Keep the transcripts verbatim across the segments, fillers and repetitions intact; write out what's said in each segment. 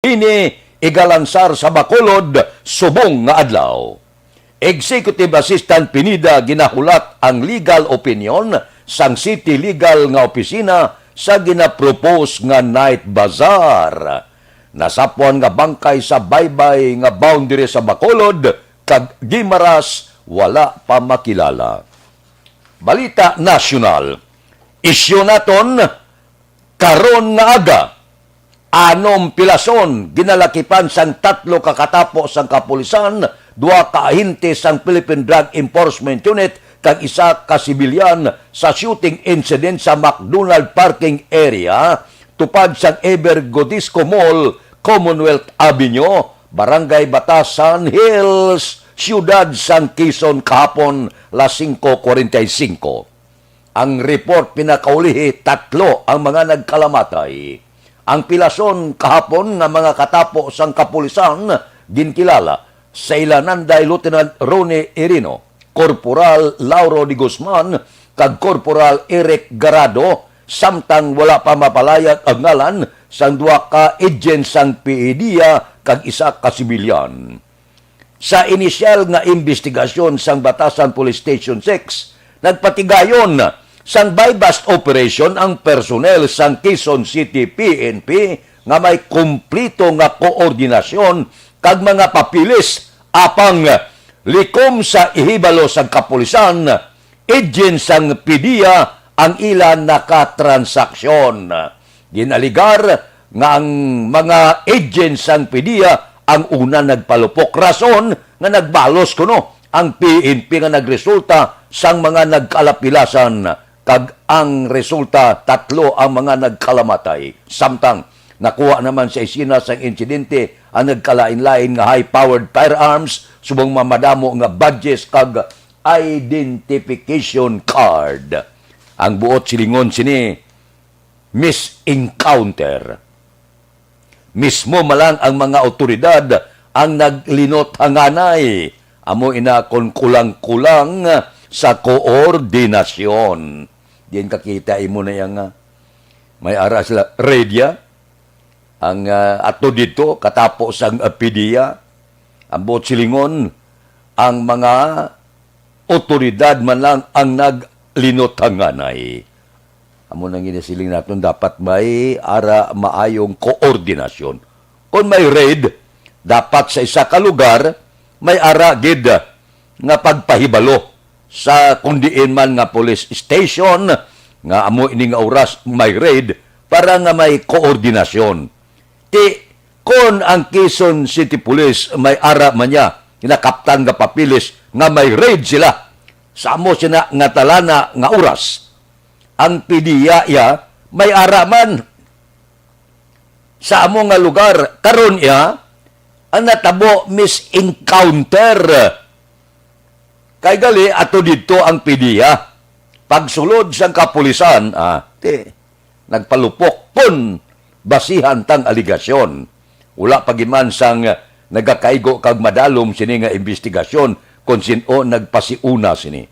Ini igalansar sa Bacolod subong nga adlaw. Executive Assistant Pineda ginahulat ang legal opinion sang City Legal nga Opisina sa ginapropose nga night bazaar. Nasapwan nga bangkay sa baybay nga boundary sa Bacolod kag Guimaras wala pa makilala. Balita nasyonal. Isyu naton karon nga aga. Anom pilason ginalakipan sang tatlo ka katapo sang kapulisan, duha ka ahente sang Philippine Drug Enforcement Unit kag isa ka sibilyan sa shooting incident sa McDonald parking area tupad sang Ever Godisco Mall, Commonwealth Avenue, Barangay Batasan Hills, Siyudad sang Quezon kahapon, las singko kwarenta y singko. Ang report pinakaulihi, tatlo ang mga nagkalamatay. Ang pilason kahapon nga mga katapo sang kapulisan ginkilala sa ila nanday Lieutenant Ronnie Irino, Corporal Lauro de Guzman, kag Corporal Eric Garado, samtang wala pa mapalayag ang ngalan sang duha ka agent sang PDEA kag isa ka sibilyan. Sa inisyal nga imbestigasyon sang Batasan Police Station six, nagpatigayon sang buy-bust operation ang personnel sang Quezon City PNP nga may kumplito nga koordinasyon kag mga papeles, apang likom sa ihibalo sang kapulisan, agent sang PDEA ang ila nakatransaksyon. Ginaligar nga ang mga agent sang PDEA ang una nagpalupok, rason nga nagbalos kuno ang PNP nga nagresulta sang mga nagkalapilasan, kag ang resulta, tatlo ang mga nagkalamatay. Samtang nakuha naman sa eksena sang insidente ang nagkalain-lain nga high-powered firearms subong mamadamo nga badges kag identification card. Ang buot silingon sini, misencounter. Mismo man lang ang mga awtoridad ang naglinot hanganay. Amo ina kon kulang-kulang sa koordinasyon. Diin kakita imo na yang, ah, may ara sila, raid ya. Ang, ah, ato dito, katapo sang, ah, PDEA, ang buot silingon, ang mga otoridad man lang ang naglinot hanganay. Amo nang ginasiling naton, dapat may ara maayong koordinasyon. Kon may raid, dapat sa isa ka lugar, may ara gid nga pagpahibalo sa kon diin man nga police station nga amo ini nga oras may raid para nga may koordinasyon. Ti, kon ang Quezon City Police may ara man niya, kinakaptan nga papeles nga may raid sila sa amo sina nga talana nga oras, ang PDEA iya may ara man sa amo nga lugar. Karon iya, ang natabo, misencounter. Kay gali, ato didto ang PDEA. Pagsulod sang kapulisan, ah, ti, nagpalupok kon basihan tang aligasyon. Wala pa giman sang nagakaigo kag madalom sini nga imbestigasyon kon sin-o nagpasiuna sini.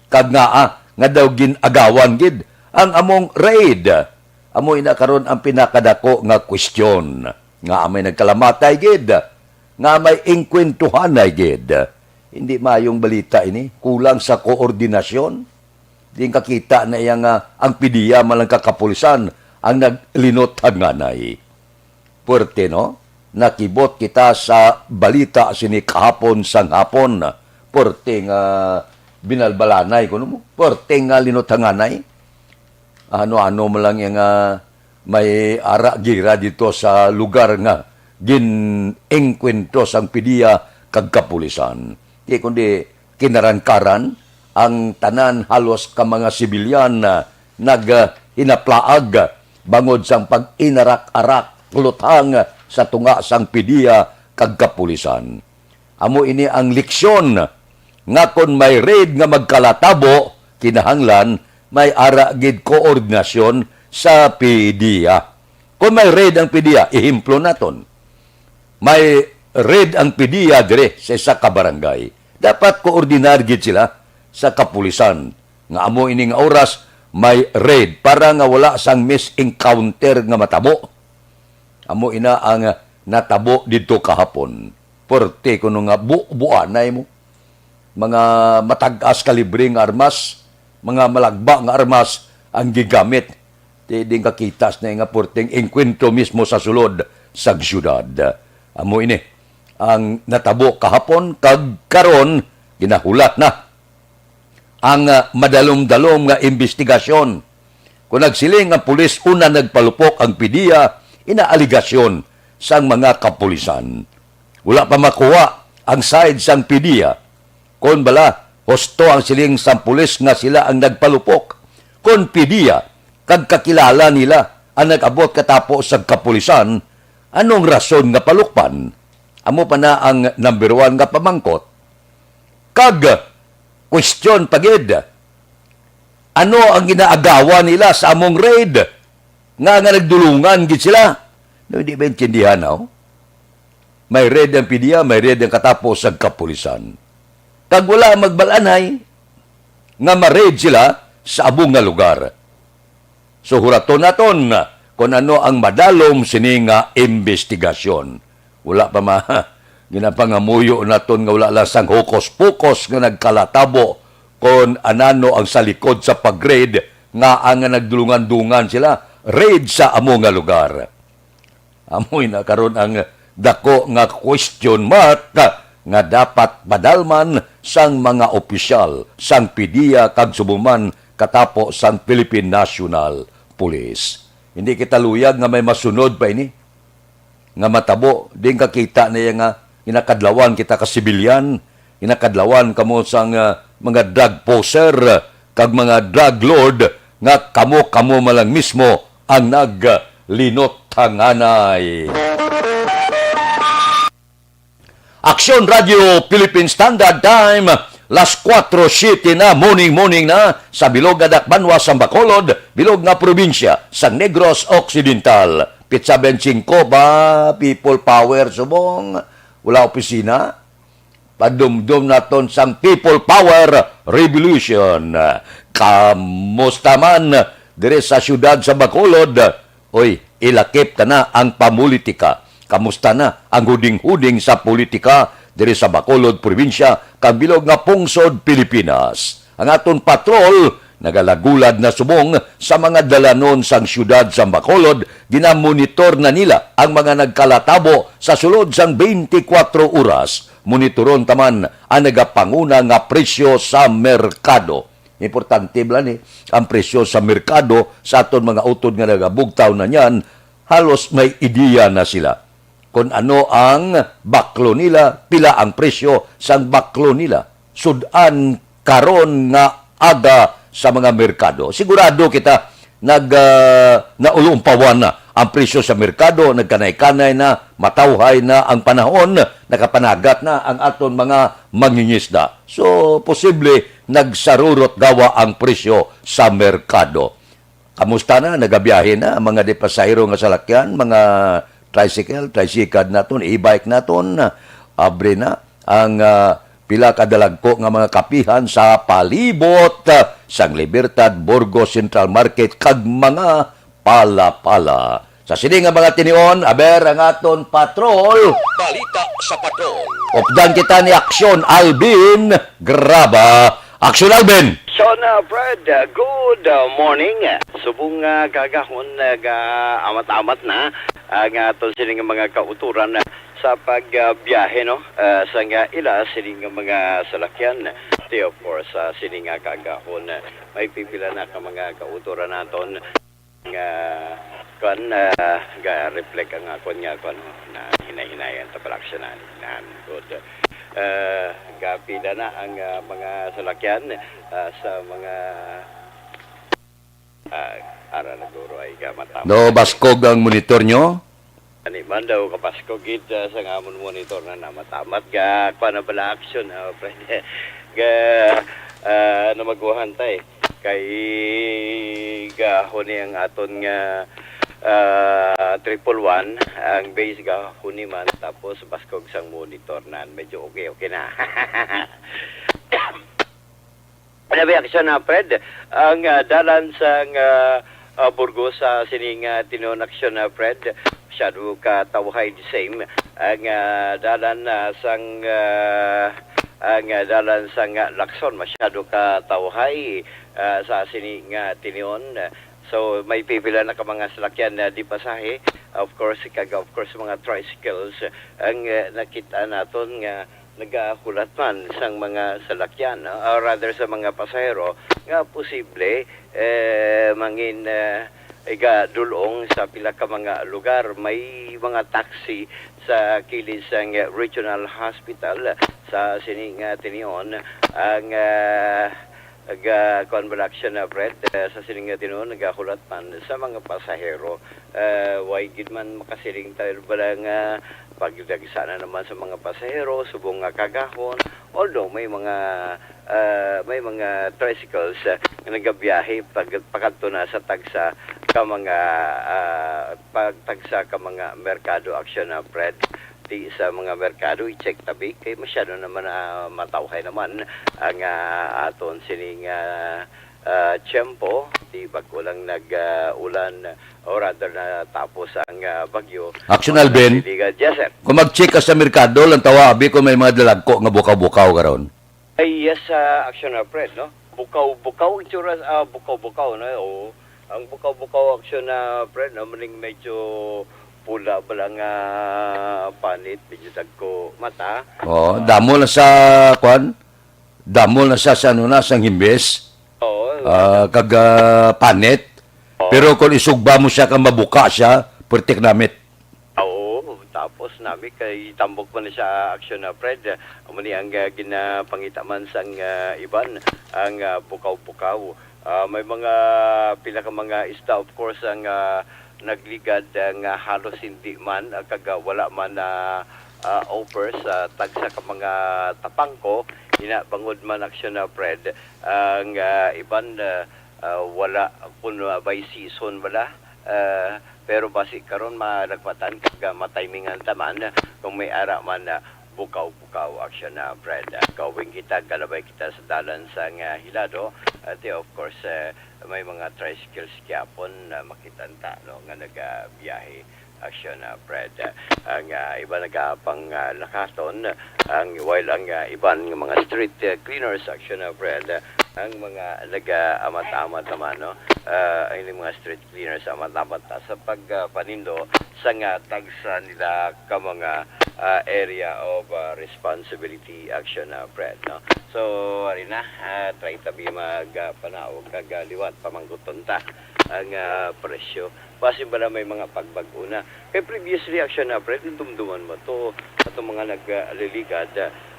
Kag ngaa nga daw gin-agawan gid ang among raid? Amo ina karon ang pinakadako nga kwestiyon. Ngaa may nagkalamatay gid? Ngaa may engkwentuhanay gid? Hindi mayong balita ini. Kulang sa koordinasyon. Diin kakita na iya nga ang PDEA man lang kag kapulisan ang naglinot hanganay. Puwerte, no? Nakibot kita sa balita sini kahapon sang hapon. Puwerte nga binalbalanay, kuno mo? Puwerte nga linot hanganay. Ano-ano man lang iya nga may ara gira dito sa lugar nga gin-engkwentro sang PDEA kag kapulisan. Di kundi kinarangkaran, ang tanan halos ka mga sibilyan, ah, nag, ah, hinaplaag bangod sang pag-inarak-arak, luthang sa tunga sang PDEA kag kapulisan. Amo ini ang leksyon nga kon may raid nga magkalatabo, kinahanglan may ara gid koordinasyon sa PDEA. Kon may raid ang PDEA, ehemplo naton, may raid ang PDEA dire sa isa ka barangay, dapat koordinar gid sila sa kapulisan nga amo ini nga oras may raid para nga wala sang misencounter nga matabo. Amo ina ang natabo didto kahapon. Puwerte kuno nga bu-, buanay mo. Mga matag-as kalibre nga armas, mga malagba nga armas ang gigamit. Di, di kakita sa nga puwerteng engkwentro mismo sa sulod sang siyudad. Amo ini ang natabo kahapon, kag karon ginahulat na ang, ah, madalom-dalom nga imbestigasyon. Kung nagsiling ang pulis, una nagpalupok ang PDEA, ina aligasyon sang mga kapulisan. Wala pa makuha ang side sang PDEA. Kon bala, husto ang siling sang pulis nga sila ang nagpalupok. Kon PDEA, kag kakilala nila ang nag-abot katapo sa kapulisan, anong rason nga palukpan? Amo pa na ang number one nga pamangkot. Kag, question pa gid, ano ang ginaagawan nila sa among raid? Nga, nga nagdulungan gid sila? No, hindi ba intindihan, no? May raid ang PDEA, may raid ang katapo sa kapulisan. Kag wala magbalanay nga ma-raid sila sa amo nga lugar. So, huraton naton kung ano ang madalom sini nga imbestigasyon. Wala pa ma-, ginapangamuyo naton nga wala lang sang hokus-pokus nga nagkalatabo kon anano ang sa likod sa pag-raid nga ang nagdulungan-dungan sila, raid sa amo nga lugar. Amoy na karon ang dako nga question mark nga dapat padalman sang mga opisyal sang PDEA kag subong man katapo sang Philippine National Police. Hindi kita luyag nga may masunod pa ini nga matabo. Di kakita na iya nga ginakadlawan kita ka sibilyan, ginakadlawan kamo sang, ah, mga drug poser kag mga drug lord nga kamo-kamo man lang mismo ang naglinutanganay. Aksyon Radio Philippine Standard Time, las kuwatro siete na, morning, morning na, sa bilog nga dakbanwa sang Bacolod, bilog nga probinsya sang Negros Occidental. Pitsa bente singko ba, People Power, subong? Wala opisina? Padumdom naton sang People Power Revolution. Kamusta man diri sa siyudad sa Bacolod? Oy, ilakip ta na ang pamulitika. Kamusta na ang huding-huding sa politika diri sa Bacolod Probinsya kag bilog nga pungsod Pilipinas? Ang aton patrol nagalagulad na subong sa mga dalanon sang siyudad sa Bacolod. Ginamonitor na nila ang mga nagkalatabo sa sulod sang twenty-four oras. Monitoron ta man ang nagapanguna nga presyo sa merkado. Importante bala ni ang presyo sa merkado sa aton mga utod nga nagabugtaw na niyan, halos may ideya na sila kon ano ang baklo nila, pila ang presyo sang baklo nila. Sud-an karon nga aga sa mga merkado. Sigurado kita nag, ah, naulumpawan na ang presyo sa merkado, nagkanay-kanay na, matawhay na ang panahon, nakapanagat na ang aton mga mangingisda. So, posible nagsarurot gawa ang presyo sa merkado. Kamusta na? Nagabiyahe na ang mga di pasahero nga salakyan, mga tricycle, tricycad naton, e-bike naton, abre na ang, ah, pila ka dalagko nga mga kapihan sa palibot, ah, sang Libertad, Burgos Central Market, kag mga palapala. Sa sini nga mga tinion, aber ang aton patrol. Balita sa patrol. Updan kita ni Aksyon Alvin Graba. Aksyon Alvin! Sean, uh, Fred, uh, good, uh, morning. Subong nga kaagahon, uh, ga-amat-amat na ang aton sini nga mga kautoran, uh, sa pagbiyahe, no? Uh, sa nga ila sini nga mga salakyan. Ti, of course, uh, sini nga kaagahon, uh, may pipila na ka mga kautoran naton nga, kuan, ah, ga-reflect ang akon nga, kuan, na hinay-hinayan ta pala aksyonan. Nan, good. Ah, gapila na ang, ah, mga salakyan, ah, sa mga, ah, ara na guro ay gamat-amat. No, baskog ang monitor nyo? Ani man daw kapasko gid, ah, sa nga amon monitor na namat-amat ga kuan na bala action, ah, pwede ga, ah, namaguhan tay kay gahon ni ang aton nga, ah, triple one ang base gahon ni man tapos baskog sang monitor nan medyo okay, okay na. Labi aksyon na, Fred. Ang, ah, dalan sang, ah, ah, Burgos sa sining, ah, tinuon aksyon na, Fred. masyado ka tawhay. The same ang, ah, dalan, ah, sang, ah, ang, ah, dalan sang, ah, Lacson, masyado ka tawhay, ah, sa sini nga tinion. So, may pipila na ka mga salakyan na di pasahe. Of course, kag of course, mga tricycles ang, ah, nakita naton nga nagahulat man sang mga salakyan, no? Or rather, sa mga pasahero nga posible, eh, mangin, eh, igadul-ong sa pila ka mga lugar. May mga taxi sa kilid sang Regional Hospital sa sini nga tinion ang, ah, Ag, ah, kuwan bala, Action, ah, Fred, ah, sa sining nga tinuon, nagahulat man sa mga pasahero. Ah, way gid man makasiling tayo bala nga pagdagsa na naman sa mga pasahero, subong nga kagahon. Although may mga, ah, may mga tricycles, ah, nga nagabiyahe pag-, pakadto na sa tagsa ka mga, ah, pagtagsa ka mga merkado, Action, ah, Fred. Di sa mga merkado, i-check tabi kay masyado naman, ah, matawhay naman ang, ah, aton sining, ah, ah, tiyempo. Di bag-o lang nag, ah, ulan, or rather, natapos ang, ah, bagyo. Action, Alvin. Yes, sir. Kung mag-check ka sa merkado, lang tawa, abi, kung may mga dalagko nga bukaw-bukaw karon. Ay, yes, ah, Action, ah, Fred, no? Bukaw-bukaw, itsura, ah, bukaw-bukaw, no? Oo. Ang bukaw-bukaw, Action, ah, Fred, no? Maning medyo pula bala nga panit, medyo dagko mata. Oo, ah, damo na sa, kwan? Damo na sa, sa ano na, sa himbis. Oo. Ah, kag, ah, panit. Oo. Pero kung isugba mo siya, kag mabuka siya, perti ka namit. Oo, tapos nami kay tambok man na siya, Action, ah, Fred. Amo ni ang, ah, ginapangita man sang, ah, iban, ang, ah, bukaw-bukaw. Ah, may mga pila ka mga isda, of course, ang, ah, nagligad, ah, nga halos hindi man, ah, kag, ah, wala man na, ah, over sa tagsa ka mga tapangko. Ina, bangod man, Action, ah, Fred, ang, ah, iban, ah, ah, wala kun, ah, by season wala. Ah, pero basi karon malagpatan kag, ah, matimingan ta man kung may ara man, ah, bukaw-bukaw, Action, ah, Fred. Ah, going kita, galabay kita sa dalan sang, ah, Hilado. Ati, of course, eh, may mga tricycles gyapon na makita ta, no, nga nagabiyahe, Action, ah, Fred. Ah, ang, ah, iba nagapang, ah, lakaton, ang, while ang, ah, iban nga mga street, ah, cleaners, Action, ah, Fred, ang mga nag-aamat-amat naman, no? Ah, ang mga street cleaners, amat-amat na sa pagpanindo sa nga tagsa nila ka mga, ah, area of, ah, responsibility, Action, ah, Fred, no? So, ari na, ah, try tabi mag, ah, panaog kag, ah, liwat, pamangkuton ta ang, ah, presyo. Basin bala may mga pagbag-o na. Kay previously, Action, ah, Fred, dumduman mo to, ato mga nag, ah, liligad,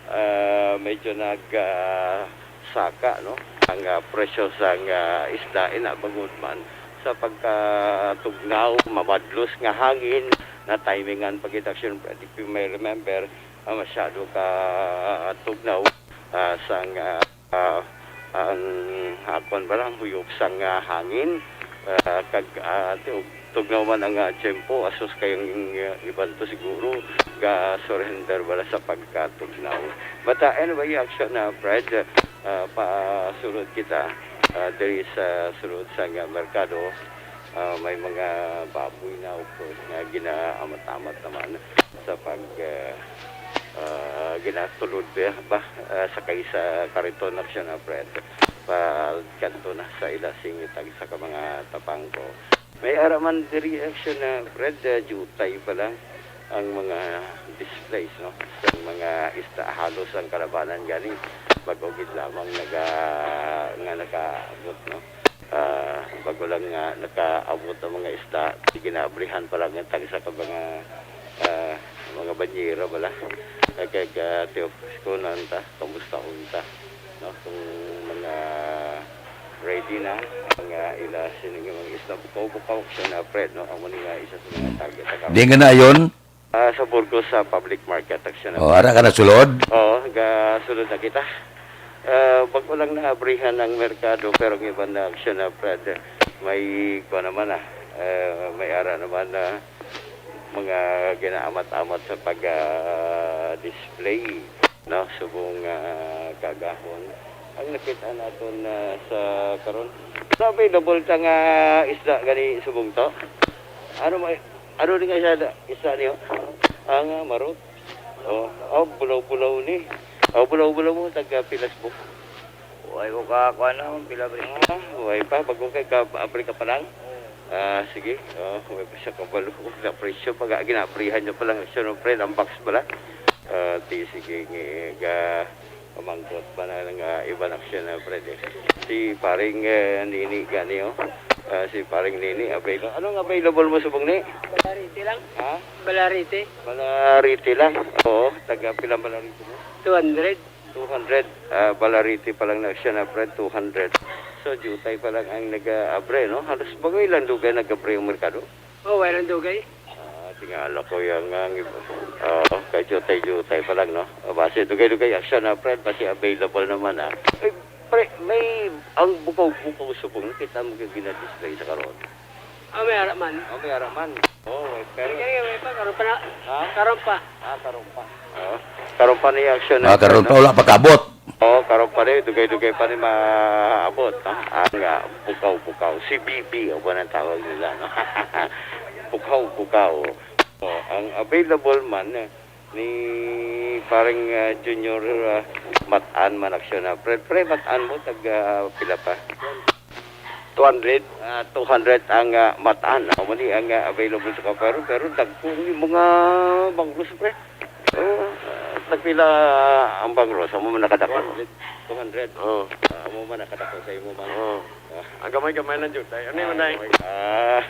ah, medyo nag, ah, saka, no? Ang, ah, presyo sang, ah, isda, ina, bangod man sa pagkatugnaw, mabadlos nga hangin, na timingan pag Action, Fred. If you may remember, ah, masyado ka tugnaw, ah, sang, ah, ah, ang, ah, kwan ba lang, huyop sang, ah, hangin, ah, kag, ah, tu-, tugnaw man ang, ah, tiyempo, asus kay ang, ah, iban to siguro ga-surrender bala sa pagkatugnaw. But, ah, anyway, Action, ah, Fred, ah, pasulod kita, ah, diri sa sulod sang, ah, merkado. Ah, may mga baboy na, of course, nga ginaamat-amat naman sa pag, ah, ah, ginatulod ba, ba, ah, sakay sa kariton, Action, ah, Fred. Pa kanto na sa ila singit ang sa ka mga tapangko. May ara man diri, Action, ah, Fred, ah, jutay pa lang ang mga displays, no? Sa mga isda, halos ang kalabanan gani, bag-o gid lamang naga-, nga nakaabot, no? Ah, bag-o lang nga nakaabot ang mga isda, ginabrihan pa lang ang tagsa ka mga, ah, mga banyera bala. Kag, ah, ti-, kunan ta, kamusta unta, no? Kung mga ready na ang, ah, ila sini nga mga isda, bukaw-bukaw siya na, Fred, no? Amo ni nga isa sa mga target. Di nga na yun? Ah, sa Burgos, sa public market, Action, na. Oh, ara ka na sulod? Oo, ga-sulod na kita. Ah, bag-o lang naabrihan ang merkado, pero ang iban na, Action, na, Fred, may kuwan naman, ah, eh, may ara naman na mga ginaamat-amat sa pag, ah, display, no? Subong, ah, kagahon. Ang nakita naton, ah, sa karon, sa available ta nga isda gani subong to. Ano may Ano ni nga isa, isa niyo? Ang, ah, marot. Oh, oh, bulaw-bulaw ni. Oh, bulaw-bulaw mo, taga pilas mo. Way ko ka, kuan na, kung pila, pre. Ah, way pa, bago kay ka, abri ka pa lang. Ah, sige. Oh, way pa siya kabalo. Na presyo, pag ginabrihan niya pa lang, siya, no, pre, ang box pala. Ah, di, sige, nga, pamangkot pa na lang, ah, iba na siya na, pre, eh. Si paring, eh, Nini gani, oh. Ah, si paring Nini, available. Anong available mo subong ni? Balariti lang. Ha? Balariti. Balariti lang. Oo, taga pila ang Balariti mo? Two hundred. Two hundred. Ah, Balariti pa lang na siya na, pre, two hundred. So, jutay pa lang ang nag-abre, no? Halos bago ilang dugay nag-abre ang merkado. Oh, walang dugay. Ah, tingala ko yung, ah, ngib-, oo, kay jutay-jutay pa lang, no? O, basi dugay-dugay, ah, siya na, pre, basi available naman, ah. Eh, pre, may, ang bukaw-bukaw subong, kita mo yung ginadisplay sa karon. Ah, may ara man. Oh, may ara man. Oh, wait, pero Kaya, kaya, kaya pa, karon pa na. Ha? Karon pa. Ah, karon pa. Oh, karon pa ni action Ah, na, karon no? pa, wala pa kabot. Oh, karon pa ni, dugay-dugay pa ni maabot, no? Ang, ah, bukaw-bukaw. Si B B, o ba nang tawag nila, no? Bukaw-bukaw. Oh, ang available man, eh, ni parang, ah, Junior, ah, Matan man action na. Pre, pre, Matan mo, tag, ah, pila pa? Two hundred. Ah, two hundred ang, ah, Matan. Amo ni ang, ah, available sa kaparo, pero dagko ang mga banglos, pre. Oh, ah, tagpila ang bangros? Amo man nakadako. Two hundred. Two hundred. Oh. Ah, amo man nakadako sa imo man. Oh. Ah. Ang gamay-gamay lang jutay. Ano yun, Ah, Nay? gamay. Ah,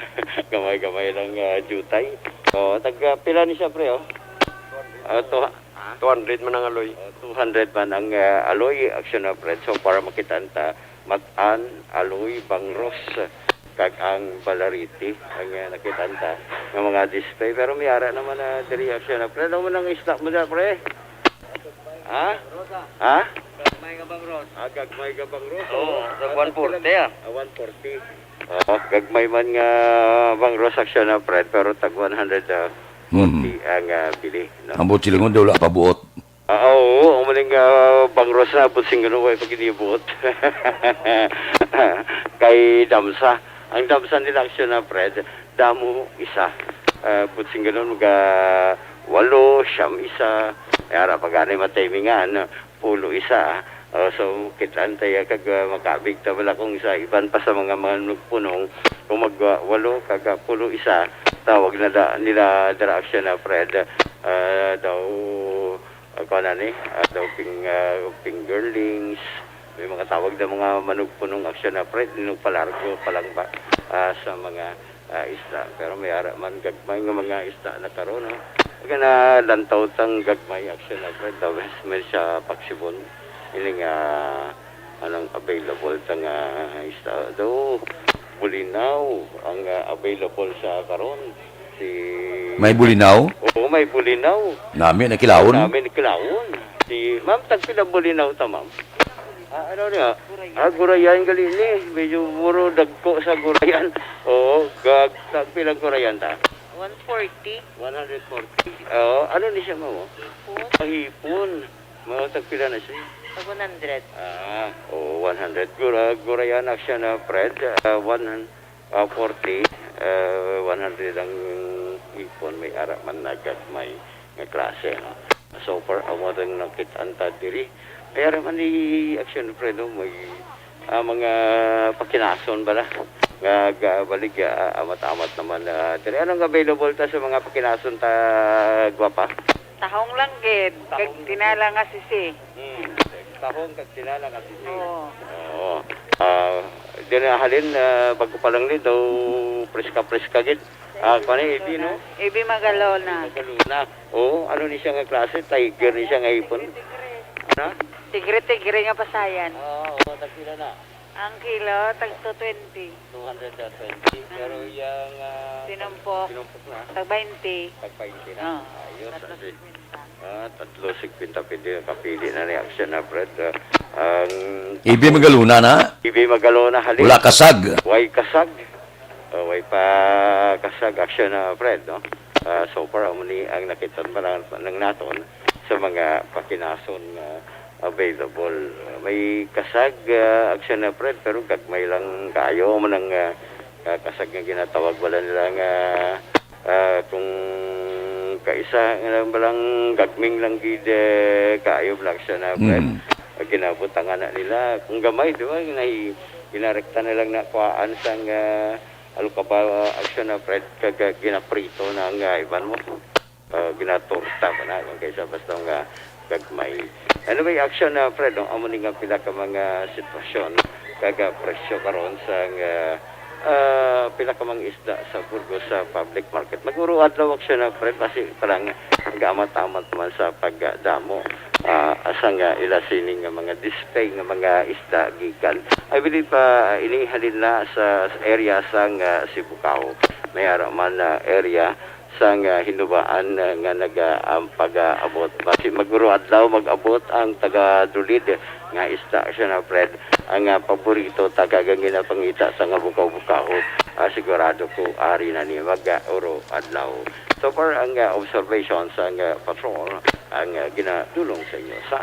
gamay-gamay lang, ah, jutay. Oh, tag, ah, pila ni siya, pre, oh? Ah, to, ha? Two hundred man ang aloy. Oh, two hundred man ang, ah, aloy, action na, pre. So, para makita ta, Matan, aloy, bangros, kag ang balariti, ang, ah, nakita ta nga mga display. Pero may ara naman na diri, action na, pre. Ano man ang isda mo na, pre? Ha? Ha? Gagmay nga bangros. Ah, gagmay nga bangros. Oo, sa one forty, ah. Ah, one forty. Oo, gagmay man nga bangros action na, Fred, pero tag one hundred, ah, Mm. forty ang, ah, bili, no? Ang butsilingod, wala pa buot. Ah, oo, ang maling, ah, bangros na, butsing ano, way pag inibuot. Kay Damsa. Ang Damsa nila action na, Fred, damo isa. Ah, butsing ganun, mga walo, siyam isa. Ay, ara pa gani, matimingan, pulo isa. Oh, so, kitaan tayo kag, ah, makabig ta bala kung sa iban pa sa mga manugpunong, kung mag, ah, walo kag, ah, pulo isa, tawag na da, nila dira action na, Fred. Ah, daw, ah, kuwan na ni, ah, daw ping-, ah, fingerlings, may mga tawag na mga manugpunong action na, Fred, nung palargo pa lang ba, ah, sa mga, ah, isda. Pero may ara man gagmay nga mga isda na karon, no? Kaya na lantaw tang gagmay action na, Fred, daw may siya paksibon. Ini nga, anong available ta nga isda? Do, bulinaw ang, ah, available sa karon. Si May bulinaw? Oo, may bulinaw. Nami na kilawon? Nami na kilawon. Si ma'am, tagpila bulinaw ta, ma'am? Ah, ano niya? Ah, gurayan gali ni. Medyo muro dagko sa gurayan. Oo, gag-, tagpilang gurayan ta? One forty. One hundred forty. Oo, ano ni siya, ma'am? Hipon. Ang hipon. Mga tagpila na siya? Tag one hundred. Ah, oo, one hundred. Gura-, gurayan na siya na, Fred. Ah, one hun-, ah, forty, ah, one hundred ang hipon. May ara man na gagmay nga klase, no? So far, amo rin nakit-an ta diri. May ara man ni action, Fred, no? May, ah, mga pakinason bala nga gabalig, ah, amat-amat naman, ah, diri. Anong available ta sa mga pakinason ta, gwapa? Tahong lang gid, kag Tahong lang tinala gid. nga sisi. Hmm. Tahong kag tinala nga sisi. Oo. Oo. Ah, diri halin, ah, bago pa lang ni, daw preska-preska gid. Ah, kuwan ni, ebi, no? Ebi Magalona. Magalona. Oo, ano ni siya nga klase? Tiger ni siya nga hipon? Ano? Tigre-tigre nga pasayan. Ah, oo, tagpila na? Ang kilo, tag two twenty. Two hundred twenty. Mm. Pero yung, ah, Sinumpok. Sinumpok na? Tag twenty. Tag twenty na? Oo. Ayos, tatlo sige. Singkwenta. Ah, tatlo singkwenta, pwede na kapili na ni action na, Fred. Ah, ang Ibi Magalona na? Ibi Magalona, halin. Wala kasag. Way kasag. Ah, way pa kasag action na, Fred, no? Ah, so far, amo ni ang nakita pa lang, lang naton sa mga pakinason nga available. May kasag, ah, action na, Fred, pero gagmay lang kayo. Amo nang, ah, ah, kasag nga ginatawag, wala nila nga, Ah, kung kaisa nga lang balang gagming lang gid, eh, kaayo lang siya na, Fred. Mm. Ang ginabutangan na nila, kung gamay, di ba, ginahi-, ginarekta na lang na kuhaan sang, ah, ano ka ba, ah, aksyon na, Fred, kag, ah, ginaprito na ang, ah, iban mo. Ah, ginatorta ba na, kung kaisa basta nga gagmay. Anyway, aksyon na, Fred, no? Amo ni nga pila ka mga sitwasyon, kag, ah, presyo karon sa nga, ah, pila ka mga isda sa Burgos sa public market. Mag-uro adlaw aksyon na, Fred, kasi parang nag-amat-amat man sa pagdamo. Ah, asa nga ila sining nga mga display nga mga isda gikan. I believe, ah, ini halin na sa area sa nga Sibugao. May ara man na area sang, ah, hinubaan, ah, nga naga-, ang pag-aabot. Basi maguro adlaw mag-abot ang taga Dulid nga isda siya na, Fred. Ang, ah, paborito ta kag ang ginapangita sa nga bukaw-bukaw. Ah, sigurado ko ari na ni mag-uro adlaw. So far ang, ah, observation sa nga patrol ang, ah, ginadulong sa inyo sa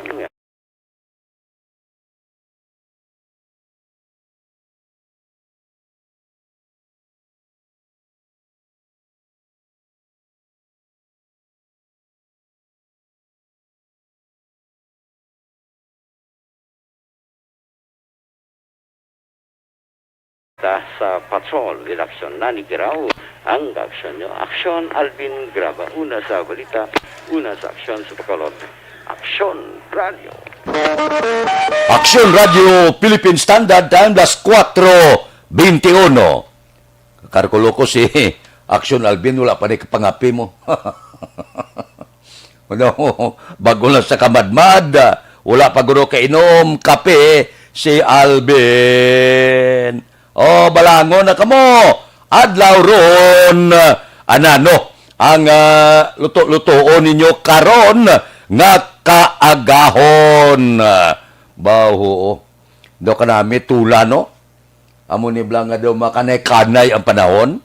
ta sa patrol. Inaksyon na ni Giraw ang aksyon nyo. Aksyon, Alvin Graba. Una sa balita, una sa aksyon sa Bacolod. Aksyon Radio. Aksyon Radio Philippine Standard Time, las kuwatro bente uno. Karkulo ko si Aksyon Alvin, wala pa ni kapangapi mo. Ano, bago lang sa kamadmad, wala pa guro kainom kape si Alvin. Oh, balangon na kamo. Adlaw ron, anano ang, ah, luto-lutoon ninyo karon nga kaagahon? Baho, daw kanami tula, no? Amo ni bala nga daw makanay-kanay ang panahon.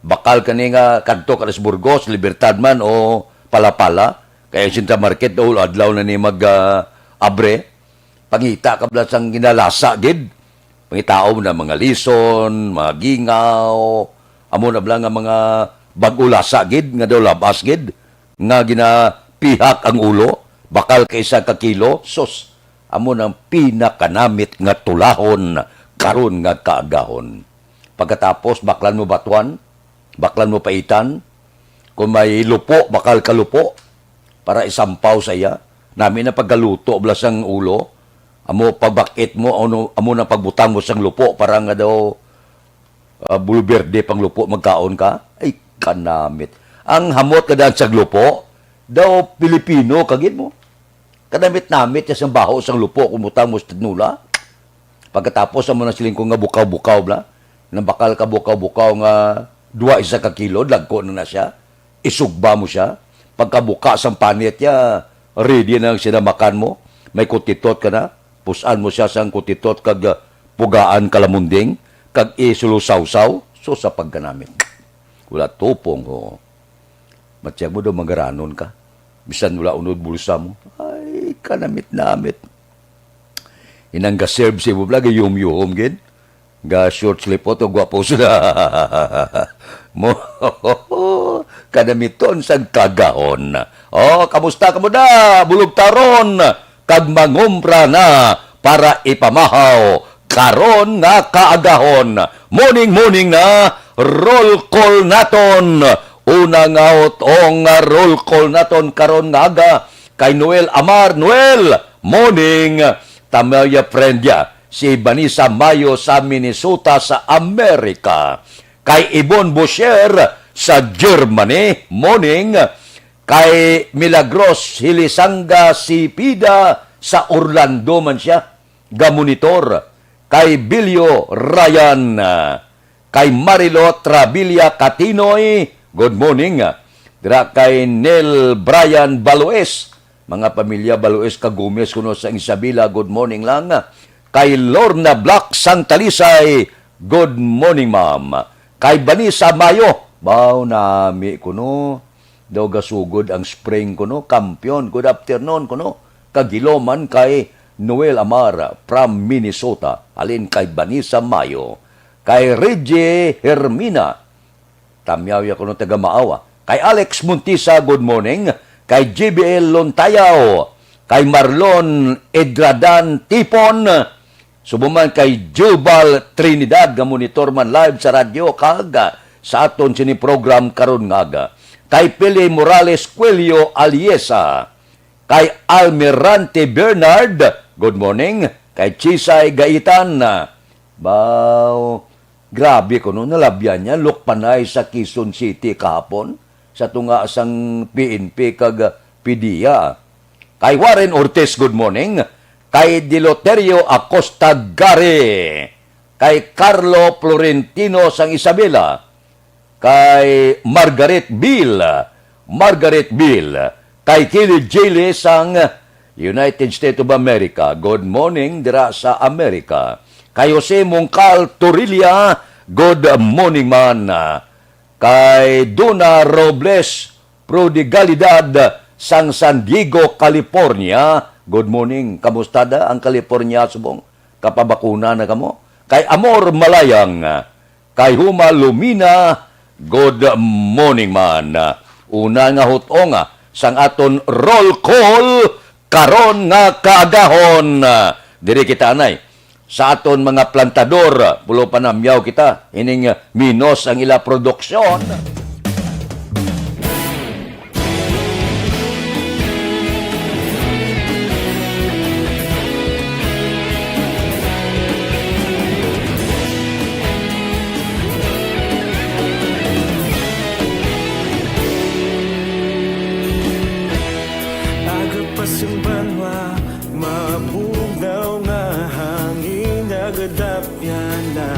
Bakal kani nga kadto ka sa Burgos, Libertad man o Palapala. Kay ang Central Market daw adlaw na ni mag, ah, abre. Pangita ka bala sang ginalasa gid. Pangitaon na mga lison, mga gingaw. Amo na bala nga mga bag-o lasa gid nga daw labas gid. Nga ginapihak ang ulo, bakal ka isa ka kilo, sus, amo nang pinakanamit nga tulahon karon nga kaagahon. Pagkatapos, baklan mo batuan, baklan mo paitan, kung may lupo, bakal ka lupo, para isampaw sa iya. Nami na pagkaluto, bala sang ulo, amo pagbakit mo, ano, amo na pagbutang mo sang lupo, para nga daw ah, buluberde pang lupo, magkaon ka? Ay, kanamit. Ang hamot ka daan sa lupo, daw Pilipino ka gid mo. Kanamit-namit ya sang baho sang lupo kung butang mo sa tinola. Pagkatapos amo na siling ko nga bukaw-bukaw bala. Nang bakal ka bukaw-bukaw nga duha isa ka kilo, dagko na na siya. Isugba mo siya. Pagkabuka sang panit ya, ready na ang sinamakan mo. May kutitot ka na. Pus-an mo sia sang kutitot kag, ah, pugaan kalamunding, kag isulusawsaw, so sa pagkanamit. Wala tupong, ho. Matiyag mo daw magaranon ka. Bisan wala unod bulsa mo. Ay, kanamit-namit. Inang ga-serve si Bubla, gayuhom-yuhom gid. Ga short slip o to, gwapo sila. Mo, kanamiton sang kagahon. Oh, kamusta kamo da? Bulugtaron kag mangumpra na para ipamahaw karon nga kaagahon. Morning, morning na. Roll call naton. Una nga utong nga roll call naton karon nga aga kay Noel Amar. Noel, morning. Tamaya friend ya si Vanessa Mayo sa Minnesota sa Amerika. Kay Ibon Bosher sa Germany, morning. Kay Milagros Hilisanga Sipida sa Orlando man siya, gamonitor. Kay Bilyo Ryan, kay Marilo Trabilia Katinoy, good morning. Dira kay Nel Brian Baloes, mga pamilya Baloes ka Gomez kuno sa Isabela, good morning lang. Kay Lorna Black sang Talisay, good morning, ma'am. Kay Vanessa Mayo, baw nami kuno. Daw gasugod ang spring kuno, kampiyon. Good afternoon kuno. Kag hello man kay Noel Amar from Minnesota. Halin kay Vanessa Mayo. Kay Reggie Hermina, Tamyaw ya kuno taga Maawa. Kay Alex Montisa, good morning. Kay J B L Lontayaw, kay Marlon Edradan Tipon, subo man kay Jubal Trinidad nga monitor man live sa radyo kag sa aton sini program karon nga aga. Kay Pele Morales Cuello Aliesa, kay Almirante Bernard, good morning. Kay Chisay Gaitan, baw, grabe kuno, nalabyan niya, lukpanay sa Quezon City kahapon, sa tunga sang P N P kag PDEA. Kay Warren Ortiz, good morning. Kay Deloterio Acosta Gare, kay Carlo Florentino sang Isabela, kay Margaret Bill, Margaret Bill, kay Kili Jaylee sang United States of America, good morning dira sa Amerika. Kay Jose Mongcal Torilla, good morning man. Kay Duna Robles Prodigalidad sang San Diego, California, good morning. Kamusta da ang California subong? Kapabakuna na kamo? Kay Amor Malayang, kay Huma Lumina, good morning man. Una nga hutong sang aton roll call karon nga kaagahon. Diri kita anay sa aton mga plantador, pulo pa namyaw kita, ining, ah, minus ang ila produksyon. Aga pa sing banwa, mabugnaw nga hangin, nagadapyan na.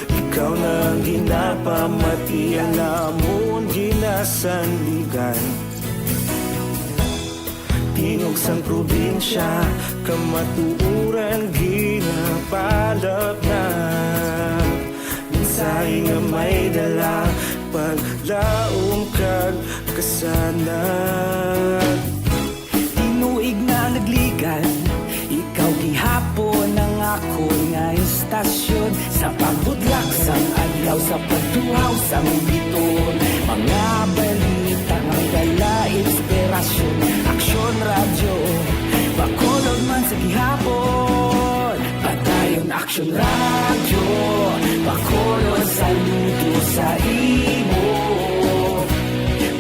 Ikaw na ang ginapamati, ang amon ginasandigan. Tingog sang probinsya, kamatuoran ginapalapnag. Mensahe nga may dala, paglaom kag kasanag. Tinuig na nagligan, ikaw gihapon ang akon nga istasyon. Sa pagbutlak sang adlaw, sa pagtuhaw sang bituon, mga balita nga may dala inspirasyon. Aksyon Radyo, Bacolod man sa gihapon. Padayon Aksyon Radyo, Bacolod, saludo sa imo.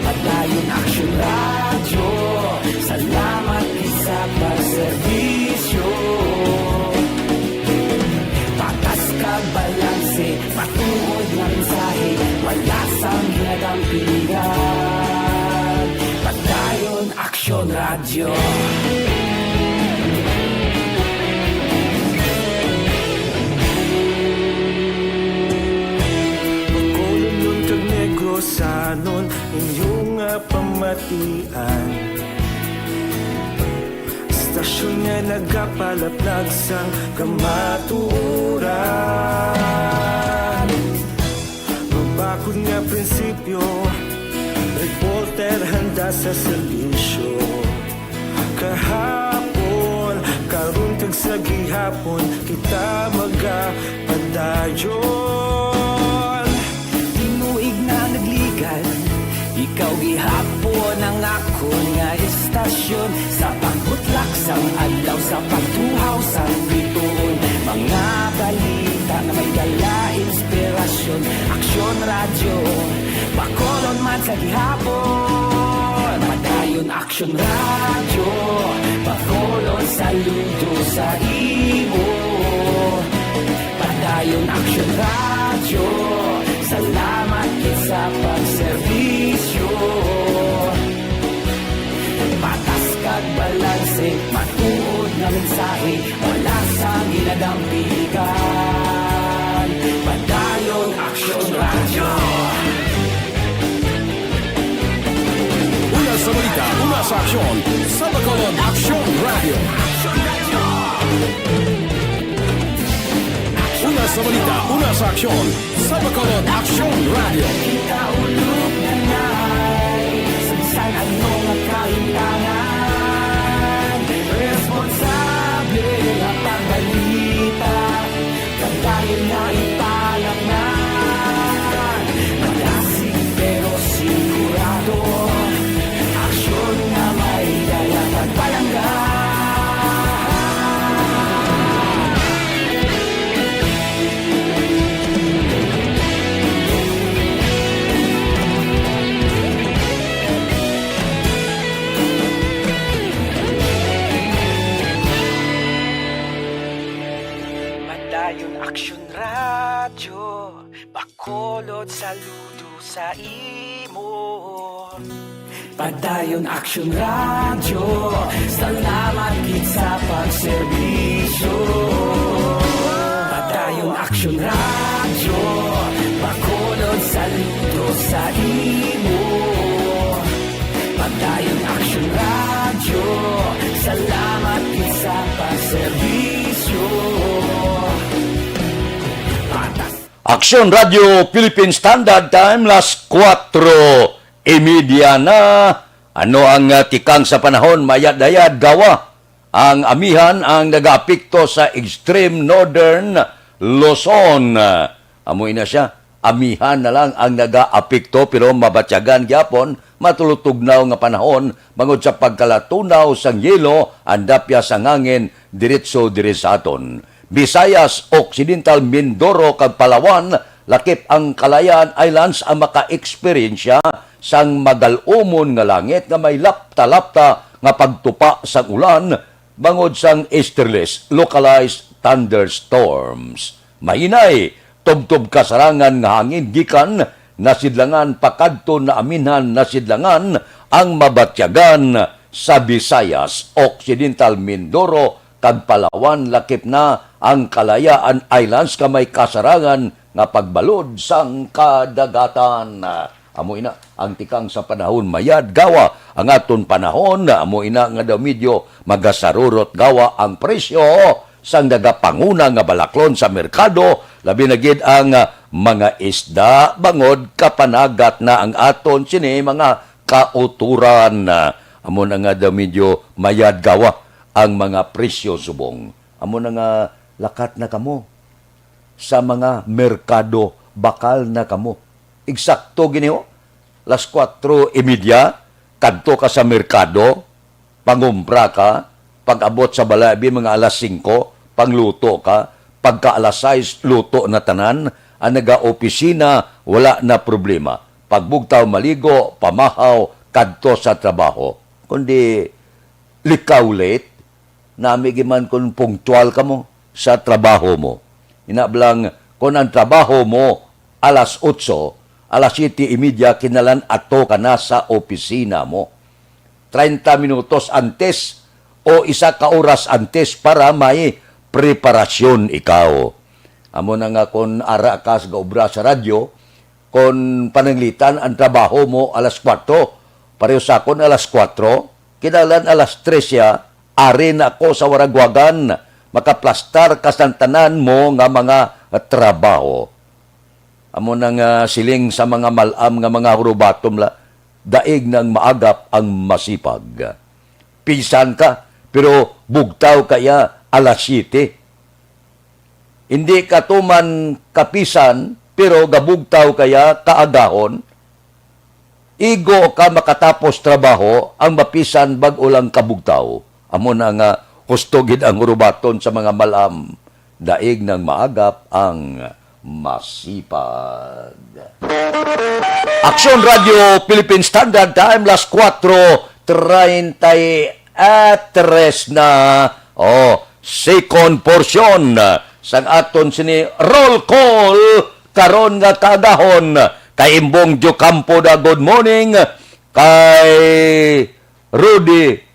Padayon Aksyon Radyo, salamat gid sa pagserbisyo. Patas kag balanse, matuod nga mensahe, wala sang ginadampigan. Padayon Aksyon Radyo. Bacolodnon kag Negrosanon, inyo nga pamatian. Istasyon nga nagapalaplag sang kamatuoran. Mabakod nga prinsipyo, reporter handa sa serbisyo. Kahapon, karon kag sa gihapon, kita magapadayon. Tinuig na nagligan, ikaw gihapon ang akon nga istasyon. Sa pagbutlak sang adlaw, sa pagtuhaw sang bituon, mga balita nga may dala inspirasyon. Aksyon Radyo, Bacolod man sa gihapon. Padayon Aksyon Radyo, Bacolod, saludo sa imo. Padayon Aksyon Radyo, salamat gid sa pagserbisyo. Patas kag balanse, matuod nga mensahe, wala sang ginadampigan. Padayon Aksyon Radyo. Una sa balita, una sa aksyon, sa Bacolod Aksyon Radyo. Una sa balita, una sa aksyon, sa Bacolod Aksyon Radyo. Kita ulog na na'y sa bisan ano nga kaintanan. Responsable nga pagbalita, kadayon nga ipalapngan. Malasig Saludo sa imo. Padayon Action Radio, salamat gid sa pagserbisyo. Padayon Action Radio, Bacolod, saludo sa imo. Padayon Action Radio, salamat gid sa pagserbisyo. Patas Aksyon Radio Philippine Standard Time, las kuwatro y media na. Ano ang, ah, tikang sa panahon? Mayad-ayad gawa ang amihan ang nagaapekto sa extreme northern Luzon. Amo ina siya, amihan na lang ang nagaapekto, pero mabatyagan gyapon, matulutugnaw nga panahon bangod sa pagkalatunaw sang yelo, ang dapya sang hangin diretso diri sa aton. Visayas, Occidental Mindoro, kag Palawan, lakip ang Kalayaan Islands ang makaeksperyensya sang magal-umon nga langit nga may lapta-lapta nga pagtupa sang ulan bangod sang easterlies, localized thunderstorms. Mahinay, tubtob kasarangan nga hangin gikan nasidlangan pakadto na aminhan nasidlangan ang mabatyagan sa Visayas, Occidental Mindoro, kag Palawan, lakip na ang Kalayaan Islands nga may kasarangan nga pagbalod sang kadagatan. Amo ina ang tikang sa panahon, mayad gawa ang aton panahon. Amo ina nga daw medyo magasarurot gawa ang presyo sang nagapanguna nga balaklon sa merkado, labi na gid ang, ah, mga isda, bangod kapanagat na ang aton sini mga kauturan. Amo na nga daw medyo mayad gawa ang mga presyo subong. Amo na nga lakat na kamo sa mga merkado, bakal na kamo. Eksakto gini, ho. Las kuwatro y media, kadto ka sa merkado, pangumpra ka, pag-abot sa balay, abi, mga alas singko, pangluto ka, pagka alas sais, luto na tanan, ang naga-opisina, wala na problema. Pagbugtaw, maligo, pamahaw, kadto sa trabaho. Kundi, likaw late, nami giman kung punktual ka mo sa trabaho mo. Ina blang, kung ang trabaho mo alas otso, alas siyete y media, kinahanglan ato ka na sa opisina mo. Treinta minutos antes o isa ka oras antes para may preparasyon ikaw. Amo na nga, kung ara ka sa gaobra sa radyo, kung pananglitan ang trabaho mo alas kuwatro, pareho sa akon alas kuwatro, kinahanglan alas tres siya, ari na ako sa waragwagan, makaplastar ka sa tanan mo nga mga trabaho. Amo na nga siling sa mga mal-am nga mga hurubatom la, daig nang maagap ang masipag. Pisan ka, pero bugtaw ka iya alas siyete. Hindi ka tuman kapisan, pero gabugtaw ka iya kaagahon. Igo ka makatapos trabaho ang mapisan bag-o lang kabugtaw. Amo na nga husto gid ang hurubaton sa mga mal-am. Daig nang maagap ang masipag. Aksyon Radio Philippine Standard Time, las kuwatro treinta y tres na. Oh, second portion sang aton sini roll call karon nga kaagahon. Kay Imbong Diocampo da, good morning. Kay Rudy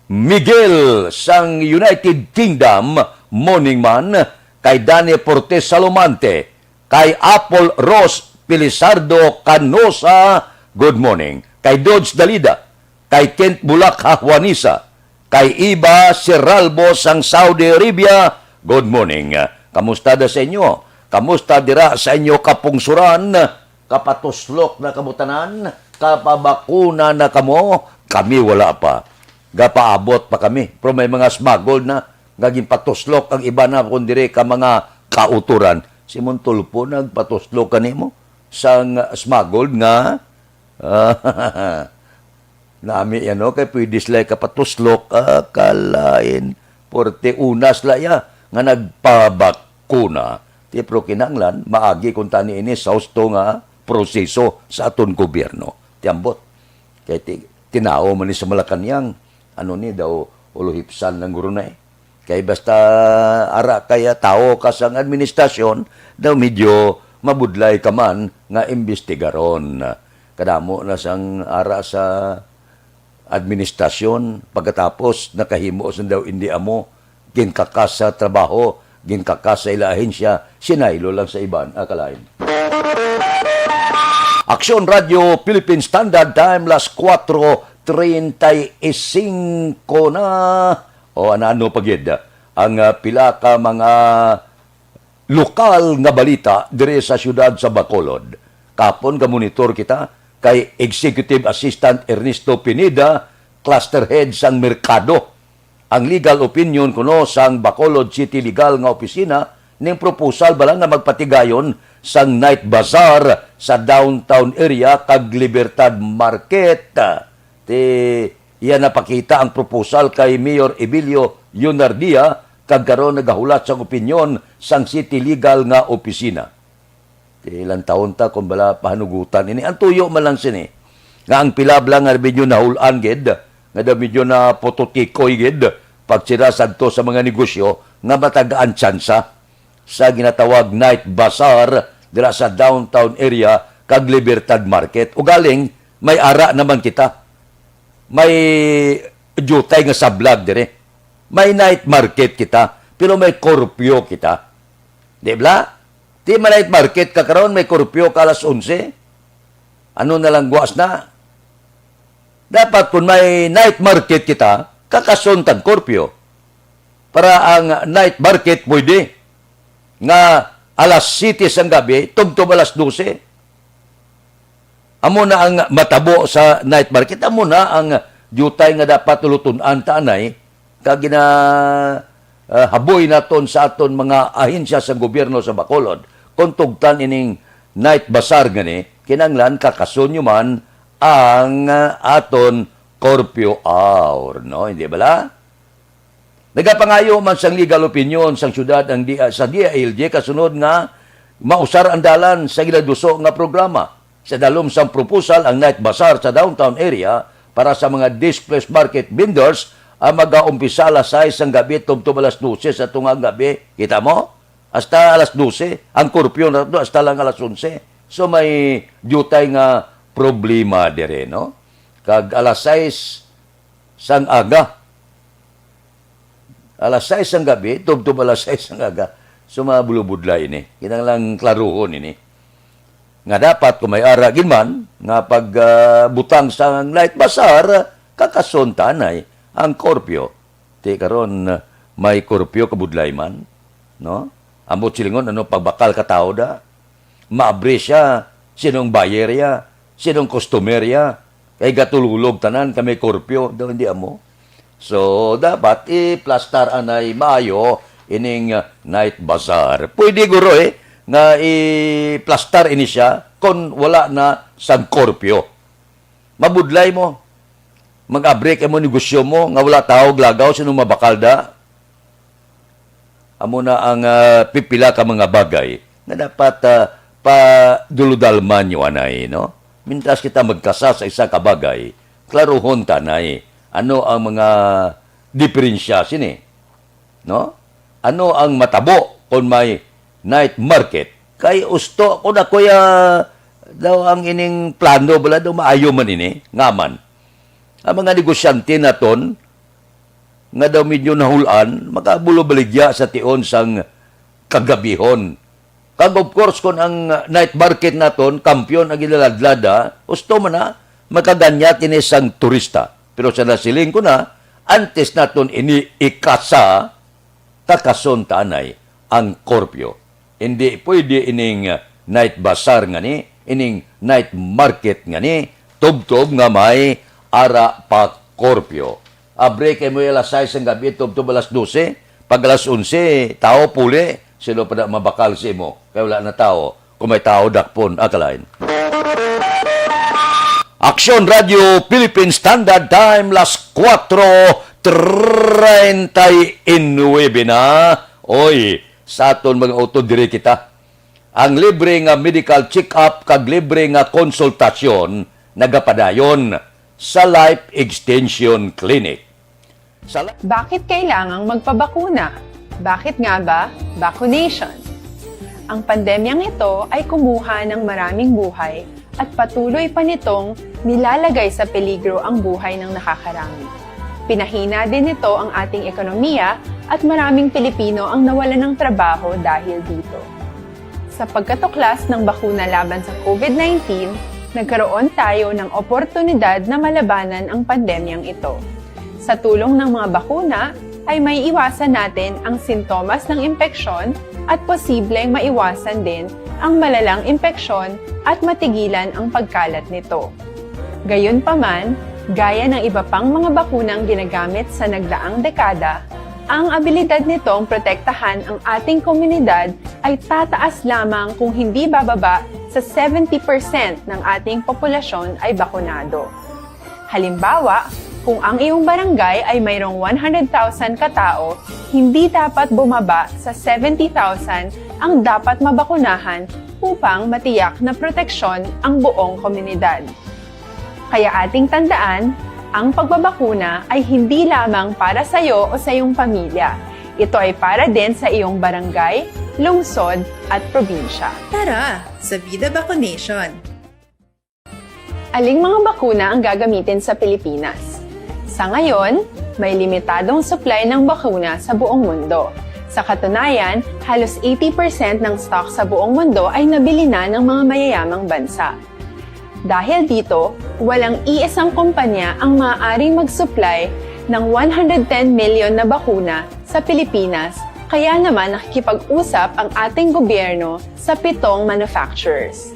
Miguel sang United Kingdom, morning man. Kay Danny Portes Salomante, kay Apple Rose Pilisardo Canosa, good morning. Kay Dodge Dalida, kay Kent Bulakha Juanisa, kay Iba Serralbo sang Saudi Arabia, good morning. Kamusta da sa inyo? Kamusta dira sa inyo kapungsuran? Kapatuslok na kamo tanan? Kapabakuna na kamo? Kami wala pa. Gapaabot pa kami. Pero may mga smuggled na nga ginpatuslok ang iba na kung diri ka mga kauturan. Si Montulfo nagpatuslok kanimo sang smuggled nga nami, ano, kay pwede sila kapatuslok, ah, kalain. Porte unas la ya nga nagpabakuna. Ti, pero kinahanglan maagi kung tani ini sa husto nga proseso sa aton gobyerno. Ti ambot. Kay ti-, tinawo man ni sa Malacañang, ano ni daw, uluhipsan lang guro na eh. Kay basta ara kaya tawo ka sang administrasyon, daw medyo Mabudlay ka man nga imbestigaron. Kadamo na sang ara sa administrasyon, pagkatapos nakahimo sang daw indi amo, ginkakas sa trabaho, ginkakas sa ila ahensya, sinaylo lang sa iban, ah, kalain. Aksyon Radio Philippine Standard Time, las kuwatro treinta y cinco na. O, ano-ano pa gid ang, ah, pila ka mga lokal nga balita diri sa siyudad sa Bacolod. Kapon gamonitor kita kay Executive Assistant Ernesto Pineda, Cluster Head sang Merkado. Ang legal opinion kuno sang Bacolod City Legal nga Opisina ning proposal bala nga magpatigayon sang night bazaar sa downtown area kag Libertad Market. Ti iya napakita ang proposal kay Mayor Ebilio Leonardia, kag karon nagahulat sang opinyon sang City Legal nga Opisina. Ti ilang taon ta kung bala pahanugutan ini. Ang tuyo man lang sini, nga ang pila bala nga medyo nahul-an gid, nga daw medyo napututikoy gid, pagsira sadto sa mga negosyo nga matagaan tsansa sa ginatawag night bazaar dira sa downtown area kag Libertad Market. Ugaling, may ara naman kita. May diutay nga sablag diri. May night market kita, pero may curfew kita. Di bala? Di man night market ka karon, may curfew ka alas onse. Ano na lang guas na? Dapat kung may night market kita, kakason tag curfew. Para ang night market pwede nga alas siyete sang gabi, tubtob alas dose. Amo na ang matabo sa night market. Amo na ang diutay nga dapat tulutun-an ta anay, kag gina, ah, haboy naton sa aton mga ahensya sa gobyerno sa Bacolod. Kung tugtan ining night bazaar gani, kinahanglan kakason nyo man ang, ah, aton curfew hour, no? Hindi bala? Nagapangayo man sang legal opinion sang syudad ang D-, sa D I L G kasunod nga mausar ang dalan sa ginaduso nga programa. Sa dalom sang proposal ang night bazaar sa downtown area para sa mga displaced market vendors ang magaumpisa alas sais sang gabi tubtob alas dose sa tunga nga gabi. Kita mo? Hasta alas dose. Ang curfew na to, hasta lang alas onse. So may diutay nga problema dire, no? Kag alas sais sang aga. Alas sais sang gabi, tubtob alas sais sang aga. So, mga bulubudlay ini. Kinahanglan klaruhon ini. Nga dapat, kung may ara gid man, nga pag, ah, butang sa night bazaar, kakason ta anay ang curfew. Ti karon, ah, may curfew kabudlay man, no? Ambot silingon, ano, pagbakal ka tawo da? Maabri siya, sinong buyer ya, sinong customer ya, kay gatululog tanan kay may curfew, daw hindi amo. So, dapat iplastar anay maayo ining, uh, night bazaar. Pwede guro, eh, nga iplastar ini siya kon wala na sang curfew. Mabudlay mo. Mag-abri kay mo negosyo mo nga wala tawo glagaw, sino mabakal da? Amo na ang, ah, pipila ka mga bagay nga dapat, ah, paduludalman nyo anay, no? Mintras kita magkasa sa isa ka bagay, klaruhon ta anay ano ang mga diferensya sini, no? Ano ang matabo kon may night market? Kay usto ko na, kuya, daw ang ining plano bala daw maayo man ini, nga man. Ang mga negosyante naton, nga daw medyo nahulan, makabulubaligya sa tion sang kagabihon. Kag of course, kung ang night market naton, kampiyon ang ginaladlada, gusto man na, makaganyat ini sang turista. Pero sa nasiling ko na, antes naton ini ikasa, kakason ta anay ang curfew. Hindi pwede ining, uh, night bazaar ngani, ining night market ngani, tubtob nga may ara pa curfew. Abre kay mo alas sais ang gabi, tubtob alas dose, pag alas onse, tao puli, sino pa na mabakal sa imo? Kay wala na tao. Kung may tao, dakpon, akalain. Aksyon Radio Philippine Standard Time, las kuwatro treinta y nuebe na. Oy, sa aton mga auto, diri kita. Ang libre nga medical check-up kag libre nga konsultasyon nagapadayon sa Life Extension Clinic. Sa la- Bakit kailangang magpabakuna? Bakit nga ba vaccination? Ang pandemyang ito ay kumuha ng maraming buhay at patuloy pa nitong nilalagay sa peligro ang buhay ng nakakarami. Pinahina din nito ang ating ekonomiya at maraming Pilipino ang nawalan ng trabaho dahil dito. Sa pagkatuklas ng bakuna laban sa COVID nineteen, nagkaroon tayo ng oportunidad na malabanan ang pandemyang ito. Sa tulong ng mga bakuna, ay maiiwasan natin ang sintomas ng impeksyon at posibleng maiwasan din ang malalang impeksyon at matigilan ang pagkalat nito. Gayunpaman, gaya ng iba pang mga bakunang ginagamit sa nagdaang dekada, ang abilidad nitong protektahan ang ating komunidad ay tataas lamang kung hindi bababa sa seventy percent ng ating populasyon ay bakunado. Halimbawa, kung ang iyong barangay ay mayroong one hundred thousand katao, hindi dapat bumaba sa seventy thousand ang dapat mabakunahan upang matiyak na proteksyon ang buong komunidad. Kaya ating tandaan, ang pagbabakuna ay hindi lamang para sa iyo o sa iyong pamilya. Ito ay para din sa iyong barangay, lungsod, at probinsya. Tara, sa Vida Vaccination! Aling mga bakuna ang gagamitin sa Pilipinas? Sa ngayon, may limitadong supply ng bakuna sa buong mundo. Sa katunayan, halos eighty percent ng stock sa buong mundo ay nabili na ng mga mayayamang bansa. Dahil dito, walang iisang kumpanya ang maaaring mag-supply ng one hundred ten million na bakuna sa Pilipinas, kaya naman nakikipag-usap ang ating gobyerno sa pitong manufacturers.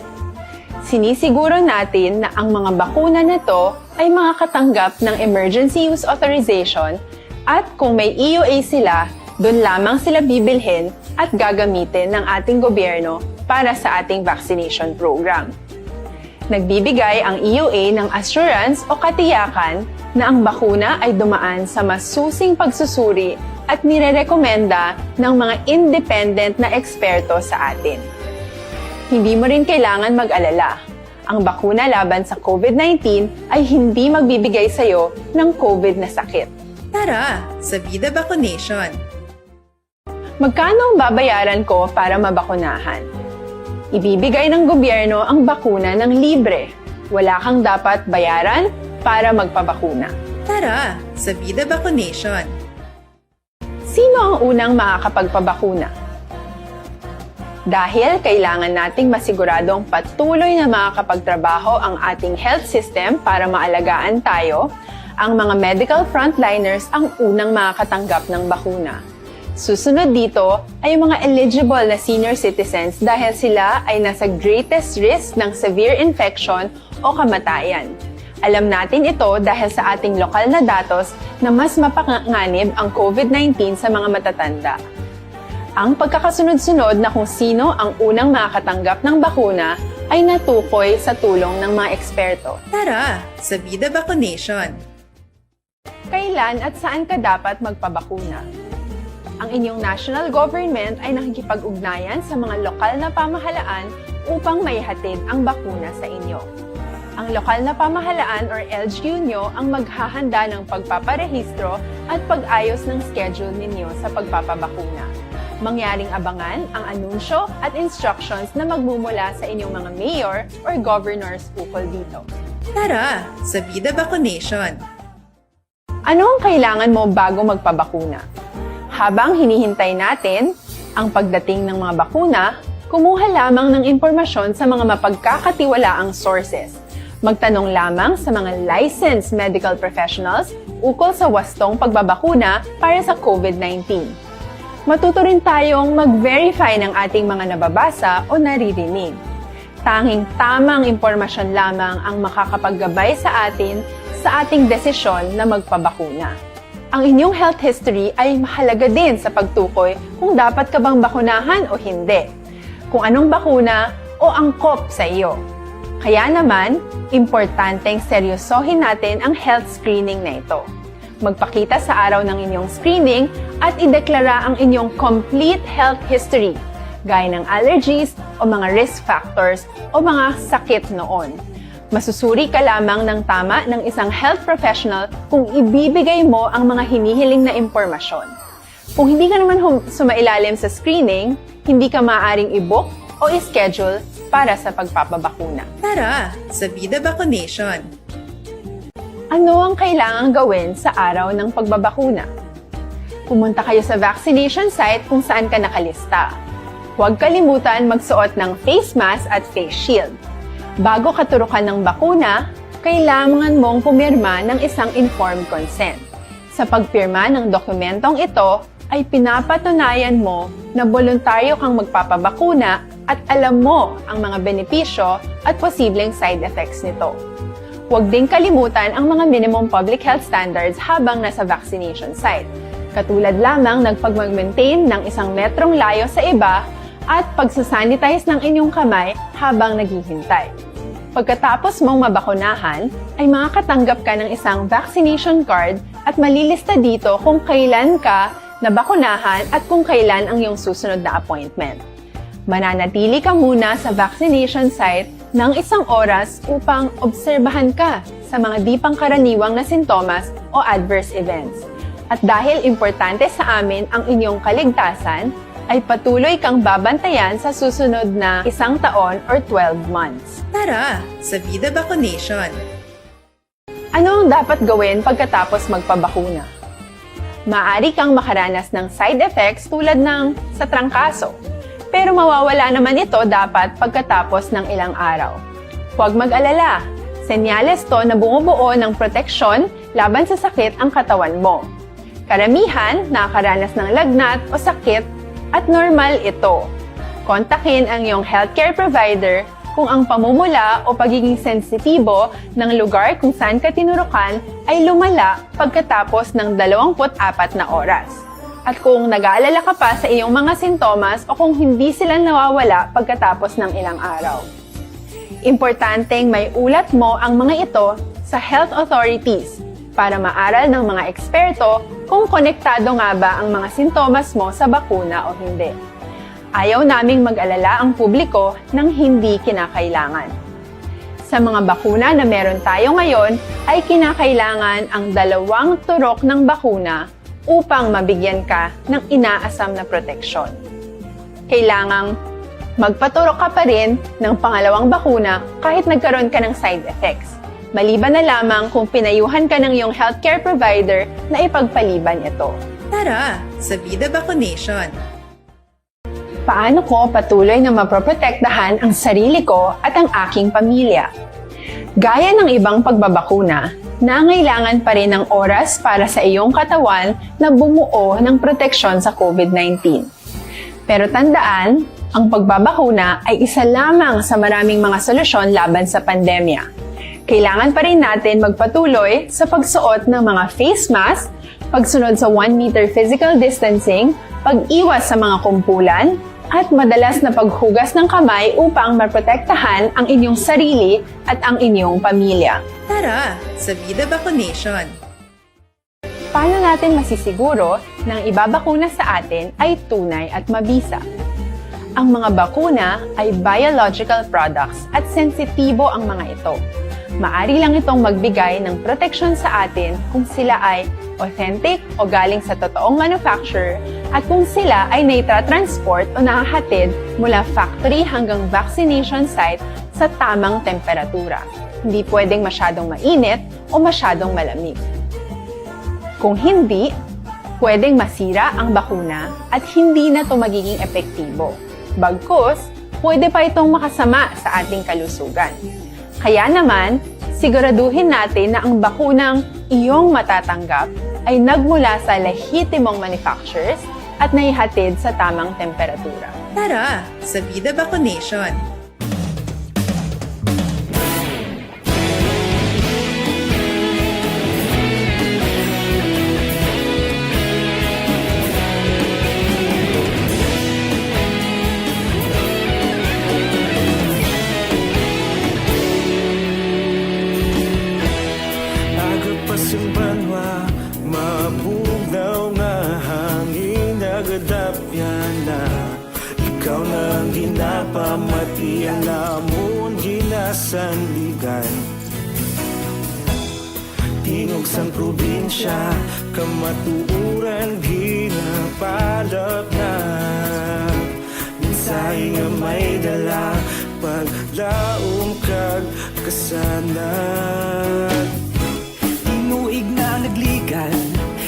Sinisiguro natin na ang mga bakuna na to ay makakatanggap ng emergency use authorization at kung may E U A sila, doon lamang sila bibilhin at gagamitin ng ating gobyerno para sa ating vaccination program. Nagbibigay ang E U A ng assurance o katiyakan na ang bakuna ay dumaan sa masusing pagsusuri at nirerekomenda ng mga independent na eksperto sa atin. Hindi mo rin kailangan mag-alala. Ang bakuna laban sa COVID nineteen ay hindi magbibigay sa iyo ng COVID na sakit. Tara, sa Vida Vaccination! Magkano ang babayaran ko para mabakunahan? Ibibigay ng gobyerno ang bakuna ng libre. Wala kang dapat bayaran para magpabakuna. Tara, sa Vida Vaccination! Sino ang unang makakapagpabakuna? Dahil kailangan nating masiguradong patuloy na makakapagtrabaho ang ating health system para maalagaan tayo, ang mga medical frontliners ang unang makakatanggap ng bakuna. Susunod dito ay ang mga eligible na senior citizens dahil sila ay nasa greatest risk ng severe infection o kamatayan. Alam natin ito dahil sa ating lokal na datos na mas mapanganib ang COVID nineteen sa mga matatanda. Ang pagkakasunod-sunod na kung sino ang unang makakatanggap ng bakuna ay natukoy sa tulong ng mga eksperto. Tara, sa Vida Vaccination! Kailan at saan ka dapat magpabakuna? Ang inyong national government ay nakikipag-ugnayan sa mga lokal na pamahalaan upang maihatid ang bakuna sa inyo. Ang lokal na pamahalaan or L G U nyo ang maghahanda ng pagpaparehistro at pag-ayos ng schedule ninyo sa pagpapabakuna. Mangyaring abangan ang anunsyo at instructions na magmumula sa inyong mga mayor or governors ukol dito. Tara, sa Vida Vaccination! Ano ang kailangan mo bago magpabakuna? Habang hinihintay natin ang pagdating ng mga bakuna, kumuha lamang ng impormasyon sa mga mapagkakatiwalaang sources. Magtanong lamang sa mga licensed medical professionals ukol sa wastong pagbabakuna para sa COVID nineteen. Matuto rin tayong mag-verify ng ating mga nababasa o naririnig. Tanging tamang impormasyon lamang ang makakapaggabay sa atin sa ating desisyon na magpabakuna. Ang inyong health history ay mahalaga din sa pagtukoy kung dapat ka bang bakunahan o hindi, kung anong bakuna o angkop sa iyo. Kaya naman, importanteng seryosohin natin ang health screening na ito. Magpakita sa araw ng inyong screening at ideklara ang inyong complete health history, gaya ng allergies o mga risk factors o mga sakit noon. Masusuri ka lamang ng tama ng isang health professional kung ibibigay mo ang mga hinihiling na impormasyon. Kung hindi ka naman hum- sumailalim sa screening, hindi ka maaaring i-book o i-schedule para sa pagpapabakuna. Tara sa Vida Vaccination! Ano ang kailangang gawin sa araw ng pagbabakuna? Pumunta kayo sa vaccination site kung saan ka nakalista. Huwag kalimutan magsuot ng face mask at face shield. Bago katurukan ng bakuna, kailangan mong pumirma ng isang informed consent. Sa pagpirma ng dokumentong ito, ay pinapatunayan mo na boluntaryo kang magpapabakuna at alam mo ang mga benepisyo at posibleng side effects nito. Huwag ding kalimutan ang mga minimum public health standards habang nasa vaccination site, katulad lamang ng pagmag-maintain ng isang metrong layo sa iba at pagsasanitize ng inyong kamay habang naghihintay. Pagkatapos mong mabakunahan, ay makakatanggap ka ng isang vaccination card at malilista dito kung kailan ka nabakunahan at kung kailan ang iyong susunod na appointment. Mananatili ka muna sa vaccination site ng isang oras upang obserbahan ka sa mga di pangkaraniwang na sintomas o adverse events. At dahil importante sa amin ang inyong kaligtasan, ay patuloy kang babantayan sa susunod na isang taon or twelve months. Tara sa Vida Vaccination! Ano ang dapat gawin pagkatapos magpabakuna? Maaari kang makaranas ng side effects tulad ng sa trangkaso, pero mawawala naman ito dapat pagkatapos ng ilang araw. Huwag mag-alala, senyales to na bumubuo ng proteksyon laban sa sakit ang katawan mo. Karamihan nakakaranas ng lagnat o sakit at normal ito. Kontakin ang iyong healthcare provider kung ang pamumula o pagiging sensitibo ng lugar kung saan ka tinurukan ay lumala pagkatapos ng dalawampu't apat na oras, at kung nag-aalala ka pa sa iyong mga sintomas o kung hindi sila nawawala pagkatapos ng ilang araw. Importanteng maiulat mo ang mga ito sa health authorities para maaral ng mga eksperto kung konektado nga ba ang mga sintomas mo sa bakuna o hindi. Ayaw naming mag-alala ang publiko ng hindi kinakailangan. Sa mga bakuna na meron tayo ngayon, ay kinakailangan ang dalawang turok ng bakuna upang mabigyan ka ng inaasam na proteksyon. Kailangang magpaturok ka pa rin ng pangalawang bakuna kahit nagkaroon ka ng side effects, maliban na lamang kung pinayuhan ka ng iyong healthcare provider na ipagpaliban ito. Tara sa Vida Vaccination! Paano ko patuloy na maproprotektahan ang sarili ko at ang aking pamilya? Gaya ng ibang pagbabakuna, nangailangan pa rin ng oras para sa iyong katawan na bumuo ng proteksyon sa COVID nineteen. Pero tandaan, ang pagbabakuna ay isa lamang sa maraming mga solusyon laban sa pandemya. Kailangan pa rin natin magpatuloy sa pagsuot ng mga face mask, pagsunod sa one meter physical distancing, pag-iwas sa mga kumpulan, at madalas na paghugas ng kamay upang maprotektahan ang inyong sarili at ang inyong pamilya. Tara sa Vida Vaccination! Paano natin masisiguro na ang ibabakuna sa atin ay tunay at mabisa? Ang mga bakuna ay biological products at sensitibo ang mga ito. Maari lang itong magbigay ng proteksyon sa atin kung sila ay authentic o galing sa totoong manufacturer at kung sila ay naitatransport o nahahatid mula factory hanggang vaccination site sa tamang temperatura. Hindi pwedeng masyadong mainit o masyadong malamig. Kung hindi, pwedeng masira ang bakuna at hindi na ito magiging epektibo. Bagkus, pwede pa itong makasama sa ating kalusugan. Kaya naman, siguraduhin natin na ang bakunang iyong matatanggap ay nagmula sa lehitimong manufacturers at naihatid sa tamang temperatura. Tara sa Vida Vaccination! Aga pa sing banwa, mabugnaw nga hangin, nagadapyan na. Ikaw na ang ginapamati, ang amon ginasandigan. Tingog sang probinsya, kamatuoran ginapamati. Palapnag, mensahe nga may dala, paglaom kag kasanag. Tinuig na nagligan,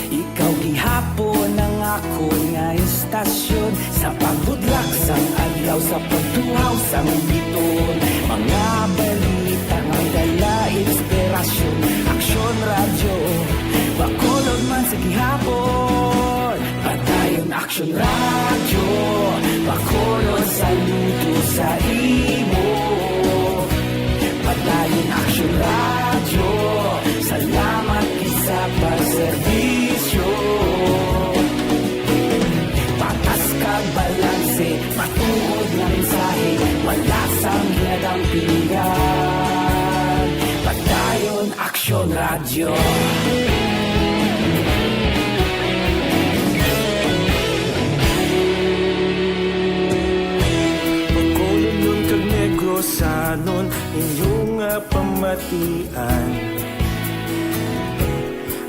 ikaw gihapon ang akon nga istasyon. Sa pagbudlak sang adlaw, sa pagtuhaw sang bituon, mga balita nga may dala inspirasyon. Aksyon Radyo, Bacolod man sa gihapon. Padayon Aksyon Radyo, Bacolod, saludo sa imo. Padayon Aksyon Radyo, salamat gid sa pagserbisyo. Patas kag balanse, matuod nga mensahe, wala sang ginadampingan. Padayon Aksyon Radyo. Bacolodnon kag Negrosanon, inyo nga pamatian.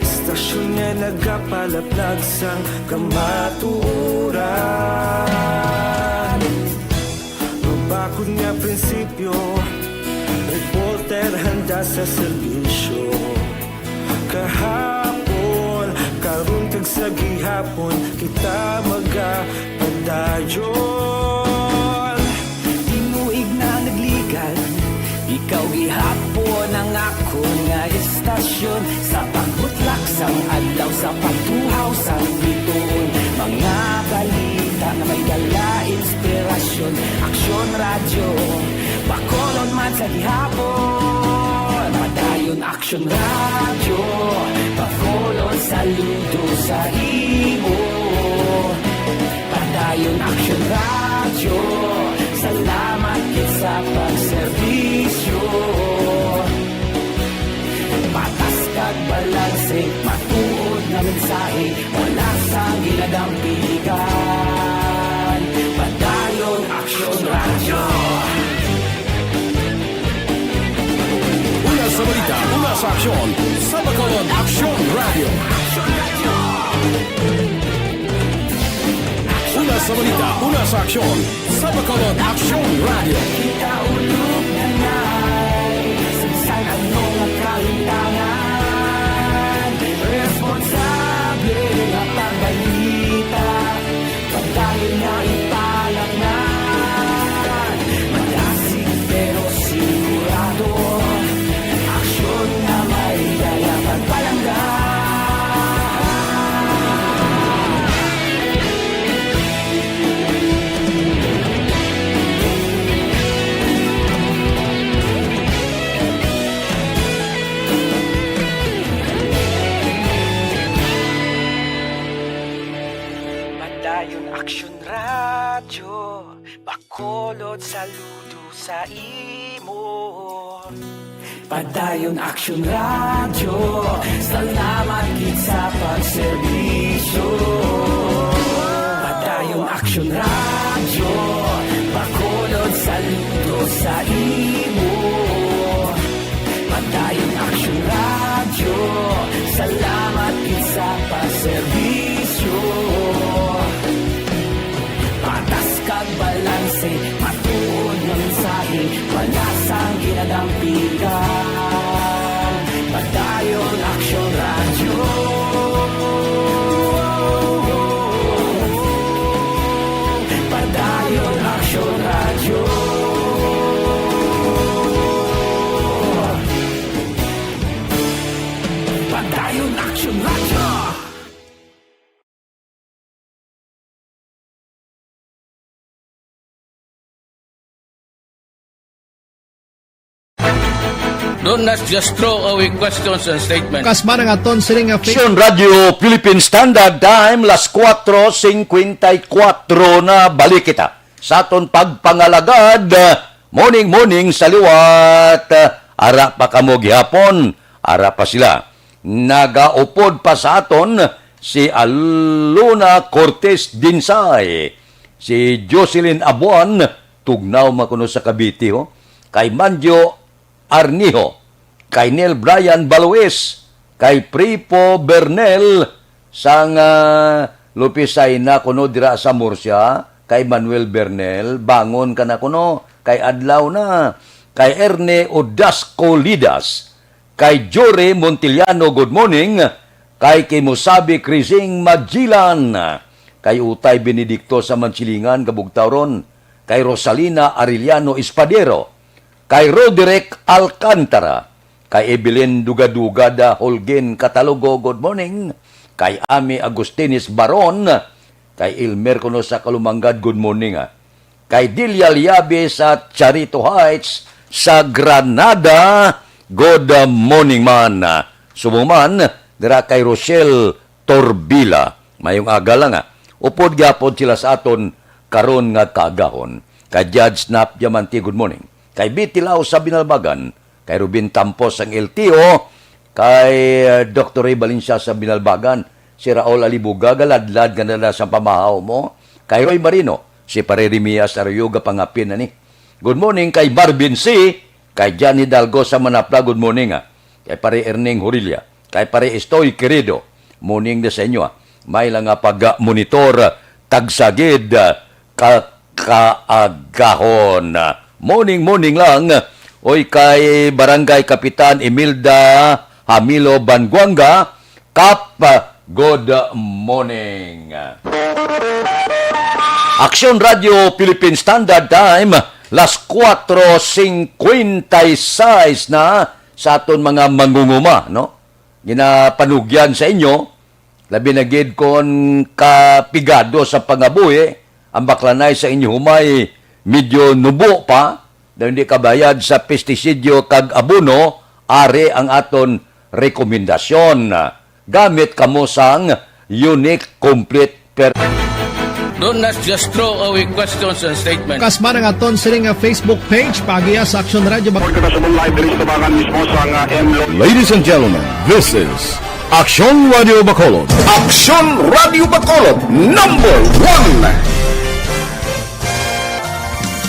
Istasyon nga nagapalaplag sang kamatuoran. Mabakod nga prinsipyo, reporter handa sa serbisyo. Kahapon, karon kag sa gihapon, kita magapadayon. Tinuig na nagligan, ikaw gihapon ang akon nga istasyon. Sa pagbutlak sang adlaw, sa pagtuhaw sang bituon, mga balita nga may dala inspirasyon. Aksyon Radyo, Bacolod man sa gihapon. Padayon Aksyon Radyo, Bacolod, saludo sa imo. Padayon Aksyon Radyo, salamat gid sa pagserbisyo. Patas kag balanse, matuod nga mensahe, wala sang ginadampigan. Padayon Aksyon Radyo. Una sa balita, una sa aksyon, sa Bacolod Aksyon Radyo. Una sa balita, una sa aksyon, sa Bacolod Aksyon Radyo. Kita ulog na na'y sa bisan ano nga kahintangan. Responsable nga pagbalita, pagdayon nga ipalaknan. Malasig pero sigurado, aksyon nga may dala pagpalangga. Padayon Aksyon Radyo, Bacolod, saludo sa imo. Padayon Aksyon Radyo, salamat gid sa pagserbisyo. Padayon Aksyon Radyo, Bacolod, saludo sa imo. Padayon Aksyon Radyo, salamat gid sa pagserbisyo. Patas kag balanse, matuod nga mensahe, wala sang ginadampigan. Padayon Aksyon Radyo. Padayon Aksyon Radyo. Padayon Aksyon Radyo. Don't just throw away questions and statements. Kasma nga aton sini nga fa- Aksyon Radyo Philippine Standard Time, las kuwatro singkwenta y kuwatro na. Balik kita sa aton pagpangalagad. Morning, morning sa liwat. Ara pa kamo gihapon. Ara pa sila. Nagaupod pa sa aton si Alona Cortez Dinsay, si Jocelyn Abuan, tugnaw man kuno sa Cavite, ho, kay Manjo Arnijo, kay Neil Brian Baluis, kay Pripo Bernel sang, ah, Lupis Saina kuno dira sa Murcia, kay Manuel Bernal, bangon ka na kuno, kay adlaw na, kay Erne Odasco Lidas, kay Jory Montiliano, good morning, kay Kimusabi Crising Magellan, kay Utay Benedicto sa Mansilingan, kabugtaw ron, kay Rosalina Arellano Espadero, kay Roderick Alcantara, kay Evelyn Dugadugada Holguin Catalogo, good morning, kay Ami Agustines Baron, kay Elmer kuno sa Kalumanggad, good morning, ah. Kay Delia Liabe sa Charito Heights sa Granada, good morning man. Subong man, dira kay Rochelle Torbila. Mayong aga lang, ah. Upod gyapon sila sa aton karon nga kaagahon. Kay Judge Snap Diamante, good morning. Kay Betty Lau sa Binalbagan, kay Ruben Tampos sang L T O, kay, uh, Doktor Ray Valencia sa Binalbagan, si Raul Alibuga, galadlad nga nala sa pamahaw mo, kay Roy Marino, si Pare Rimias Arroyo, gapangapin na ni. Good morning kay Marvin C, kay Johnny Dalgo sa Manapla, good morning, ah. Kay Pare Erning Hurilla, kay Pare Estoy Querido, morning na sa inyo, ah. May lang nga pag-monitor, tagsagid, ah, ka kaagahon. Morning, morning lang. Oy, kay Barangay Kapitan Imelda Hamilo Banguanga, Kap, good morning. Aksyon Radio Philippine Standard Time, las kuwatro singkwenta y seis na sa aton mga mangunguma, no? Ginapanugyan sa inyo, labi na gid kon kapigado sa pangabuhi, ang baklanay sa inyo humay medyo nubo pa, daw hindi kabayad sa pestisidyo kag abono, ari ang aton rekomendasyon. Gamit kamo sang Unique Complete Per- Don't not just throw away questions and statements. Kasman ang aton sini nga Facebook page, paagiya sa Aksyon Radio Bac- Kita sa live diri sa tabangan mismo sa nga M Lo- Ladies and gentlemen, this is Aksyon Radio Bacolod. Aksyon Radio Bacolod, number one.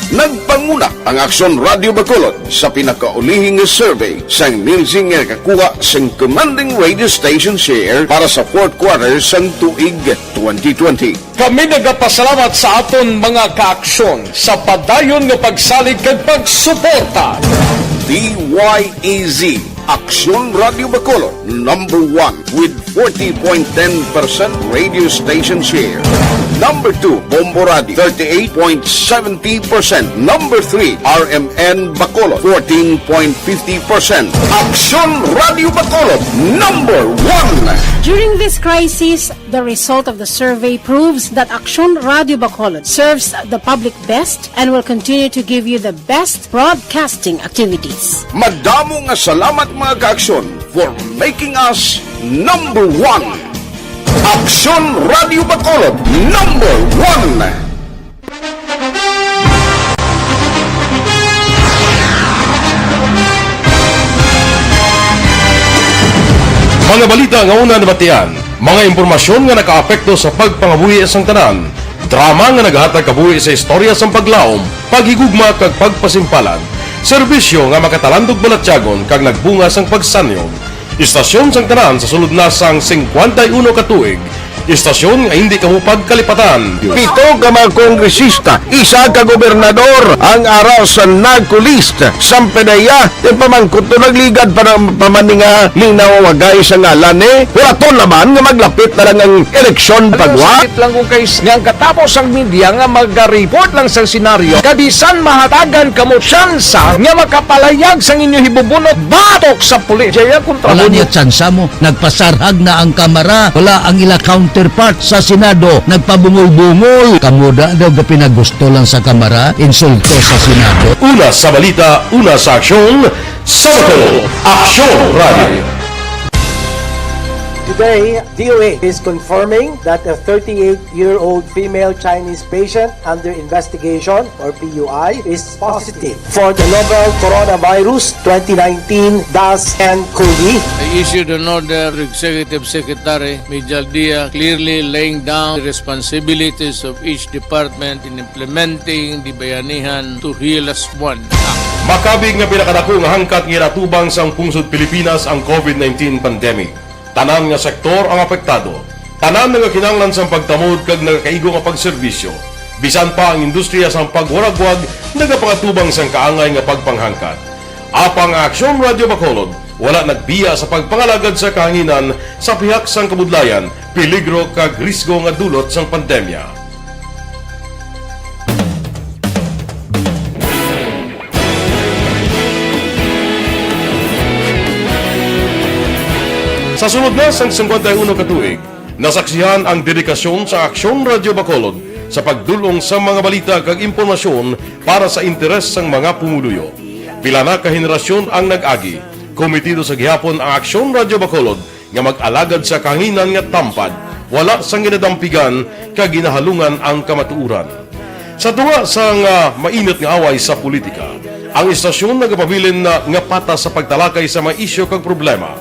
Nagpanguna ang Aksyon Radio Bacolod sa pinakaulihing survey sang Nielsen nga nakakuha sang commanding radio station share para sa fourth quarter sang tuig twenty twenty. Kami nagapasalamat sa aton mga kaaksyon sa padayon nga pagsalig kag pagsuporta. D Y E Z, Aksyon Radio Bacolod, number one with forty point ten percent radio station share. Number two, Bombo Radio, thirty-eight point seventy percent. Number three, R M N Bacolod, fourteen point fifty percent. Aksyon Radio Bacolod, number one. During this crisis, the result of the survey proves that Aksyon Radio Bacolod serves the public best and will continue to give you the best broadcasting activities. Madamo nga salamat, mga kaaksyon, for making us number one. Aksyon Radio Bacolod, number one. Mga balita nga una nabatian, mga impormasyon nga nakaapekto sa pagpangabuhi sang tanan, drama nga naghatag kabuhi sa istorya sang paglaom, paghigugma kag pagpasimpalan, serbisyo nga makatalandog balatyagon kag nagbunga sang pagsanyog. Istasyon sang tanan sa sulod na sang singkwenta y uno ka tuig. Istasyon nga hindi kamo pagkalipatan. Pito ka mga kongresista, isa ka gobernador ang ara sa NAGCO list. Sampe na iya, ti pamangkot to nagligad pa ng pamaninga minaw wagay sa ngalan ni. Wala to naman nga maglapit na lang ang eleksyon pagwa. Sakit lang kung kay nga ang katapos ang media nga maga-report lang sa senaryo. Kabisan mahatagan kamo tsansa nga makapalayag sang inyo hibubunot batok sa pulis. Jaya kontra Wala mo niya tsansa mo. Nagpasarhag na ang Kamara. Wala ang ila counterpart sa Senado. Nagpabungol-bungol. Kamo da daw gapinagusto lang sa Kamara, insulto sa Senado. Una sa balita, una sa aksyon, sa Bacolod, Aksyon Radio. Today, D O A is confirming that a thirty-eight-year-old female Chinese patient under investigation, or P U I, is positive for the novel coronavirus twenty nineteen dash N cov. I issued an order to Executive Secretary Mijal Dia, clearly laying down the responsibilities of each department in implementing the Bayanihan to Heal As One Act. Makabig nga pinakadako nga hangkat nga ginatubang sang pungsod Pilipinas ang COVID nineteen pandemic. Tanan nga sektor ang apektado. Tanan nagakinahanglan sang pagtamod kag nagakaigo nga pagserbisyo. Bisan pa ang industriya sang pagwaragwag nagapangatubang sang kaangay nga pagpanghangkat. Apang ang Aksyon Radio Bacolod wala nagbiya sa pagpangalagad sa kahanginan sa pihak sang kabudlayan, peligro kag risgo nga dulot sang pandemya. Sa sulod na sang singkwenta y uno ka tuig, nasaksihan ang dedikasyon sa Aksyon Radio Bacolod sa pagdul-ong sa mga balita kag impormasyon para sa interes sang mga pumuluyo. Pila na ka henerasyon ang nag-agi. Komitido sa gihapon ang Aksyon Radio Bacolod nga mag-alagad sa kahanginan nga tampad, wala sang ginadampigan kag ginahalungan ang kamatuoran. Sa tunga sang, ah, mainit nga away sa politika, ang istasyon nagapabilin na nga patas sa pagtalakay sa mga isyu kag problema.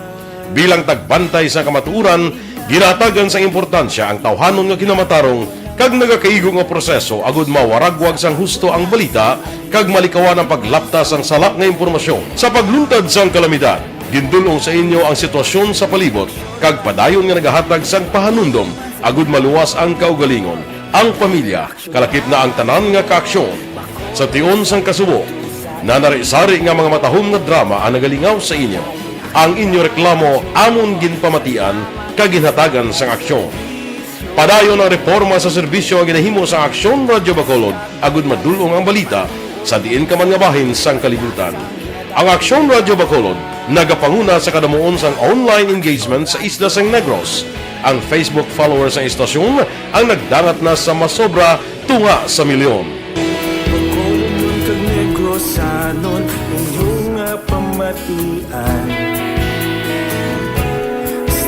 Bilang tagbantay sa kamatuoran, ginahatagan sang importansya ang tawhanon nga kinamatarong kag nagakaigo nga proseso agud mawaragwag sang husto ang balita kag malikawan ang paglapta sang sala nga impormasyon. Sa pagluntad sang kalamidad, gindul-ong sa inyo ang sitwasyon sa palibot kag padayon nga nagahatag sang pahanumdom agud maluwas ang kaugalingon, ang pamilya, kalakip na ang tanan nga kaaksyon. Sa tion sang kasubo, nanari-sari nga mga matahom nga drama ang nagalingaw sa inyo. Ang inyo reklamo amon ginpamatian kag ginhatagan sang aksyon. Padayon ang reporma sa serbisyo nga ginahimo sang Aksyon Radio Bacolod agud madul-ong ang balita sa diin ka man nga bahin sang kalibutan. Ang Aksyon Radio Bacolod nagapanguna sa kadamuon sang online engagement sa isla sang Negros. Ang Facebook followers sang istasyon ang nagdangat na sa masobra tunga sa milyon. Bacolodnon kag Negrosanon, inyo nga pamatian.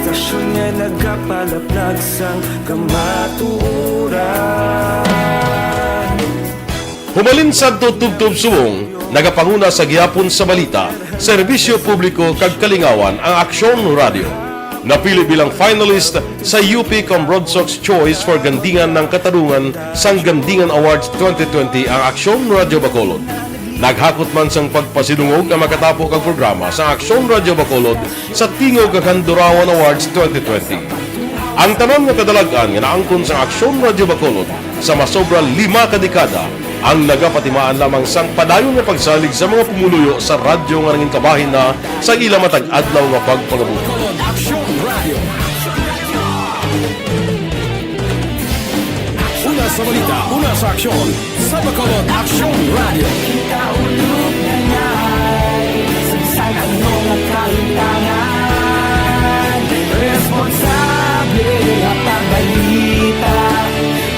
Istasyon nga nagapalaplag sang kamatuoran. Humalin sadto tubtob subong, nagapanguna sa gihapon sa balita, serbisyo publiko kag kalingawan ang Aksyon Radio. Napili bilang finalist sa U P Cambronsox Choice for Gandingan ng Katarungan sang Gandingan Awards twenty twenty ang Aksyon Radio Bacolod. Naghakot man sang pagpasidungog ang makatapo kag programa sa Aksyon Radio Bacolod sa Tingog kag Handurawan Awards twenty twenty. Ang tanan nga kadalag-an nga naangkon sang Aksyon Radio Bacolod sa masobra lima ka dekada ang nagapatimaan lamang sang padayon nga pagsalig sa mga pumuluyo sa radyo nga nangin kabahin na sa ila matag adlaw nga pagpangabuhi. Bacolod Aksyon Radio. Una sa balita, una sa aksyon, sa Bacolod Aksyon Radio. Kita ulog na ngay, sagsag ang mga kahitangan. Responsable at pagbalita,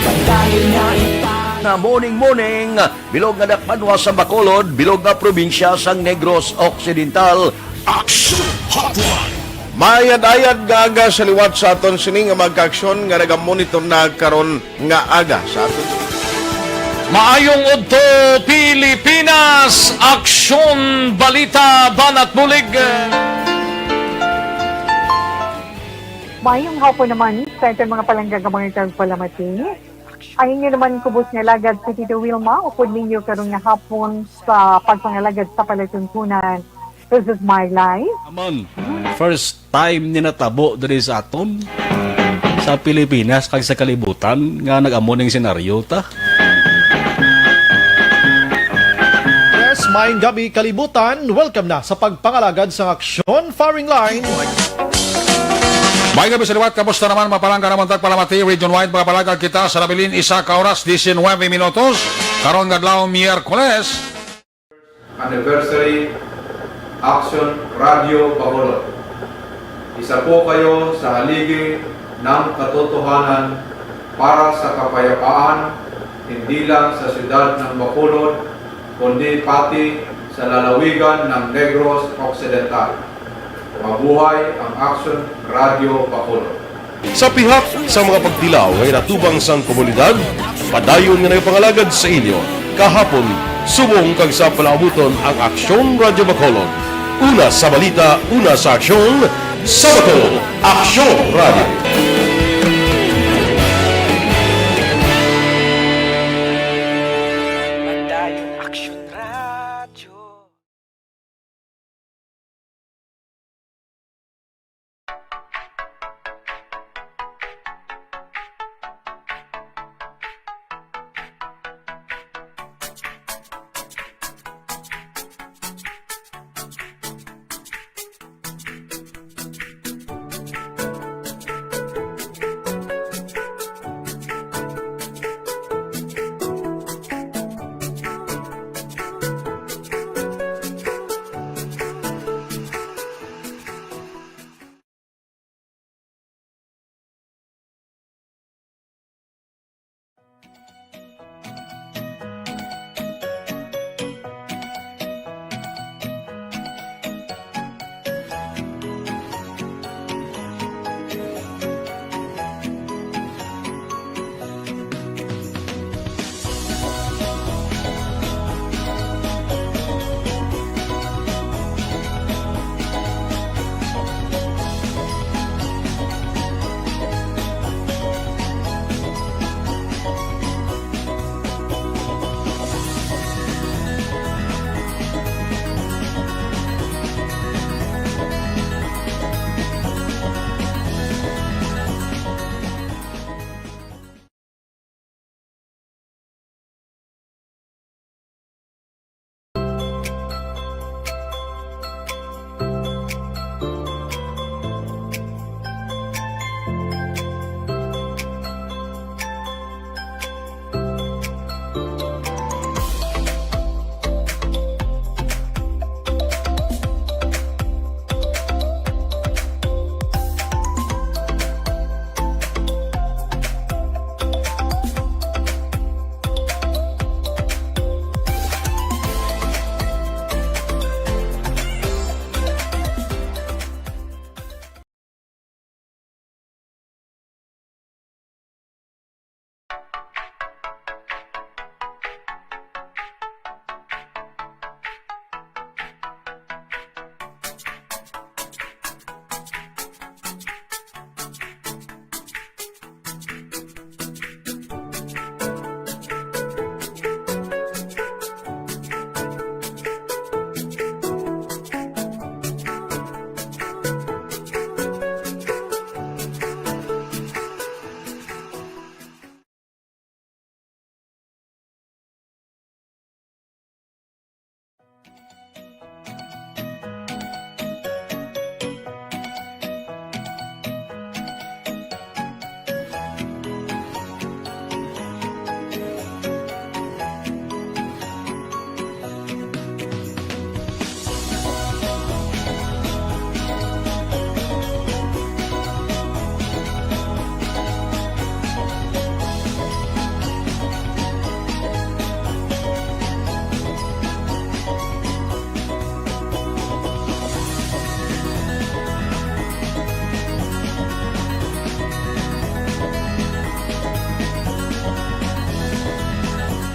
pagdahil na ita. Nga morning, morning. Bilog nga dakbanwa sa Bacolod, bilog nga probinsya sang Negros Occidental. Action Hotline. Maayad-ayad nga aga sa liwat sa aton sini nga mga kaaksyon nga nagamonitor na karon nga aga sa aton. Maayong udto, Pilipinas! Aksyon, balita, banat bulig. Maayong hapon naman sa aton mga palangga nga mga tagpalamati. Ang inyo naman kubos nga alagad si Tito Wilma, upod ninyo karon nga hapon sa pagpangalagad sa palatuntunan. This is my life. Amon, first time ni natabo diri sa aton, sa Pilipinas, kag sa kalibutan, nga nag-amo ning senaryo ta. Yes, maayong gabi, kalibutan. Welcome na sa pagpangalagad sa Aksyon Firing Line. May gabi sa liwat, kamusta naman, mapalangga naman tagpalamati, region wide, mga palangga kita sa nabilin, isa ka oras, diecinuebe minutos, karon nga adlaw, Miyerkules. Anniversary Action Radio Bacolod. Isa po kayo sa haligi ng katotohanan para sa kapayapaan, hindi lang sa siyudad ng Bacolod, kundi pati sa lalawigan ng Negros Occidental. Mabuhay ang Action Radio Bacolod. Sa pihak sa mga pagtilaw nga inatubang sang komunidad, padayon nga nagapangalagad sa inyo kahapon, subong kag sa palaabuton ang Aksyon Radio Bacolod. Una sa balita, una sa aksyon, sa Bacolod, Aksyon Radio. Padayon Aksyon Radio.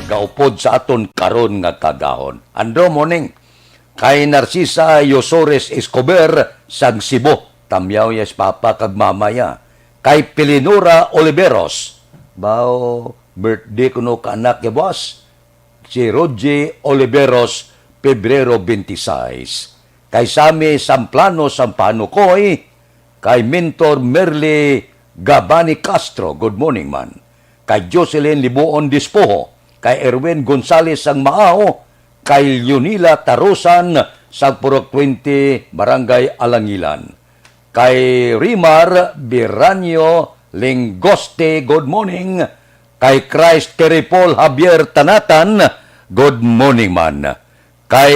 gaupod sa aton karon nga kagahon. Andro morning kay Narcisa Yosores Escobar sang Cebu. Tamyaw ya si papa kag mama ya. Kay Pilinora Oliveros. Bao, birthday kuno ka anak ya, boss. Si Rogie Oliveros, Pebrero twenty-six. Kay Sammy Samplano sang Panukoy, kay Mentor Merly Gabani Castro, good morning, man. Kay Jocelyn Libuon Dispoho, kay Erwin Gonzales sang Maao, kay Leonila Tarusan sang Purok twenty, Barangay Alangilan. Kay Rimar Biranyo Lingoste, good morning. Kay Christ Kerry Paul Javier Tanatan, good morning, man. Kay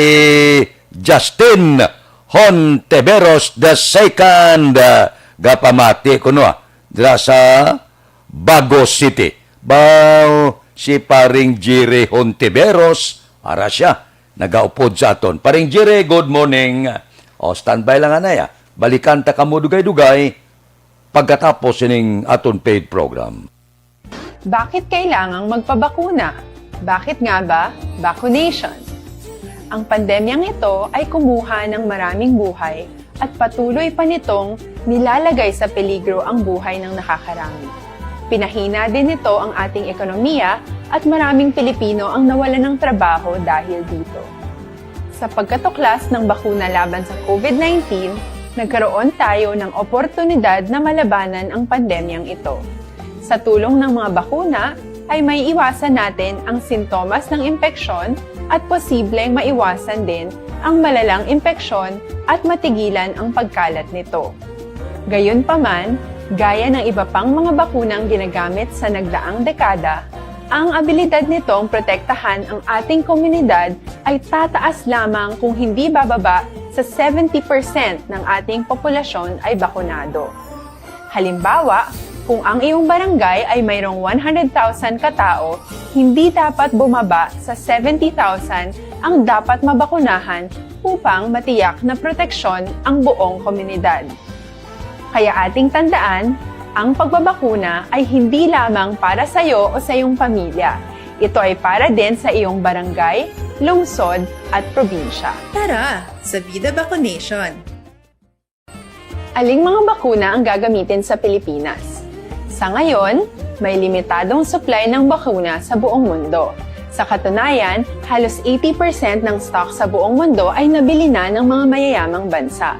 Justin Hontiveros the second, ah, gapamati kuno, ah, dira sa Bago City. Bao, si Paring Jerry Hontiveros, ara siya, nagaupod sa aton. Paring Jerry, good morning. O, standby lang anay, ah. Balikan ta kamo dugay-dugay pagkatapos sining aton paid program. Bakit kailangang magpabakuna? Bakit nga ba vaccination? Ang pandemyang ito ay kumuha ng maraming buhay at patuloy pa nitong nilalagay sa peligro ang buhay ng nakakarami. Pinahina din nito ang ating ekonomiya at maraming Pilipino ang nawalan ng trabaho dahil dito. Sa pagkatuklas ng bakuna laban sa COVID nineteen, nagkaroon tayo ng oportunidad na malabanan ang pandemyang ito. Sa tulong ng mga bakuna, ay maiiwasan natin ang sintomas ng impeksyon at posibleng maiwasan din ang malalang impeksyon at matigilan ang pagkalat nito. Gayunpaman, gaya ng iba pang mga bakunang ginagamit sa nagdaang dekada, ang abilidad nitong protektahan ang ating komunidad ay tataas lamang kung hindi bababa sa seventy percent ng ating populasyon ay bakunado. Halimbawa, kung ang iyong barangay ay mayroong one hundred thousand katao, hindi dapat bumaba sa seventy thousand ang dapat mabakunahan upang matiyak na proteksyon ang buong komunidad. Kaya ating tandaan, ang pagbabakuna ay hindi lamang para sa iyo o sa iyong pamilya. Ito ay para din sa iyong barangay, lungsod, at probinsya. Tara, sa Vida Vaccination! Aling mga bakuna ang gagamitin sa Pilipinas? Sa ngayon, may limitadong supply ng bakuna sa buong mundo. Sa katunayan, halos eighty percent ng stock sa buong mundo ay nabili na ng mga mayayamang bansa.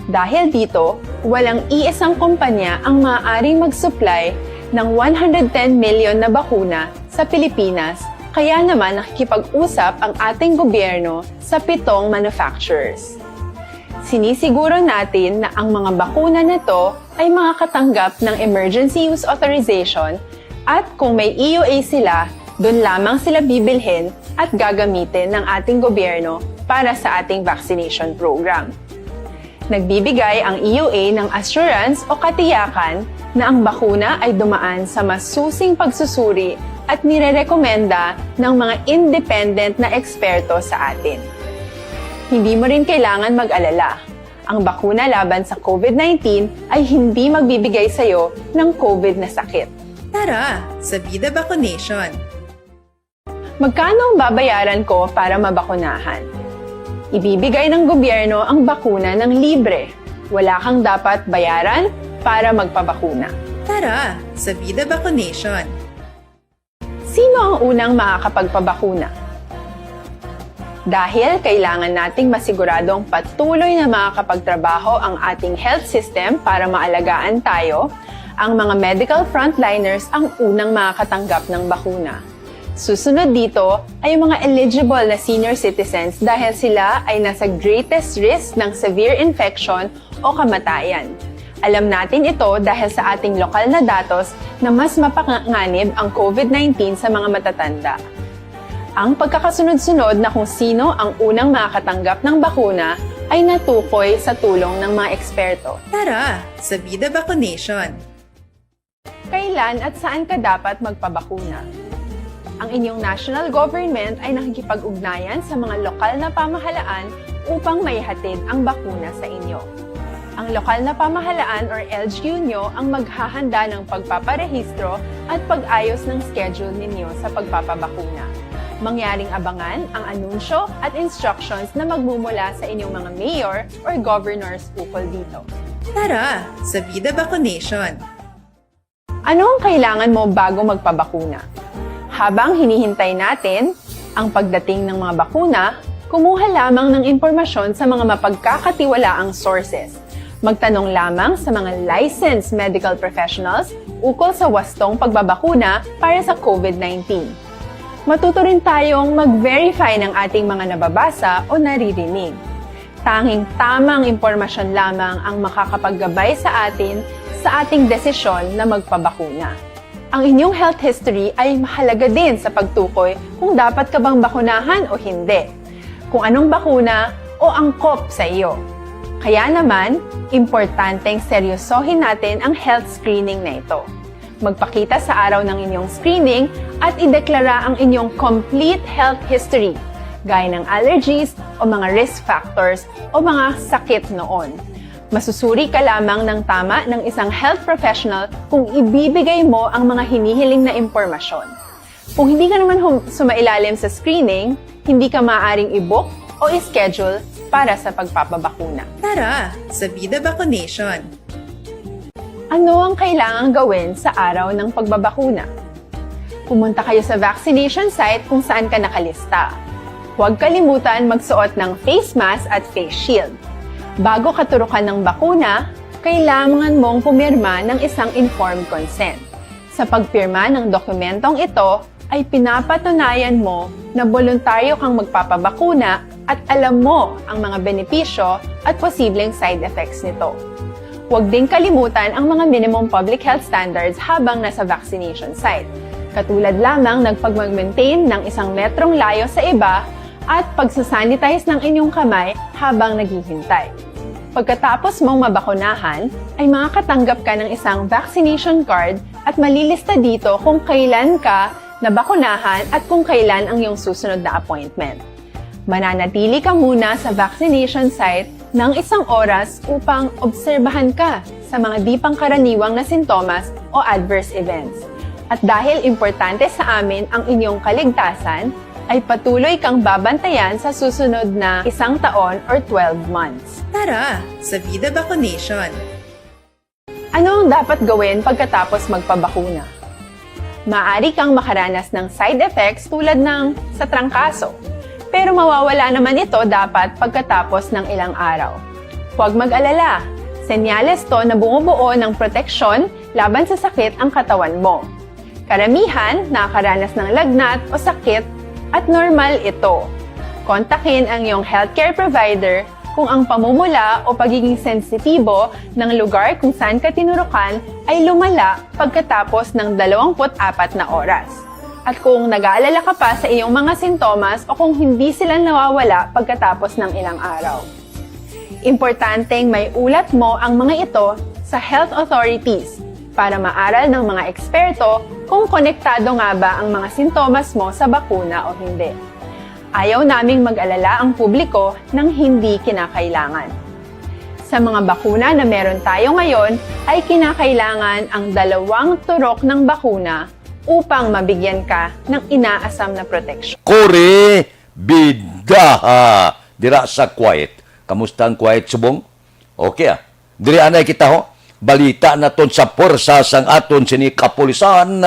Dahil dito, walang iisang kumpanya ang maaaring mag-supply ng one hundred ten million na bakuna sa Pilipinas, kaya naman nakikipag-usap ang ating gobyerno sa pitong manufacturers. Sinisiguro natin na ang mga bakuna na to ay makakatanggap ng emergency use authorization at kung may E U A sila, doon lamang sila bibilhin at gagamitin ng ating gobyerno para sa ating vaccination program. Nagbibigay ang E U A ng assurance o katiyakan na ang bakuna ay dumaan sa masusing pagsusuri at nirerekomenda ng mga independent na eksperto sa atin. Hindi mo rin kailangan mag-alala. Ang bakuna laban sa COVID nineteen ay hindi magbibigay sa iyo ng COVID na sakit. Tara, sa Vida Vaccination! Magkano ang babayaran ko para mabakunahan? Ibibigay ng gobyerno ang bakuna ng libre. Wala kang dapat bayaran para magpabakuna. Tara, sa Vida Vaccination! Sino ang unang makakapagpabakuna? Dahil kailangan nating masiguradong patuloy na makakapagtrabaho ang ating health system para maalagaan tayo, ang mga medical frontliners ang unang makakatanggap ng bakuna. Susunod dito ay ang mga eligible na senior citizens dahil sila ay nasa greatest risk ng severe infection o kamatayan. Alam natin ito dahil sa ating lokal na datos na mas mapanganib ang COVID nineteen sa mga matatanda. Ang pagkakasunod-sunod na kung sino ang unang makakatanggap ng bakuna ay natukoy sa tulong ng mga eksperto. Tara, sa Vida Vaccination! Kailan at saan ka dapat magpabakuna? Ang inyong national government ay nakikipag-ugnayan sa mga lokal na pamahalaan upang maihatid ang bakuna sa inyo. Ang lokal na pamahalaan or L G U nyo ang maghahanda ng pagpaparehistro at pag-ayos ng schedule ninyo sa pagpapabakuna. Mangyaring abangan ang anunsyo at instructions na magmumula sa inyong mga mayor or governors ukol dito. Tara sa Vida Vaccination! Ano ang kailangan mo bago magpabakuna? Habang hinihintay natin ang pagdating ng mga bakuna, kumuha lamang ng impormasyon sa mga mapagkakatiwalaang sources. Magtanong lamang sa mga licensed medical professionals ukol sa wastong pagbabakuna para sa COVID nineteen. Matuto rin tayong mag-verify ng ating mga nababasa o naririnig. Tanging tamang impormasyon lamang ang makakapaggabay sa atin sa ating desisyon na magpabakuna. Ang inyong health history ay mahalaga din sa pagtukoy kung dapat ka bang bakunahan o hindi, kung anong bakuna o angkop sa iyo. Kaya naman, importanteng seryosohin natin ang health screening na ito. Magpakita sa araw ng inyong screening at ideklara ang inyong complete health history, gaya ng allergies o mga risk factors o mga sakit noon. Masusuri ka lamang ng tama ng isang health professional kung ibibigay mo ang mga hinihiling na impormasyon. Kung hindi ka naman hum- sumailalim sa screening, hindi ka maaaring i-book o i-schedule para sa pagpapabakuna. Tara sa Vida Vaccination! Ano ang kailangang gawin sa araw ng pagbabakuna? Pumunta kayo sa vaccination site kung saan ka nakalista. Huwag kalimutan magsuot ng face mask at face shield. Bago katurukan ng bakuna, kailangan mong pumirma ng isang informed consent. Sa pagpirma ng dokumentong ito, ay pinapatunayan mo na boluntaryo kang magpapabakuna at alam mo ang mga benepisyo at posibleng side effects nito. Huwag ding kalimutan ang mga minimum public health standards habang nasa vaccination site, katulad lamang ng pagmag-maintain ng isang metrong layo sa iba at pagsasanitize ng inyong kamay habang naghihintay. Pagkatapos mong mabakunahan, ay makakatanggap ka ng isang vaccination card at malilista dito kung kailan ka nabakunahan at kung kailan ang iyong susunod na appointment. Mananatili ka muna sa vaccination site ng isang oras upang obserbahan ka sa mga di pangkaraniwang na sintomas o adverse events. At dahil importante sa amin ang inyong kaligtasan, ay patuloy kang babantayan sa susunod na isang taon or twelve months. Tara sa Vida Vaccination! Ano ang dapat gawin pagkatapos magpabakuna? Maaari kang makaranas ng side effects tulad ng sa trangkaso, pero mawawala naman ito dapat pagkatapos ng ilang araw. Huwag mag-alala, senyales to na bumubuo ng proteksyon laban sa sakit ang katawan mo. Karamihan nakakaranas ng lagnat o sakit at normal ito. Kontakin ang iyong healthcare provider kung ang pamumula o pagiging sensitibo ng lugar kung saan ka tinurukan ay lumala pagkatapos ng dalawampu't apat na oras, at kung nag-aalala ka pa sa iyong mga sintomas o kung hindi sila nawawala pagkatapos ng ilang araw. Importanteng may ulat mo ang mga ito sa health authorities para maaral ng mga eksperto kung konektado nga ba ang mga sintomas mo sa bakuna o hindi. Ayaw naming mag-alala ang publiko ng hindi kinakailangan. Sa mga bakuna na meron tayo ngayon, ay kinakailangan ang dalawang turok ng bakuna upang mabigyan ka ng inaasam na proteksyon. Kore Bidaha dira sa Kuwait. Kamusta ang Kuwait, subong? Okay, ah. Diri anay kita, ho. Balita naton sa pwersa sang aton sini kapulisan,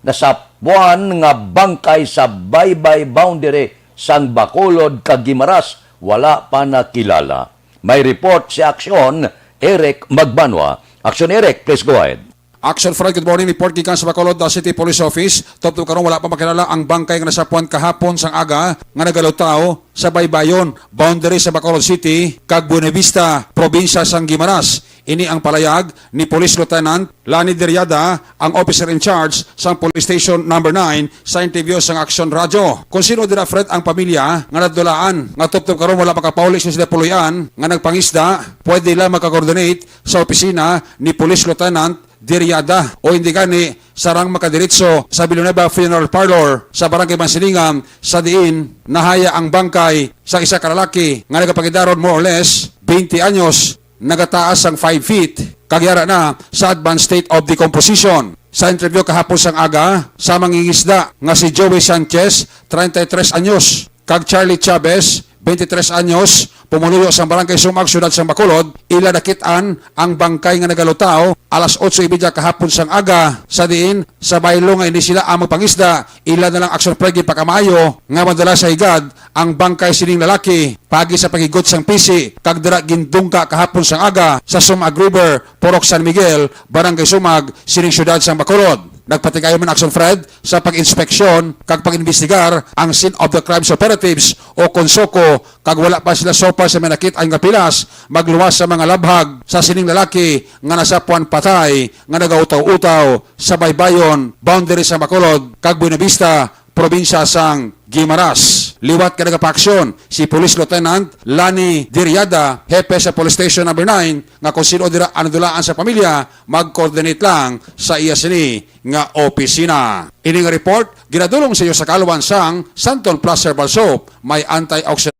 nasapwan nga bangkay sa baybay boundary sang Bacolod kag Guimaras, wala pa nakilala. May report si Aksyon Eric Magbanwa. Aksyon Eric, please go ahead. Action Front, good morning. Report gikan sa Bacolod, uh, City Police Office. Tubtob karon, wala pa makilala ang bangkay nga nasapwan kahapon sang aga nga nagalutaw sa baybayon, boundary sa Bacolod City kag Buenavista, probinsya sang Guimaras. Ini ang palayag ni Police Lieutenant Lani Deriada, ang officer in charge sang Police Station Number Nine, sa interview sang Action Radyo. Kon sin-o dira, Fred, ang pamilya nga nadulaan nga tubtob karon wala makapauli sa sila puloy-an nga nagpangisda, pwede lang maka-coordinate sa opisina ni Police Lieutenant Deriada, o hindi gani, sarang makadiretso sa Villanueva Funeral Parlor sa Barangay Mansilingan, sa diin nahaya ang bangkay sa isa ka lalaki nga nagapangidaron more or less twenty anyos. nagataas sang five feet, kag yara na sa advanced state of decomposition. Sa interview kahapon sang aga sa mangingisda nga si Joey Sanchez, treinta y tres anyos, kag Charlie Chavez, veintitrés anyos, pumuluyo sang Barangay Sumag, Siyudad sang Bacolod, ila nakit-an ang bangkay nga nagalutaw alas otso y media kahapon sang aga, sa diin sa baylo nga ini sila ang magpangisda, ila na lang aksyon, pre, ginpakamaayo nga madala sa higad ang bangkay sining lalaki paagi sa paghigot sang pisi, kag dira gindungga kahapon sang aga sa Sumag River, Purok San Miguel, Barangay Sumag, sining siyudad sang Bacolod. Nagpatigay man, Action Fred, sa pag-inspeksyon kag pag-imbestigar ang scene of the crimes operatives o kon SOCO, kag wala pa sila so far sa may nakit-an nga pilas magluwas sa mga labhag sa sining lalaki nga nasapuan patay nga nagautaw-utaw sa baybayon, boundary sa Bacolod kag Buenavista, probinsya sang Guimaras. Liwat ka nagapaaksyon si Police Lieutenant Lani Diriada, hepe sa Police Station Number Nine, nga kung sino dira ang nadulaan sa pamilya, mag-coordinate lang sa iya sini nga opisina. Ini nga report ginadulong sa iyo sa kaluan sang Santon Plus Herbal Soap, may antioxidant.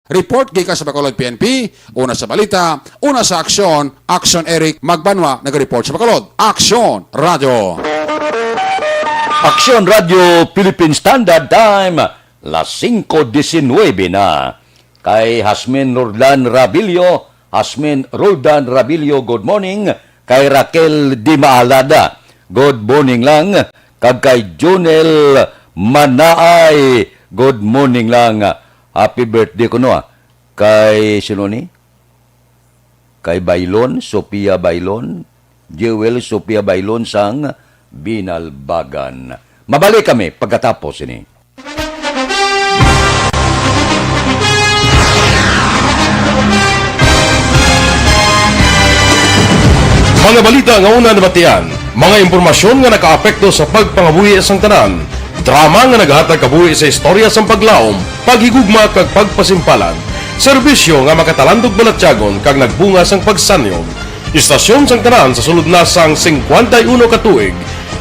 Report gikan sa Bacolod P N P, una sa balita, una sa aksyon, Aksyon Eric Magbanwa nag-report sa Bacolod. Aksyon Radio. Aksyon Radio Philippine Standard Time, las singko disinuybe na. Kay Hasmin Roldan Rabillo, Hasmin Roldan Rabillo, good morning. Kay Raquel Di Maalada, good morning lang. Kag kay Junel Manaay, good morning lang. Happy birthday kuno, ah. Kay sino ni? Kay Baylon, Sophia Baylon, Jewel Sophia Baylon sang Binalbagan. Mabalik kami pagkatapos ini. Mga balita nga una nabatian, mga impormasyon nga nakaapekto sa pagpangabuhi sang tanan, drama nga naghatag kabuhi sa istorya sang paglaom, paghigugma kag pagpasimpalan, serbisyo nga makatalandog balatyagon kag nagbunga sang pagsanyog. Istasyon sang tanan sa sulod na sang singkwenta y uno ka tuig.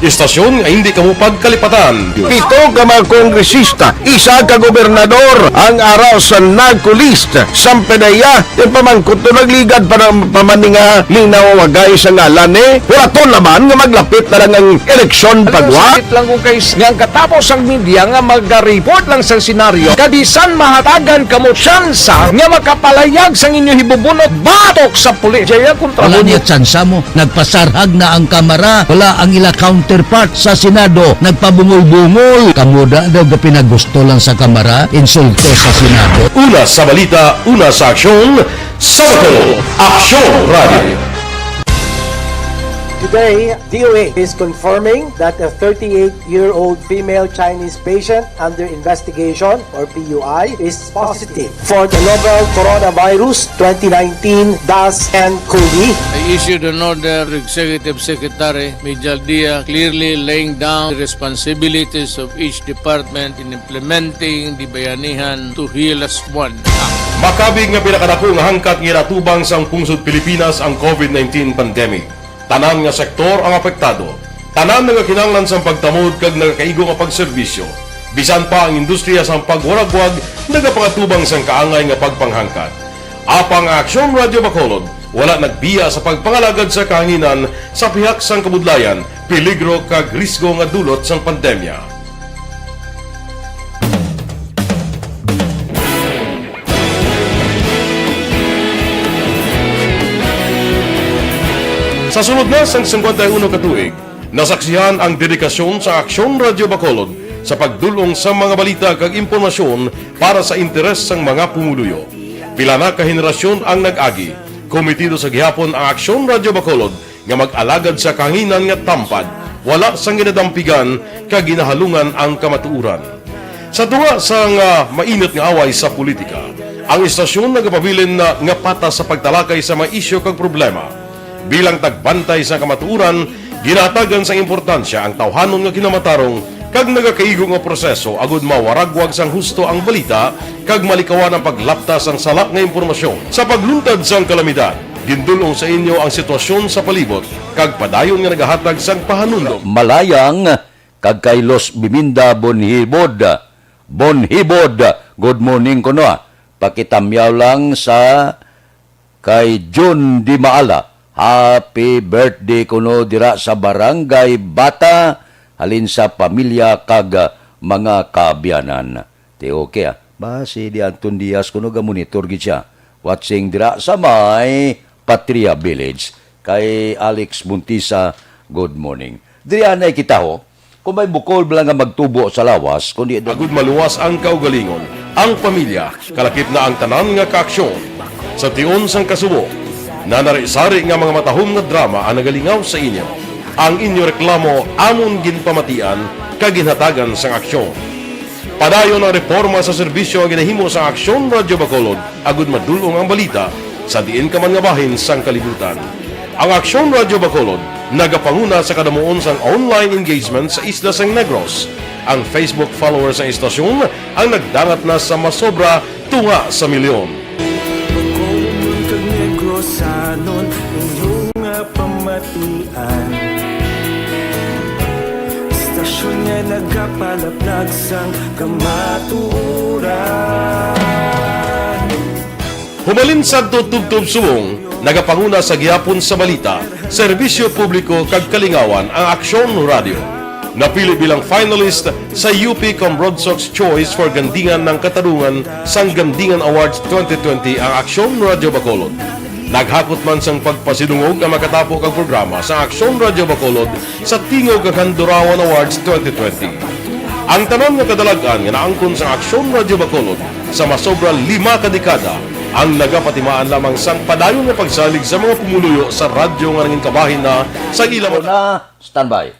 Istasyon nga hindi kamo pagkalipatan. Pito ka mga kongresista, isa ka gobernador, ang ara sa NAGCOLEST, sang PDEA, yung pamangkot to nagligad pa ng pamaninga, linaw wagay sa ngalan, eh. Wala to naman nga maglapit na lang ang eleksyon. Ano, pagwa? Sakit lang kung kay nga ang katapos ang media nga maga-report lang sa senaryo, kabisan mahatagan kamo tsansa nga makapalayag sang inyo hibubunot batok sa pulis. Jaya kontra. Ano mo niya tsansa mo? Nagpasarhag na ang Kamara. Wala ang ila counterpart sa Senado. Nagpabungol-bungol. Kamo da daw gapinagusto lang sa Kamara, insulto sa Senado. Una sa balita, una sa aksyon, sa Bacolod, Aksyon Radio. Today, D O A is confirming that a thirty-eight-year-old female Chinese patient under investigation, or P U I, is positive for the novel coronavirus twenty nineteen dash N COVID. I issued an order to Executive Secretary Mijal Dia, clearly laying down the responsibilities of each department in implementing the Bayanihan to Heal Us One Act. Makabig nga pinakadako nga hangkat nga ginatubang sang pungsod Pilipinas ang COVID nineteen pandemic. Tanan nga sektor ang apektado. Tanan nga kinahanglan sang pagtamod kag nagakaigo nga pagserbisyo. Bisan pa ang industriya sang pagwaragwag nagapangatubang sang kaangay nga pagpanghangkat. Apang ang Aksyon Radio Bacolod wala nagbiya sa pagpangalagad sa kahanginan sa pihak sang kabudlayan, peligro kag risgo nga dulot sang pandemya. Sa sulod na sang singkwenta y uno ka tuig, nasaksihan ang dedikasyon sa Aksyon Radio Bacolod sa pagdul-ong sa mga balita kag impormasyon para sa interes sang mga pumuluyo. Pila na ka henerasyon ang nag-agi. Kometido sa gihapon ang Aksyon Radio Bacolod nga mag-alagad sa kahanginan nga tampad, wala sang ginadampigan kag ginahalungan ang kamatuoran. Sa tunga sang, ah, mainit nga away sa politika, ang istasyon nagapabilin na nga patas sa pagtalakay sa mga isyu kag problema. Bilang tagbantay sa kamatuoran, ginahatagan sang importansya ang tawhanon nga kinamatarong kag nagakaigo nga proseso agud mawaragwag sang husto ang balita kag malikawan ang paglapta sang sala nga impormasyon. Sa pagluntad sang kalamidad, Gindul-ong sa inyo ang sitwasyon sa palibot kag padayon nga nagahatag sang pahanumdom. Malayang kag kay Los Biminda Bonhibod. Bonhibod, good morning kuno. Pakitamyaw lang sa kay June Di Maala. Happy birthday kuno dira sa Barangay Bata, halin sa pamilya kag, ah, mga kaabyanan. Ti okay, ah. Ba, si Di Anton Diaz kuno ga-monitor gid siya. Watching dira sa may Patria Village. Kay Alex Montisa, good morning. Diri anay kita, ho. Kung may bukol bala nga magtubo sa lawas, kundi do- Agud maluwas ang kaugalingon, ang pamilya, kalakip na ang tanan nga kaaksyon. Sa tion sang kasubo, nanari-sari nga mga matahom nga drama ang nagalingaw sa inyo. Ang inyo reklamo amon ginpamatian kag ginhatagan sang aksyon. Padayon ang reporma sa serbisyo nga ginahimo sang Aksyon Radyo Bacolod agud madul-ong ang balita sa diin ka man nga bahin sang kalibutan. Ang Aksyon Radyo Bacolod nagapanguna sa kadamuon sang online engagement sa isla sang Negros. Ang Facebook followers sang istasyon ang nagdangat na sa masobra tunga sa milyon. Bacolodnon kag Negrosanon, inyo nga pamatian. Istasyon nga nagapalaplag sang kamatuoran. Humalin sadto tubtob subong, nagapanguna sa gihapon sa balita, serbisyo publiko kag kalingawan ang Aksyon Radyo. Napili bilang finalist sa U P Comrodsocs Choice for Gandingan ng Katarungan sang Gandingan Awards twenty twenty ang Aksyon Radyo Bacolod. Naghakot man sang pagpasidungog ang makatapo kag programa sa Aksyon Radyo Bacolod sa Tingog kag Handurawan Awards twenty twenty. Ang tanan nga kadalag-an nga naangkon sa Aksyon Radyo Bacolod sa masobra lima ka dekada ang nagapatimaan lamang sang padayon nga pagsalig sa mga pumuluyo sa radyo nga nangin kabahin na sa ila mga na standby.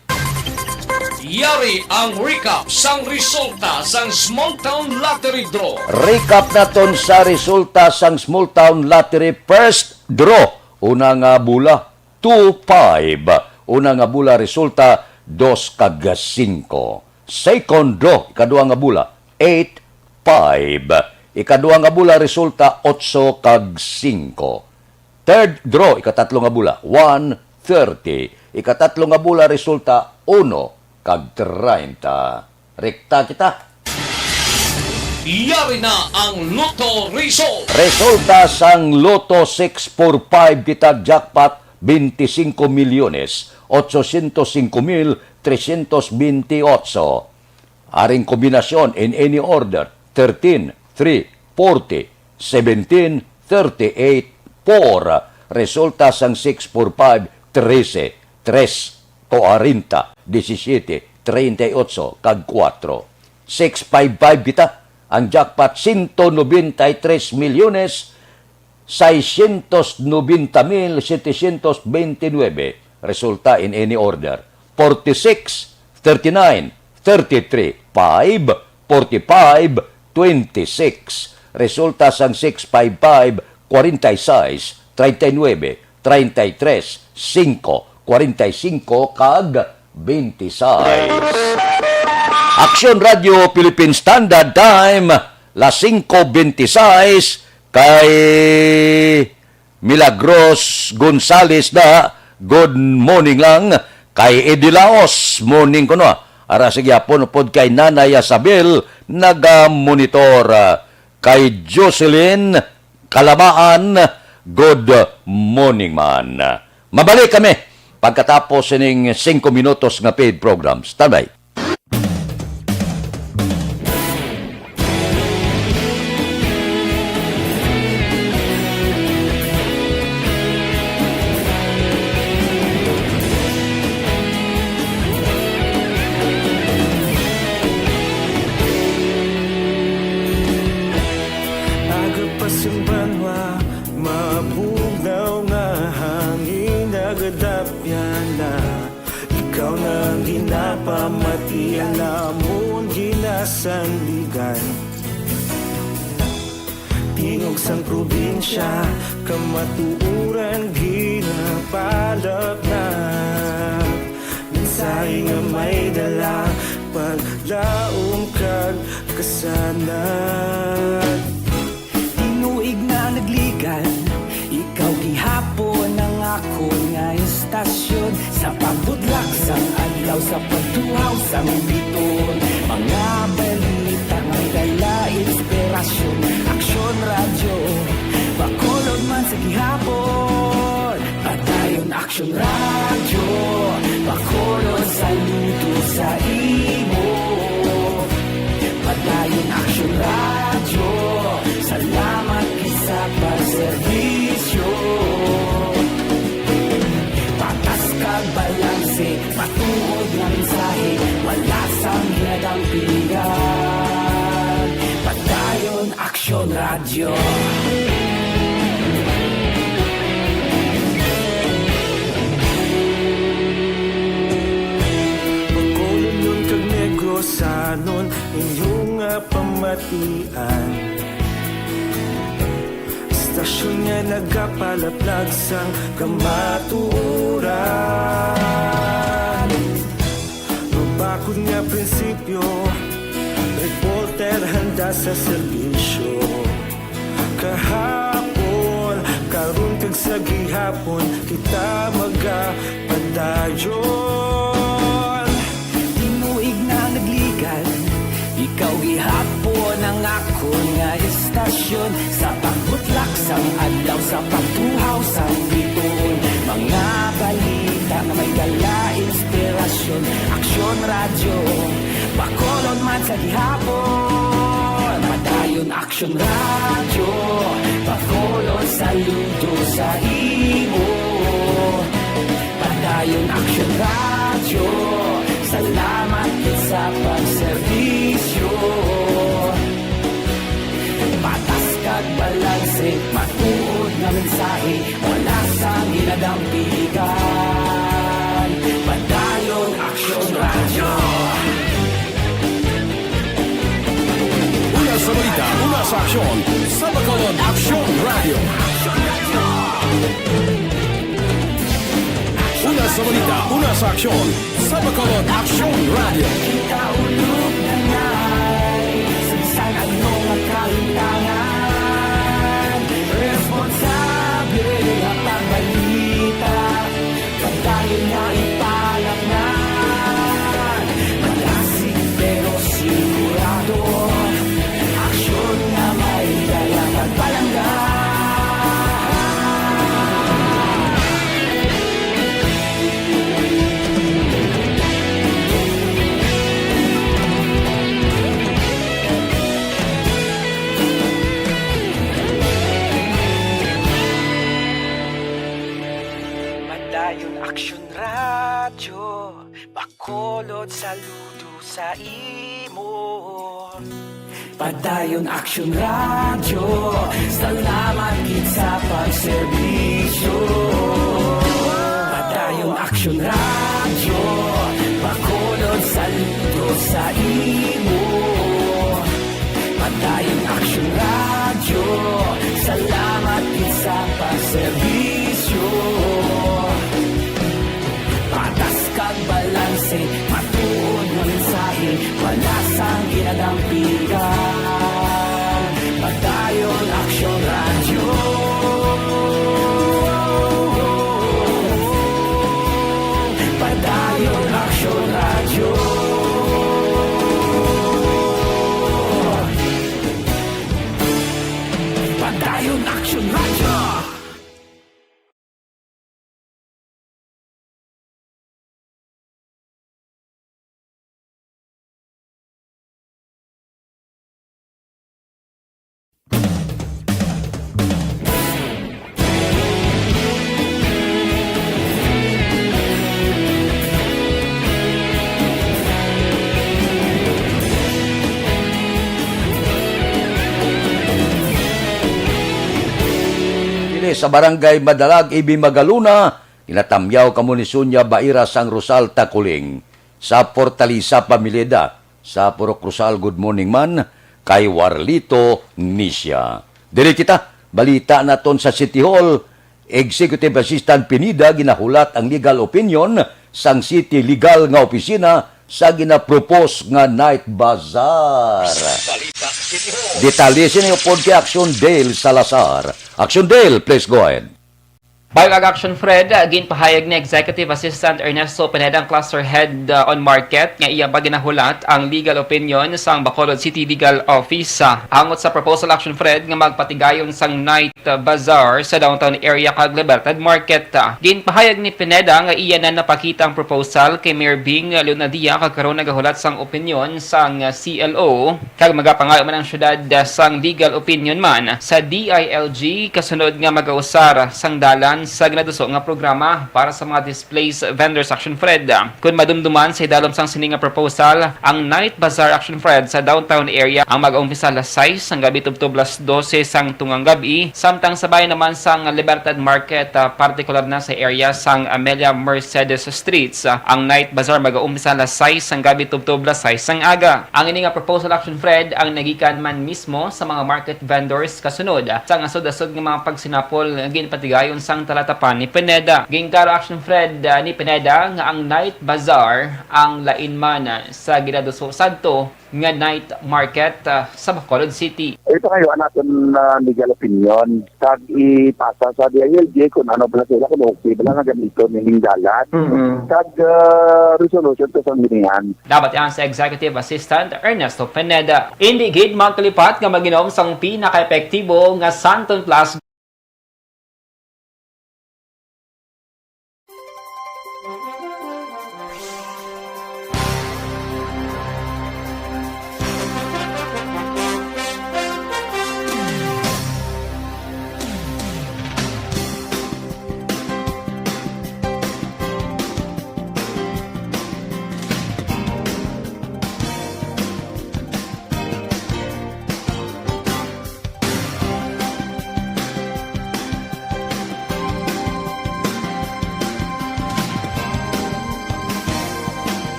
Yari ang recap sang resulta sang Small Town Lottery Draw. Recap naton sa resulta sang Small Town Lottery first draw. Una nga bula, two five. Una nga bula resulta, dos kag singko. Second draw, ikadua nga bula, eight five. Ikadua nga bula resulta, otso kag singko. Third draw, ikatatlo nga bula, one thirty. Ikatatlo nga bula resulta, uno kag treinta. Rekta kita. Yari na ang Lotto result. Resulta sang Lotto six four five kita jackpot, veinticinco millones ochocientos cinco mil trescientos veintiocho. Aring kombinasyon in any order, thirteen, three, forty, seventeen, thirty-eight, four. Resulta sang six four five, trese, tres, kuwarenta, disisiete, treinta y ocho, kag kuwatro. Six five five kita, ang jackpot, sento nobenta y tres milyones, seiscientos noventa mil setecientos veintinuebe. Resulta in any order, forty-six, thirty-nine, thirty-three, five, forty-five, twenty-six. Resulta sang six five five, forty-six, treinta y nueve, treinta y tres, singko, kwarenta y singko, kag twenty-six. Aksyon Radyo Philippine Standard Time, las singko veintiséis, kay Milagros Gonzales na, good morning lang. Kay Eddie Laos, morning kuno. Ara sa gihapon, upod kay Nanay Isabel, naga-monitor. Kay Jocelyn Kalamaan, good morning man. Mabalik kami pagkatapos sining singko minutos nga paid programs. Standby. Aga pa sing banwa, mabugnaw nga hangin, nagadapyan na. Ikaw na ang ginapamatian namon, ginasandigan. Tingog sang probinsya, kamatuoran ginapalapnag. Mensahe nga may dala, paglaom kag kasanag. Tinuig na nagligan, ikaw gihapon Sa pagtuhaw sang biton, mga balita nga may dala inspirasyon. Aksyon Radyo, Bacolod man sa gihapon. Padayon Aksyon Radyo, Bacolod saludo sa imo. Padayon Aksyon Radyo, salamat gid sa pagserbisyo. Patas kag balanse, matuod nga mensahe, wala sang ginadampigan. Padayon Aksyon Radyo. Bacolodnon kag Negrosanon, inyo nga pamatian. Istasyon nga nagapalaplag sang kamatuoran. Mabakod nga prinsipyo, reporter handa sa serbisyo. Kahapon, karon kag sa gihapon, kita magapadayon. Tinuig na nagligan, ikaw gihapon ang akon nga istasyon. Sa pagbutlak sang adlaw, sa pagtuhaw sang biton, mga balita nga may dala inspirasyon. Aksyon Radyo, Bacolod man sa gihapon. Padayon Aksyon Radyo, Bacolod saludo sa imo. Padayon Aksyon Radyo, salamat gid sa pagserbisyo. Patas kag balanse, matuod nga mensahe, wala sang ginadampigan. Padayon Aksyon Radyo. Una sa balita, una sa aksyon, sa Bacolod Aksyon Radyo. Una sa balita, una sa aksyon, sa Bacolod Aksyon Radyo. Kita ulog na ngay, sa bisan ano nga kahintangan, responsable nga pagbalita. Padayon nga ipalaknag, malasig pero sigurado, aksyon nga may dala kag palangga. Padayon Aksyon Radyo, Bacolod saludo sa imo. Padayon Aksyon Radyo, salamat gid sa pagserbisyo. Padayon Aksyon Radyo, Bacolod saludo sa imo. Padayon Aksyon Radyo, salamat gid sa pagserbisyo. Patas kag balanse, matuod nga mensahe, wala sang ginadampigan. Padayon Aksyon Radyo. Padayon Aksyon Radyo. Padayon Aksyon Radyo. Diri sa Barangay Madalag, Ibi Magaluna, ginatamyaw kamo ni Sonia Baira sang Rosal Takuling. Sa Fortaleza, Pamileda, sa Purok Rosal, good morning man kay Warlito Nisia. Diri kita, balita naton sa City Hall. Executive Assistant Pineda ginahulat ang legal opinion sang City Legal nga Opisina sa ginapropose nga night bazaar. Balita City Hall. Detalye sini upod kay Action Dale Salazar. Action Dale, please go ahead. Bayog Aga Action Fred, ah, ginpahayag ni Executive Assistant Ernesto Pineda, ang Cluster Head, ah, on Market, nga iya pa ginahulat ang legal opinion sang Bacolod City Legal Office, ah, angot sa proposal, Action Fred, nga magpatigayon sang night, ah, bazaar sa downtown area kag Libertad Market. Ah, ginpahayag ni Pineda nga iya na napakita ang proposal kay Mayor Bing Leonadia, kag karon nagahulat sang opinion sang, ah, C L O. Kag magapangayo man ang siyudad, ah, sang legal opinion man sa D I L G kasunod nga magausar sang dalan sa ginaduso nga programa para sa mga displaced vendors, Action Fred. Kon madumduman sa idalom sang sini nga proposal, ang night bazaar, Action Fred, sa downtown area ang mag-umpisa alas sais sang gabi tubtob alas dose sang tungang gabi, samtang sa bahin naman sang Libertad Market, ah, partikular na sa area sang Amelia Mercedes Streets, ah, ang night bazaar mag-umpisa alas sais sang gabi tubtob alas sais sang aga. Ang ini nga proposal, Action Fred, ang nagikan man mismo sa mga market vendors kasunod sang asod-asod nga mga pagsinapol nga ginpatigayon sang talatapan ni Pineda. Ginklaro, Action Fred, ah, ni Pineda nga ang night bazaar ang lain man, ah, sa ginaduso sadto nga night market, ah, sa Bacolod City. Ito ngayon ang aton, ah, legal opinion. Kag ipasa sa D I L G kung ano bala sila, kung okay bala nga gamiton nining dalan. Mm-mm. Kag, ah, resolution to sang ginihan. Dapat yan sa Executive Assistant Ernesto Pineda. Indi gid magkalipat nga mag-inom sang pinaka-epektibo nga Santon Plus.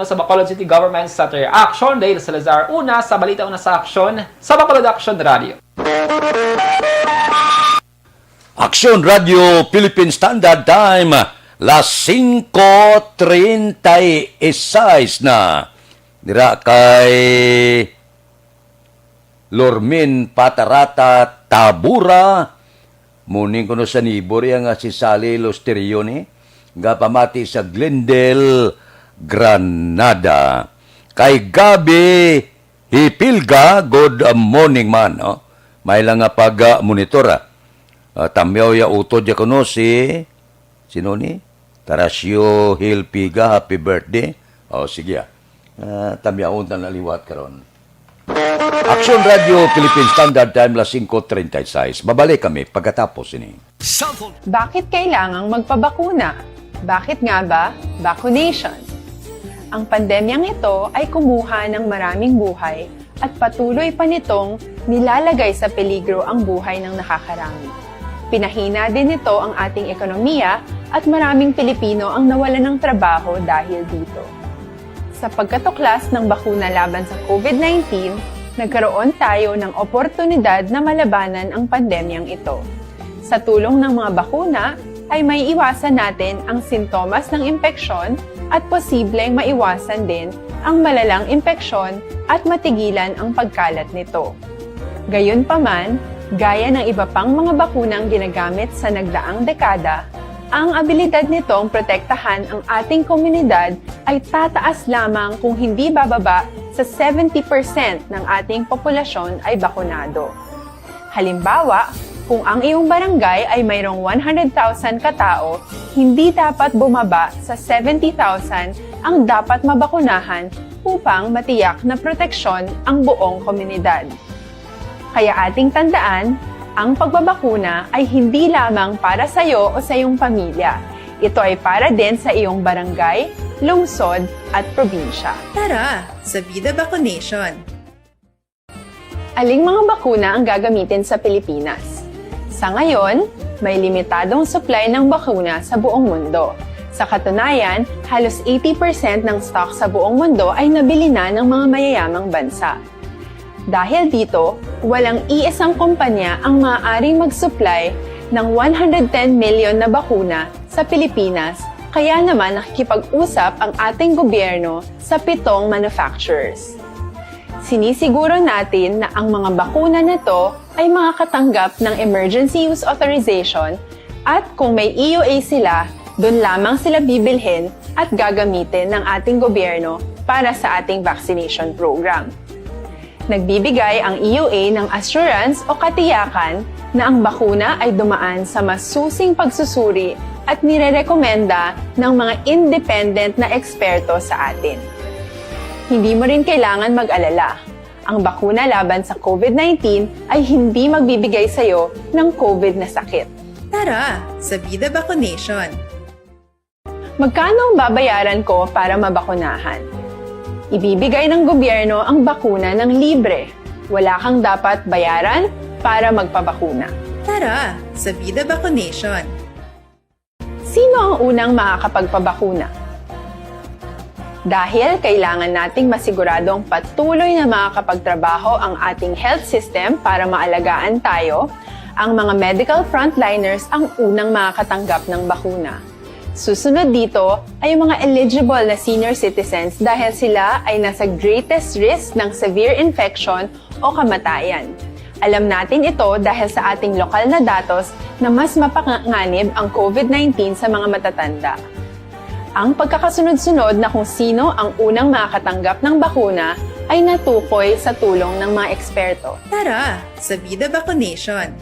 Sa Bacolod City Government Center. Action, Dale Salazar. Una sa balita, una sa aksyon, sa Bacolod Action Radio. Action Radio Philippine Standard Time, las singko treinta y seis na. Dira kay Lormin Patarata Tabura, muning kuno sa neighbor iya nga si Sally Losterione, nga pamati sa Glendale, Granada. Kay Gabi Hipilga, good morning man, no? May lang nga pag, ah, monitor, ah. Ah, tamyaw ya utod ya kuno si Sino ni? Tarasio Hilpiga, happy birthday. O, sige, ah. Ah, tamyaon ta na liwat karon. Action Radio Philippine Standard Time, las singko treinta y seis. Babalik kami pagkatapos ini. Bakit kailangang magpabakuna? Bakit nga ba vaccination? Ang pandemyang ito ay kumuha ng maraming buhay at patuloy pa nitong nilalagay sa peligro ang buhay ng nakakarami. Pinahina din nito ang ating ekonomiya at maraming Pilipino ang nawalan ng trabaho dahil dito. Sa pagkatuklas ng bakuna laban sa COVID nineteen, nagkaroon tayo ng oportunidad na malabanan ang pandemyang ito. Sa tulong ng mga bakuna, ay maiiwasan natin ang sintomas ng impeksyon at posibleng maiwasan din ang malalang impeksyon at matigilan ang pagkalat nito. Gayunpaman, gaya ng iba pang mga bakunang ginagamit sa nagdaang dekada, ang abilidad nitong protektahan ang ating komunidad ay tataas lamang kung hindi bababa sa seventy percent ng ating populasyon ay bakunado. Halimbawa, kung ang iyong barangay ay mayroong one hundred thousand katao, hindi dapat bumaba sa seventy thousand ang dapat mabakunahan upang matiyak na proteksyon ang buong komunidad. Kaya ating tandaan, ang pagbabakuna ay hindi lamang para sa iyo o sa iyong pamilya. Ito ay para din sa iyong barangay, lungsod, at probinsya. Tara sa Vida Vacunation! Aling mga bakuna ang gagamitin sa Pilipinas? Sa ngayon, may limitadong supply ng bakuna sa buong mundo. Sa katunayan, halos eighty percent ng stock sa buong mundo ay nabili na ng mga mayayamang bansa. Dahil dito, walang iisang kumpanya ang maaaring mag-supply ng one hundred ten million na bakuna sa Pilipinas, kaya naman nakikipag-usap ang ating gobyerno sa pitong manufacturers. Sinisiguro natin na ang mga bakuna na to ay makakatanggap ng emergency use authorization, at kung may E U A sila, doon lamang sila bibilhin at gagamitin ng ating gobyerno para sa ating vaccination program. Nagbibigay ang E U A ng assurance o katiyakan na ang bakuna ay dumaan sa masusing pagsusuri at nirerekomenda ng mga independent na eksperto sa atin. Hindi mo rin kailangan mag-alala. Ang bakuna laban sa COVID nineteen ay hindi magbibigay sa iyo ng COVID na sakit. Tara sa Vida Vacunation! Magkano ang babayaran ko para mabakunahan? Ibibigay ng gobyerno ang bakuna ng libre. Wala kang dapat bayaran para magpabakuna. Tara sa Vida Vacunation! Sino ang unang makakapagpabakuna? Dahil kailangan nating masiguradong patuloy na makakapagtrabaho ang ating health system para maalagaan tayo, ang mga medical frontliners ang unang makakatanggap ng bakuna. Susunod dito ay ang mga eligible na senior citizens dahil sila ay nasa greatest risk ng severe infection o kamatayan. Alam natin ito dahil sa ating lokal na datos na mas mapanganib ang COVID nineteen sa mga matatanda. Ang pagkakasunod-sunod na kung sino ang unang makakatanggap ng bakuna ay natukoy sa tulong ng mga eksperto. Tara sa Vida Vacunation!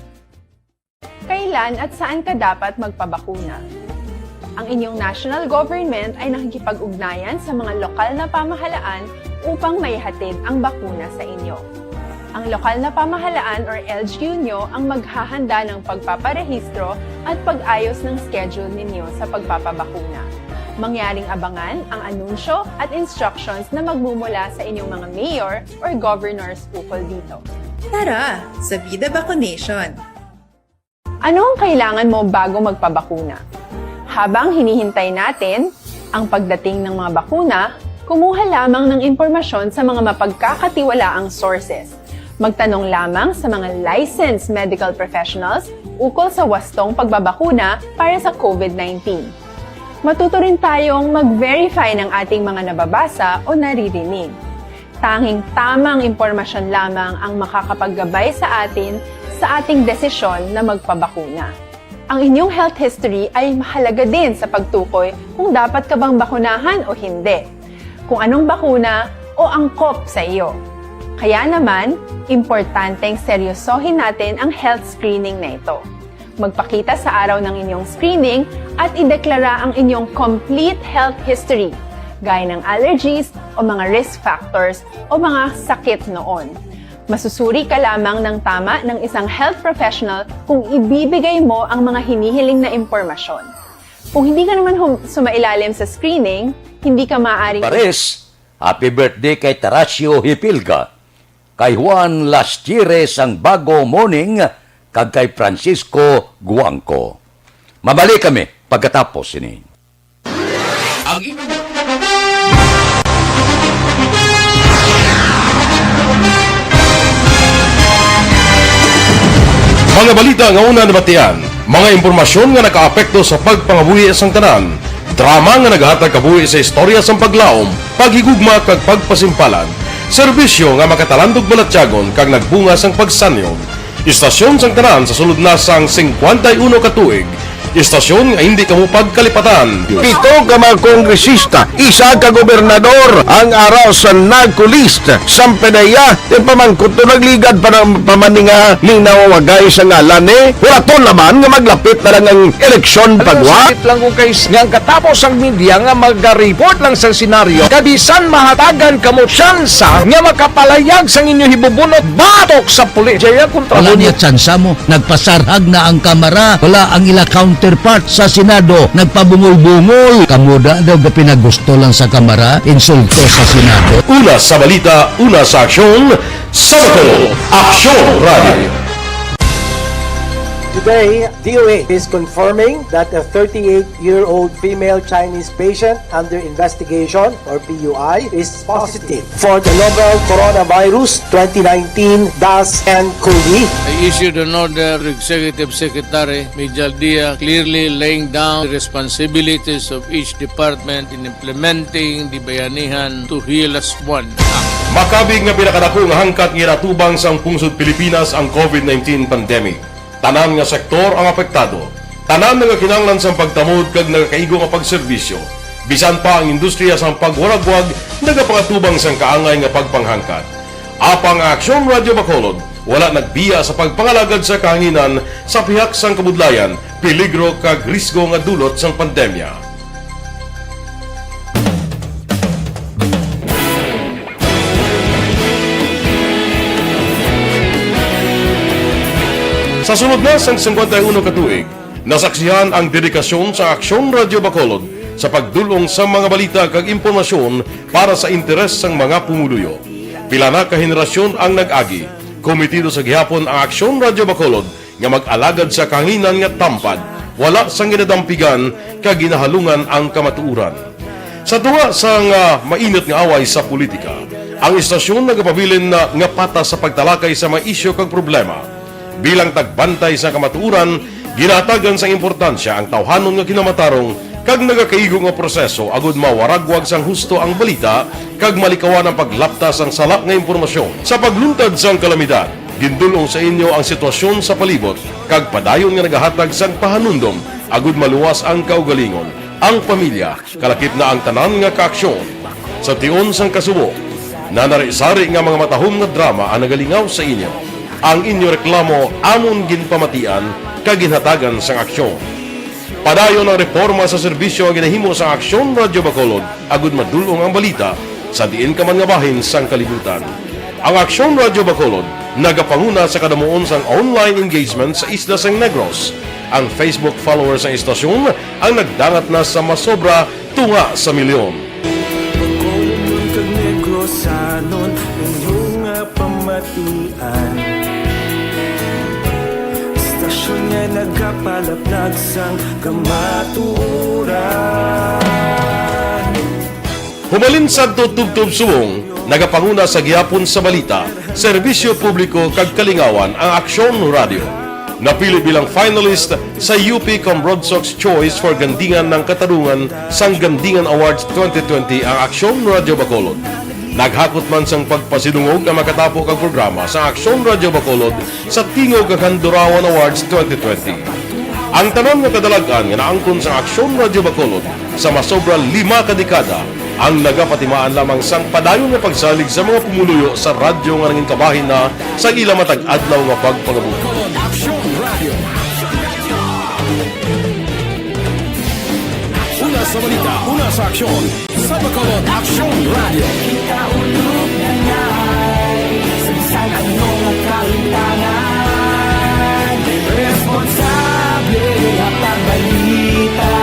Kailan at saan ka dapat magpabakuna? Ang inyong national government ay nakikipag-ugnayan sa mga lokal na pamahalaan upang maihatid ang bakuna sa inyo. Ang lokal na pamahalaan or L G U nyo ang maghahanda ng pagpaparehistro at pag-ayos ng schedule ninyo sa pagpapabakuna. Mangyaring abangan ang anunsyo at instructions na magmumula sa inyong mga mayor or governors ukol dito. Tara sa Vida Vacunation! Ano ang kailangan mo bago magpabakuna? Habang hinihintay natin ang pagdating ng mga bakuna, kumuha lamang ng impormasyon sa mga mapagkakatiwalaang sources. Magtanong lamang sa mga licensed medical professionals ukol sa wastong pagbabakuna para sa COVID nineteen. Matuto rin tayong mag-verify ng ating mga nababasa o naririnig. Tanging tamang impormasyon lamang ang makakapaggabay sa atin sa ating desisyon na magpabakuna. Ang inyong health history ay mahalaga din sa pagtukoy kung dapat ka bang bakunahan o hindi, kung anong bakuna o angkop sa iyo. Kaya naman, importanteng seryosohin natin ang health screening na ito. Magpakita sa araw ng inyong screening at ideklara ang inyong complete health history, gaya ng allergies o mga risk factors o mga sakit noon. Masusuri ka lamang ng tama ng isang health professional kung ibibigay mo ang mga hinihiling na impormasyon. Kung hindi ka naman hum- sumailalim sa screening, hindi ka maaaring Pares, happy birthday kay Tarasio Hipilga, kay Juan Lastieres ang Bago Morning, kag kay Francisco Guangco. Mabalik kami pagkatapos sini. Ang inyong Mga balita nga una nabatian, mga impormasyon nga nakaapekto sa pagpangabuhi sang tanan, drama nga nagahatag kabuhi sa istorya sang paglaom, paghigugma kag pagpasimpalan, serbisyo nga makatalandog balatyagon kag nagbunga sang pagsanyog. Istasyon sang tanan sa sulod na sang singkwenta y uno ka tuig, istasyon nga hindi kamo pagkalipatan. Pito ka mga kongresista, isa ka gobernador ang ara sa NAGCO list. Sampe na iya, ti pamangkot to nagligad pa ng pamaninga ning nawawagay sa ngalan ni. Hulaton naman nga maglapit na lang ang eleksyon Ano pagwa. Sakit lang kung kay nga ang katapos ang media nga maga-report lang sa senaryo, kabisan mahatagan kamo tsansa nga makapalayag sang inyo hibubunot batok sa pulis. Jaya kontra Wala mo. Niya tsansa mo. Nagpasarhag na ang kamara. Wala ang ila count Counterpart sa Senado, nagpabungol-bungol. Kamo da daw gapinagusto lang sa Kamara, insulto sa Senado. Una sa balita, una sa aksyon, sa Bacolod, Aksyon Radio. Today, D O H is confirming that a thirty-eight-year-old female Chinese patient under investigation, or P U I, is positive for the novel Coronavirus twenty nineteen dash N COVID. I issued an order to Executive Secretary Major Dia, clearly laying down the responsibilities of each department in implementing the Bayanihan to Heal As One Act. Makabig nga pinakadako nga hangkat nga ginatubang sang pungsod Pilipinas ang COVID nineteen pandemic. Tanan nga sektor ang apektado. Tanan nga kinahanglan sang pagtamod kag nagakaigo nga pagserbisyo. Bisan pa ang industriya sang pagwaragwag nagapangatubang sang kaangay nga pagpanghangkat. Apang ang Aksyon Radyo Bacolod wala nagbiya sa pagpangalagad sa kahanginan sa pihak sang kabudlayan, peligro kag risgo nga dulot sang pandemya. Sa sulod na sang singkwenta y uno ka tuig, nasaksihan ang dedikasyon sa Aksyon Radyo Bacolod sa pagdul-ong sa mga balita kag impormasyon para sa interes sang mga pumuluyo. Pila na ka henerasyon ang nag-agi. Komitido sa gihapon ang Aksyon Radyo Bacolod nga mag-alagad sa kahanginan nga tampad, wala sang ginadampigan kag ginahalungan ang kamatuoran. Sa tunga sang, ah, mainit nga away sa politika, ang istasyon nagapabilin na nga patas sa pagtalakay sa mga isyu kag problema. Bilang tagbantay sa kamatuoran, ginahatagan sang importansya ang tawhanon nga kinamatarong kag nagakaigo nga proseso agud mawaragwag sang husto ang balita kag malikawan ang paglapta sang sala nga impormasyon. Sa pagluntad sang kalamidad, gindul-ong sa inyo ang sitwasyon sa palibot kag padayon nga nagahatag sang pahanumdom agud maluwas ang kaugalingon, ang pamilya, kalakip na ang tanan nga kaaksyon. Sa tion sang kasubo, nanari-sari nga mga matahom nga drama ang nagalingaw sa inyo. Ang inyo reklamo amon ginpamatian kag ginhatagan sang aksyon. Padayon ang reporma sa serbisyo nga ginahimo sang Aksyon Radyo Bacolod agud madul-ong ang balita sa diin ka man nga bahin sang kalibutan. Ang Aksyon Radyo Bacolod nagapanguna sa kadamuon sang online engagement sa isla sang Negros. Ang Facebook followers sang istasyon ang nagdangat na sa masobra tunga sa milyon. Bacolodnon kag Negrosanon, inyo nga pamatian. Istasyon nga nagapalaplag sang kamatuoran. Humalin sadto tubtob subong, nagapanguna sa gihapon sa balita, serbisyo publiko kag kalingawan ang Aksyon Radyo. Napili bilang finalist sa U P Comrade Sox Choice for Gandingan ng Katarungan sang Gandingan Awards twenty twenty ang Aksyon Radyo Bacolod. Naghakot man sang pagpasidungog ang makatapo kag programa sa Aksyon Radyo Bacolod sa Tingog kag Handurawan Awards twenty twenty. Ang tanan nga kadalag-an nga naangkon sang Aksyon Radyo Bacolod sa masobra lima ka dekada ang nagapatimaan lamang sang padayon nga pagsalig sa mga pumuluyo sa radyo nga nangin kabahin na sang ila matag adlaw nga pagpangabuhi. Aksyon Radio. Una sa balita, una sa aksyon. Sa Bacolod Aksyon Radio. Kita ulog na ngay, sa bisan ano nga kalimtangan. Responsable nga pagbalita,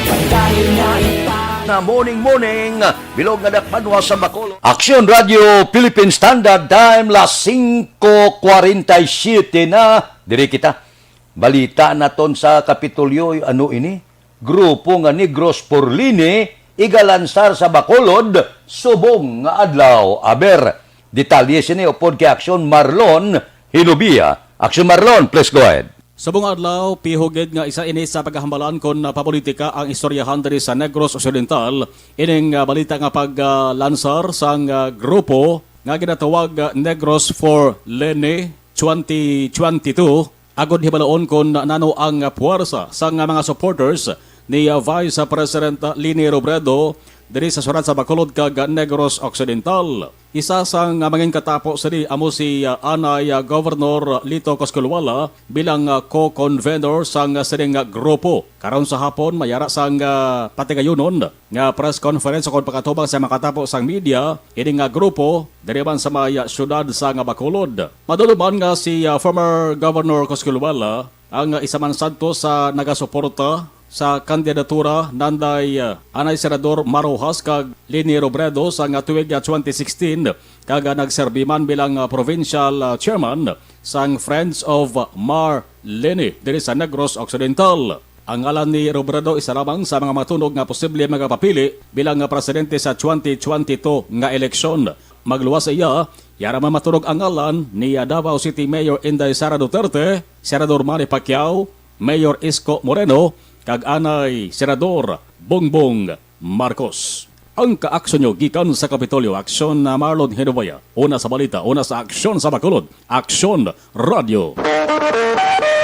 pagdahil nga ipa- Na morning, morning, bilog nga dakpanwa sa Bacolod. Aksyon Radio Philippine Standard Time, las singko kwarenta y siyete na. Diri kita. Balita naton sa Kapitolyo, ano ini? Grupo nga Negros Porlini igalansar sa Bacolod subong nga adlaw. Aber, detalye sini upod kay Aksyon Marlon Hinubia. Aksyon Marlon, please go ahead. Subong nga adlaw, pihugid nga isa ini sa pagkahambalan kon papolitika ang istoryahan diri sa Negros Occidental. Ining, ah, balita nga paglansar sang, ah, grupo nga ginatawag, ah, Negros for Leni twenty twenty-two, agod hibaloon kon nano ang puwersa sang mga supporters ni, ah, Vice President Leni Robredo diri sa syudad sa Bacolod kag Negros Occidental. Isa sang, ah, mangin katapo sini amo si, ah, anay, ah, Governor Lito Cosculuala bilang, ah, co-convenor sang, ah, sining, ah, grupo. Karon sa hapon, may ara sang, ah, patigayunon nga press conference ukon pagkatubang sa makatapo sang media, ini nga grupo, diri man sa may, ah, siyudad sang Bacolod. Madulom man nga si, ah, former Governor Cosculuala Ang isa man sadto sa nagasuporta sa kandidatura nanday, ah, anay Senador Mar Roxas kag Leni Robredo sang tuig, ah, twenty sixteen, kag, ah, nagserbi man bilang, ah, provincial, ah, chairman sang Friends of Mar Leni diri sa Negros Occidental. Ang ngalan ni Robredo isa lamang sa mga matunog nga posible magapapili bilang, ah, presidente sa twenty twenty-two nga eleksyon. Magluwas iya, yara man matunog ang ngalan ni, ah, Davao City Mayor Inday Sara Duterte, Senador Manny Pacquiao, Mayor Isko Moreno, kag anay Senador Bongbong Marcos. Ang kaaksyon nyo gikan sa Kapitolyo Aksyon na Marlon Hinubaya. Una sa balita, una sa aksyon sa Bacolod. Aksyon Radio.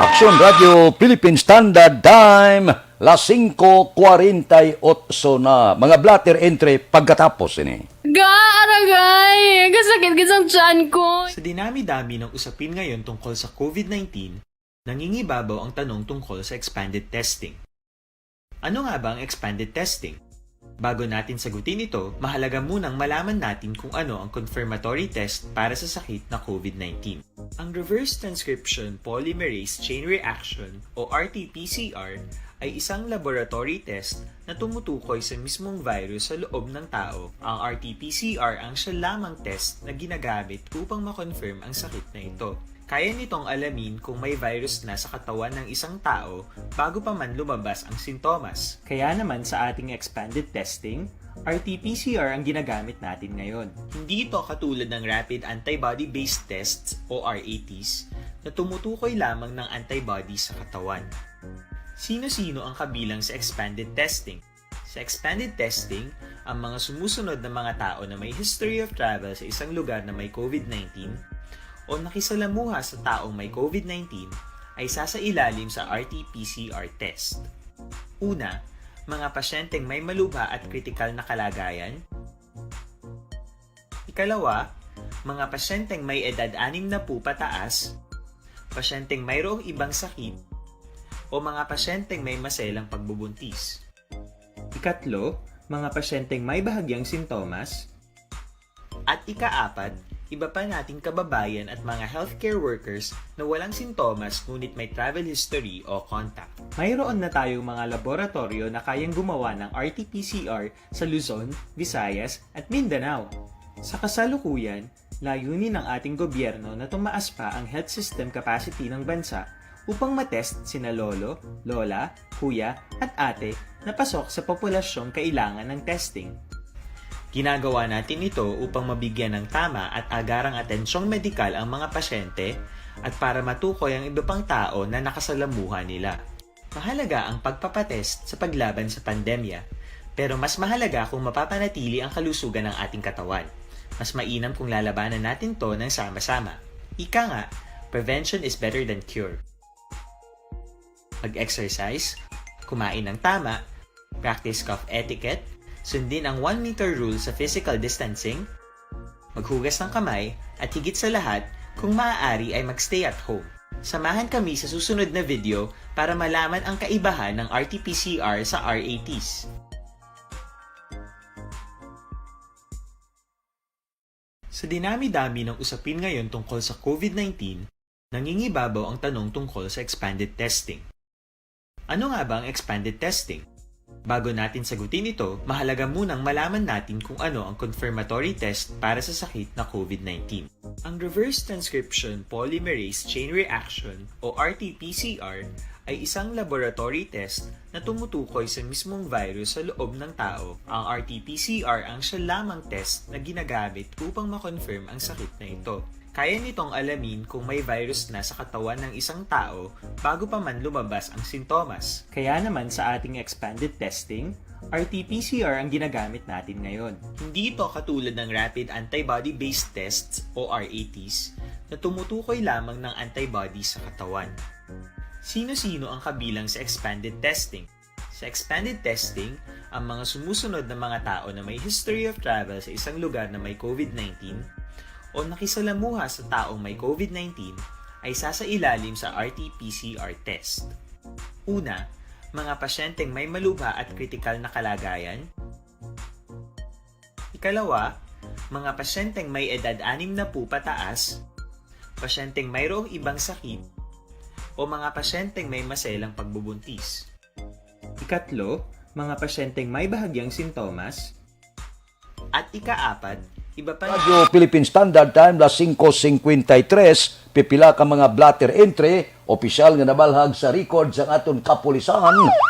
Aksyon Radio Philippine Standard Time, las singko kuwarenta y otso na. Mga blotter entry pagkatapos ini. Ga, aragay! Kasakit gid sang tiyan ko! Sa dinami-dami ng usapin ngayon tungkol sa COVID nineteen, nangingibabaw ang tanong tungkol sa expanded testing. Ano nga ba ang expanded testing? Bago natin sagutin ito, mahalaga munang malaman natin kung ano ang confirmatory test para sa sakit na COVID nineteen. Ang reverse transcription polymerase chain reaction o R T P C R ay isang laboratory test na tumutukoy sa mismong virus sa loob ng tao. Ang R T P C R ang siya lamang test na ginagamit upang ma-confirm ang sakit na ito. Kaya nitong alamin kung may virus na sa katawan ng isang tao bago pa man lumabas ang sintomas. Kaya naman sa ating expanded testing, R T P C R ang ginagamit natin ngayon. Hindi ito katulad ng rapid antibody-based tests o R A Ts na tumutukoy lamang ng antibody sa katawan. Sino-sino ang kabilang sa expanded testing? Sa expanded testing, ang mga sumusunod na mga tao na may history of travel sa isang lugar na may COVID nineteen o nakisalamuha sa taong may COVID nineteen ay sasailalim sa R T P C R test. Una, mga pasyenteng may malubha at kritikal na kalagayan. Ikalawa, mga pasyenteng may edad anim na po pataas, pasyenteng mayroong ibang sakit, o mga pasyenteng may maselang pagbubuntis. Ikatlo, mga pasyenteng may bahagyang sintomas. At ikaapat, iba pa nating kababayan at mga healthcare workers na walang sintomas ngunit may travel history o contact. Mayroon na tayong mga laboratoryo na kayang gumawa ng R T P C R sa Luzon, Visayas, at Mindanao. Sa kasalukuyan, layunin ng ating gobyerno na tumaas pa ang health system capacity ng bansa upang matest sina lolo, lola, kuya, at ate na pasok sa populasyong kailangan ng testing. Ginagawa natin ito upang mabigyan ng tama at agarang atensyong medikal ang mga pasyente at para matukoy ang iba pang tao na nakasalamuha nila. Mahalaga ang pagpapatest sa paglaban sa pandemya, pero mas mahalaga kung mapapanatili ang kalusugan ng ating katawan. Mas mainam kung lalabanan natin 'to ng sama-sama. Ika nga, prevention is better than cure. Mag-exercise, kumain ng tama, practice cough etiquette, sundin ang one meter rule sa physical distancing, maghugas ng kamay, at higit sa lahat, kung maaari ay mag-stay at home. Samahan kami sa susunod na video para malaman ang kaibahan ng R T P C R sa R A Ts. Sa dinami-dami ng usapin ngayon tungkol sa COVID nineteen, nangingibabaw ang tanong tungkol sa expanded testing. Ano nga ba ang expanded testing? Bago natin sagutin ito, mahalaga munang malaman natin kung ano ang confirmatory test para sa sakit na COVID nineteen. Ang reverse transcription polymerase chain reaction o R T P C R ay isang laboratory test na tumutukoy sa mismong virus sa loob ng tao. Ang R T P C R ang siya lamang test na ginagamit upang ma-confirm ang sakit na ito. Kaya nitong alamin kung may virus na sa katawan ng isang tao bago pa man lumabas ang sintomas. Kaya naman sa ating expanded testing, R T P C R ang ginagamit natin ngayon. Hindi ito katulad ng rapid antibody-based tests o R A Ts na tumutukoy lamang ng antibody sa katawan. Sino-sino ang kabilang sa expanded testing? Sa expanded testing, ang mga sumusunod na mga tao na may history of travel sa isang lugar na may COVID nineteen o nakisalamuha sa taong may COVID nineteen ay sasailalim sa R T P C R test. Una, mga pasyenteng may malubha at kritikal na kalagayan. Ikalawa, mga pasyenteng may edad anim na po pataas, pasyenteng mayroong ibang sakit, o mga pasyenteng may maselang pagbubuntis. Ikatlo, mga pasyenteng may bahagyang sintomas. At ikaapat, iba pa Radyo Philippine Standard Time, las singko singkwenta y tres, pipila ka mga blotter entry, opisyal nga nabalhag sa record sang aton kapulisan.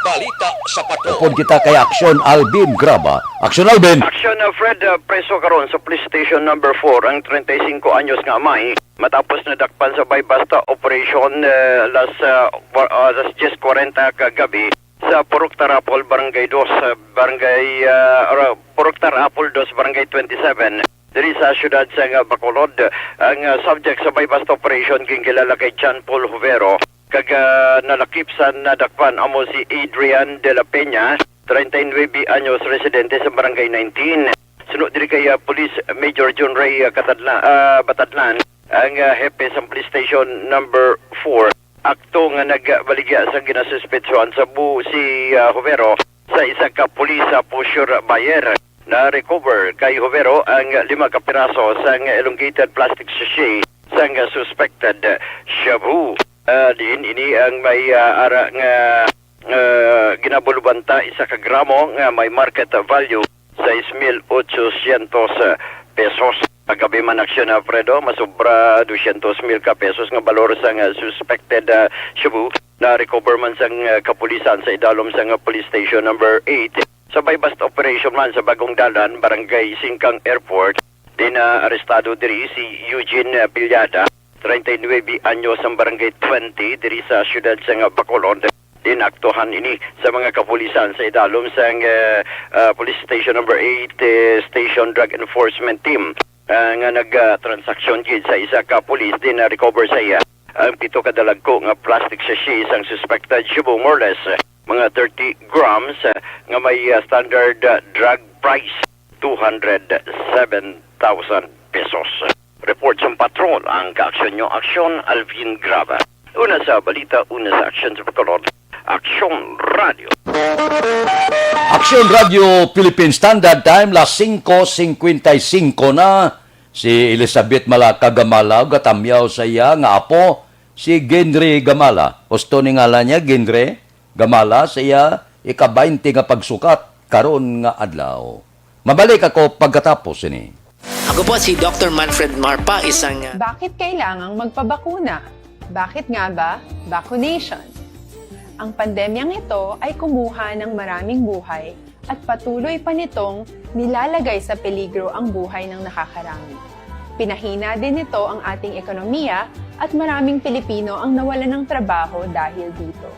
Balita sa Patrol. Upod kita kay Aksyon Alvin Graba. Aksyon Alvin! Aksyon, uh, Fred, uh, preso karon sa Police Station Number four ang treinta y cinco anyos nga amay matapos nadakpan sa buy-bust operation, uh, las, uh, wa- uh, las diyes kwarenta kagabi sa Purok Tarapol, Barangay Dos, uh, Barangay, uh, or, uh, Purok Tarapol Dos, Barangay twenty-seven, diri sa siyudad sang Bacolod. Ang, uh, subject sa buy-bust operation ginkilala kay John Paul Jovero, kag, uh, nalakip sa nadakpan amo si Adrian de la Peña, treinta y nueve anyos, residente sa Barangay nineteen. Suno diri kay, uh, Police Major John Ray, uh, Katadla-, uh, Batadlan, ang, uh, hepe sa Police Station Number four. Akto nga nagbaligya sa ginasuspetsuhan sa bu si, ah, Jovero sa isa ka pulis sa poseur buyer. Na-recover kay Jovero ang lima ka piraso sang elongated plastic sachet sang suspected shabu. Ah, diin ini ang may, ah, ara nga, ah, ginabulubanta isa ka gramo nga may market value sais mil ochocientos pesos. Kagabi man, Aksyon Alfredo, masobra dosyentos mil ka pesos nga balor sang, ah, suspected, ah, shabu na-recover man sang, ah, kapulisan sa idalom sang, ah, Police Station Number eight. Sa buy-bust operation man sa Bagong Dalan, Barangay Singkang Airport, din na arestado diri si Eugene, ah, Piliada, treinta y nueve anyos, ang Barangay twenty diri sa siyudad sang Bacolod. Inaktuhan ini sa mga kapulisan sa idalom sang, eh, ah, Police Station Number eight, eh, Station Drug Enforcement Team, ah, nga nag, ah, transaksyon gid sa isa ka pulis din na-recover sa iya ang pito ka dalagko nga plastic sachet sang suspected shabu, more or less, eh, mga thirty grams, eh, nga may, ah, standard, ah, drug price, two hundred seven thousand pesos. Report sang patrol ang kaaksyon nyo, Aksyon Alvin Graba. Una sa balita, una sa aksyon sa Bacolod, Aksyon Radio. Aksyon Radio Philippine Standard Time, las singko singkwenta y singko na. Si Elizabeth Malaka Gamala gatamyaw sa iya nga apo, si Genry Gamala. Husto ni ngalan niya, Genry Gamala, sa iya ika-baynte nga pagsukat karon nga adlaw. Mabalik ako pagkatapos sini. Ako po si Doktor Manfred Marpa, isang, ah, Bakit kailangang magpabakuna? Bakit nga ba? Vaccination. Ang pandemyang ito ay kumuha ng maraming buhay at patuloy pa nitong nilalagay sa peligro ang buhay ng nakakarami. Pinahina din nito ang ating ekonomiya at maraming Pilipino ang nawalan ng trabaho dahil dito.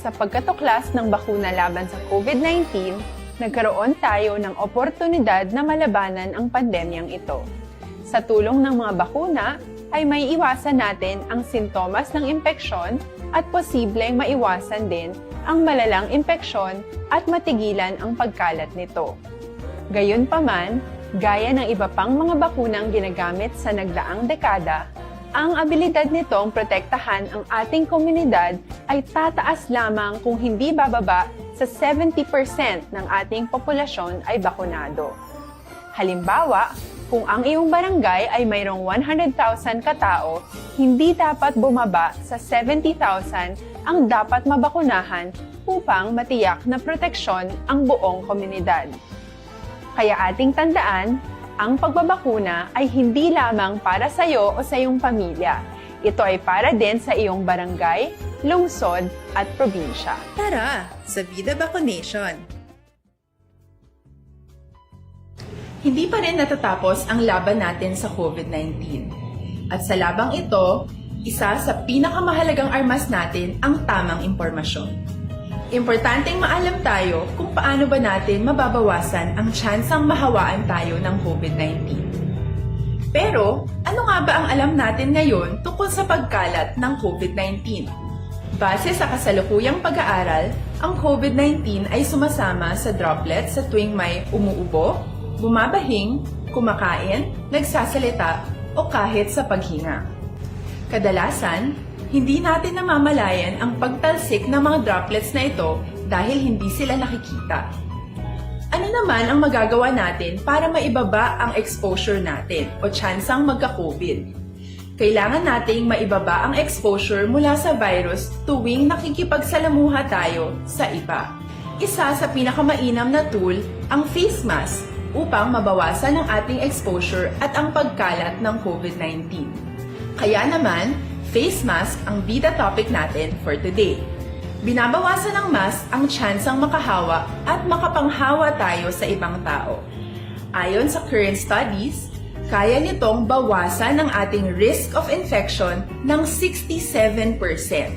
Sa pagkatuklas ng bakuna laban sa COVID nineteen, nagkaroon tayo ng oportunidad na malabanan ang pandemyang ito. Sa tulong ng mga bakuna, ay maiiwasan natin ang sintomas ng impeksyon at posibleng maiwasan din ang malalang impeksyon at matigilan ang pagkalat nito. Gayunpaman, gaya ng iba pang mga bakunang ginagamit sa nagdaang dekada, ang abilidad nitong protektahan ang ating komunidad ay tataas lamang kung hindi bababa sa seventy percent ng ating populasyon ay bakunado. Halimbawa, kung ang iyong barangay ay mayroong one hundred thousand ka tao, hindi dapat bumaba sa seventy thousand ang dapat mabakunahan upang matiyak na proteksyon ang buong komunidad. Kaya ating tandaan, ang pagbabakuna ay hindi lamang para sa iyo o sa iyong pamilya. Ito ay para din sa iyong barangay, lungsod, at probinsya. Tara sa Vida Vaccination! Hindi pa rin natatapos ang laban natin sa COVID nineteen. At sa labang ito, isa sa pinakamahalagang armas natin ang tamang impormasyon. Importanteng maalam tayo kung paano ba natin mababawasan ang tsansang mahawaan tayo ng COVID nineteen. Pero, ano nga ba ang alam natin ngayon tungkol sa pagkalat ng COVID nineteen? Base sa kasalukuyang pag-aaral, ang COVID nineteen ay sumasama sa droplets sa tuwing may umuubo, bumabahing, kumakain, nagsasalita, o kahit sa paghinga. Kadalasan, hindi natin namamalayan ang pagtalsik ng mga droplets na ito dahil hindi sila nakikita. Ano naman ang magagawa natin para maibaba ang exposure natin o tsansang magka-COVID? Kailangan nating maibaba ang exposure mula sa virus tuwing nakikipagsalamuha tayo sa iba. Isa sa pinakamainam na tool ang face mask upang mabawasan ang ating exposure at ang pagkalat ng COVID nineteen. Kaya naman, face mask ang bida topic natin for today. Binabawasan ng mask ang tsansang makahawa at makapanghawa tayo sa ibang tao. Ayon sa current studies, kaya nitong bawasan ang ating risk of infection ng sixty-seven percent.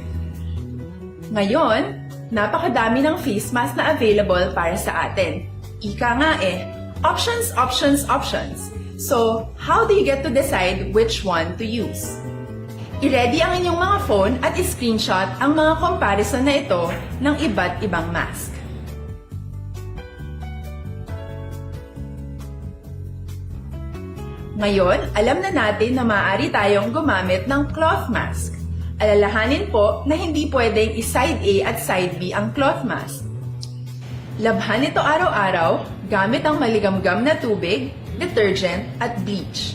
Ngayon, napakadami ng face mask na available para sa atin. Ika nga eh, options, options, options. So, how do you get to decide which one to use? I-ready ang inyong mga phone at i-screenshot ang mga comparison na ito ng iba't ibang mask. Ngayon, alam na natin na maaari tayong gumamit ng cloth mask. Alalahanin po na hindi pwedeng i-side A at side B ang cloth mask. Labhan ito araw-araw gamit ang maligamgam na tubig, detergent, at bleach.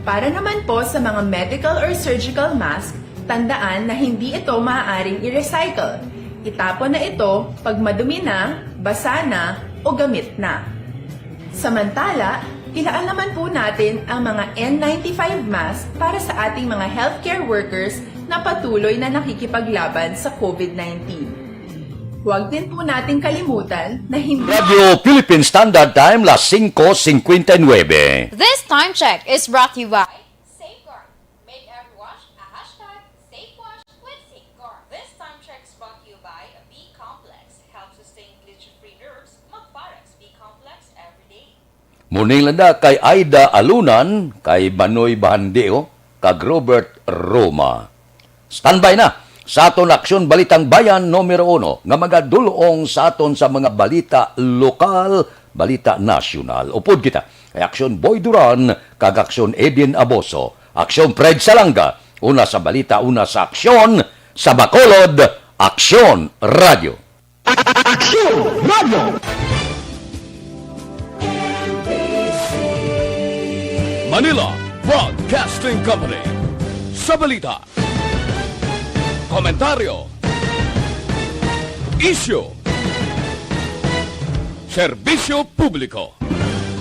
Para naman po sa mga medical or surgical mask, tandaan na hindi ito maaaring i-recycle. Itapon na ito pag madumi na, basa na, o gamit na. Samantala, ilaan naman po natin ang mga N ninety-five mask para sa ating mga healthcare workers na patuloy na nakikipaglaban sa COVID nineteen. Huwag din po nating kalimutan na hindi Radyo Philippine Standard Time, las singko singkwenta y nuebe. This time check is brought to you by Safeguard. Make every wash a hashtag safe wash with Safeguard. This time check is brought to you by B Complex. Help sustain glitch-free nerves. Mag-Parex B Complex every day. Morning lang da kay Aida Alunan, kay Banoy Bahandio, kag Robert Roma. Standby na sa aton Aksyon Balitang Bayan numero uno nga magadul-ong sa aton sa mga balita lokal, balita nasyonal. Upod kita kay Aksyon Boy Duran kag Aksyon Edin Aboso, Aksyon Fred Salanga, una sa balita, una sa aksyon, sa Bacolod, Aksyon Radio. Aksyon Radio. Manila Broadcasting Company. Sa balita, komentaryo, isyu, serbisyo publiko.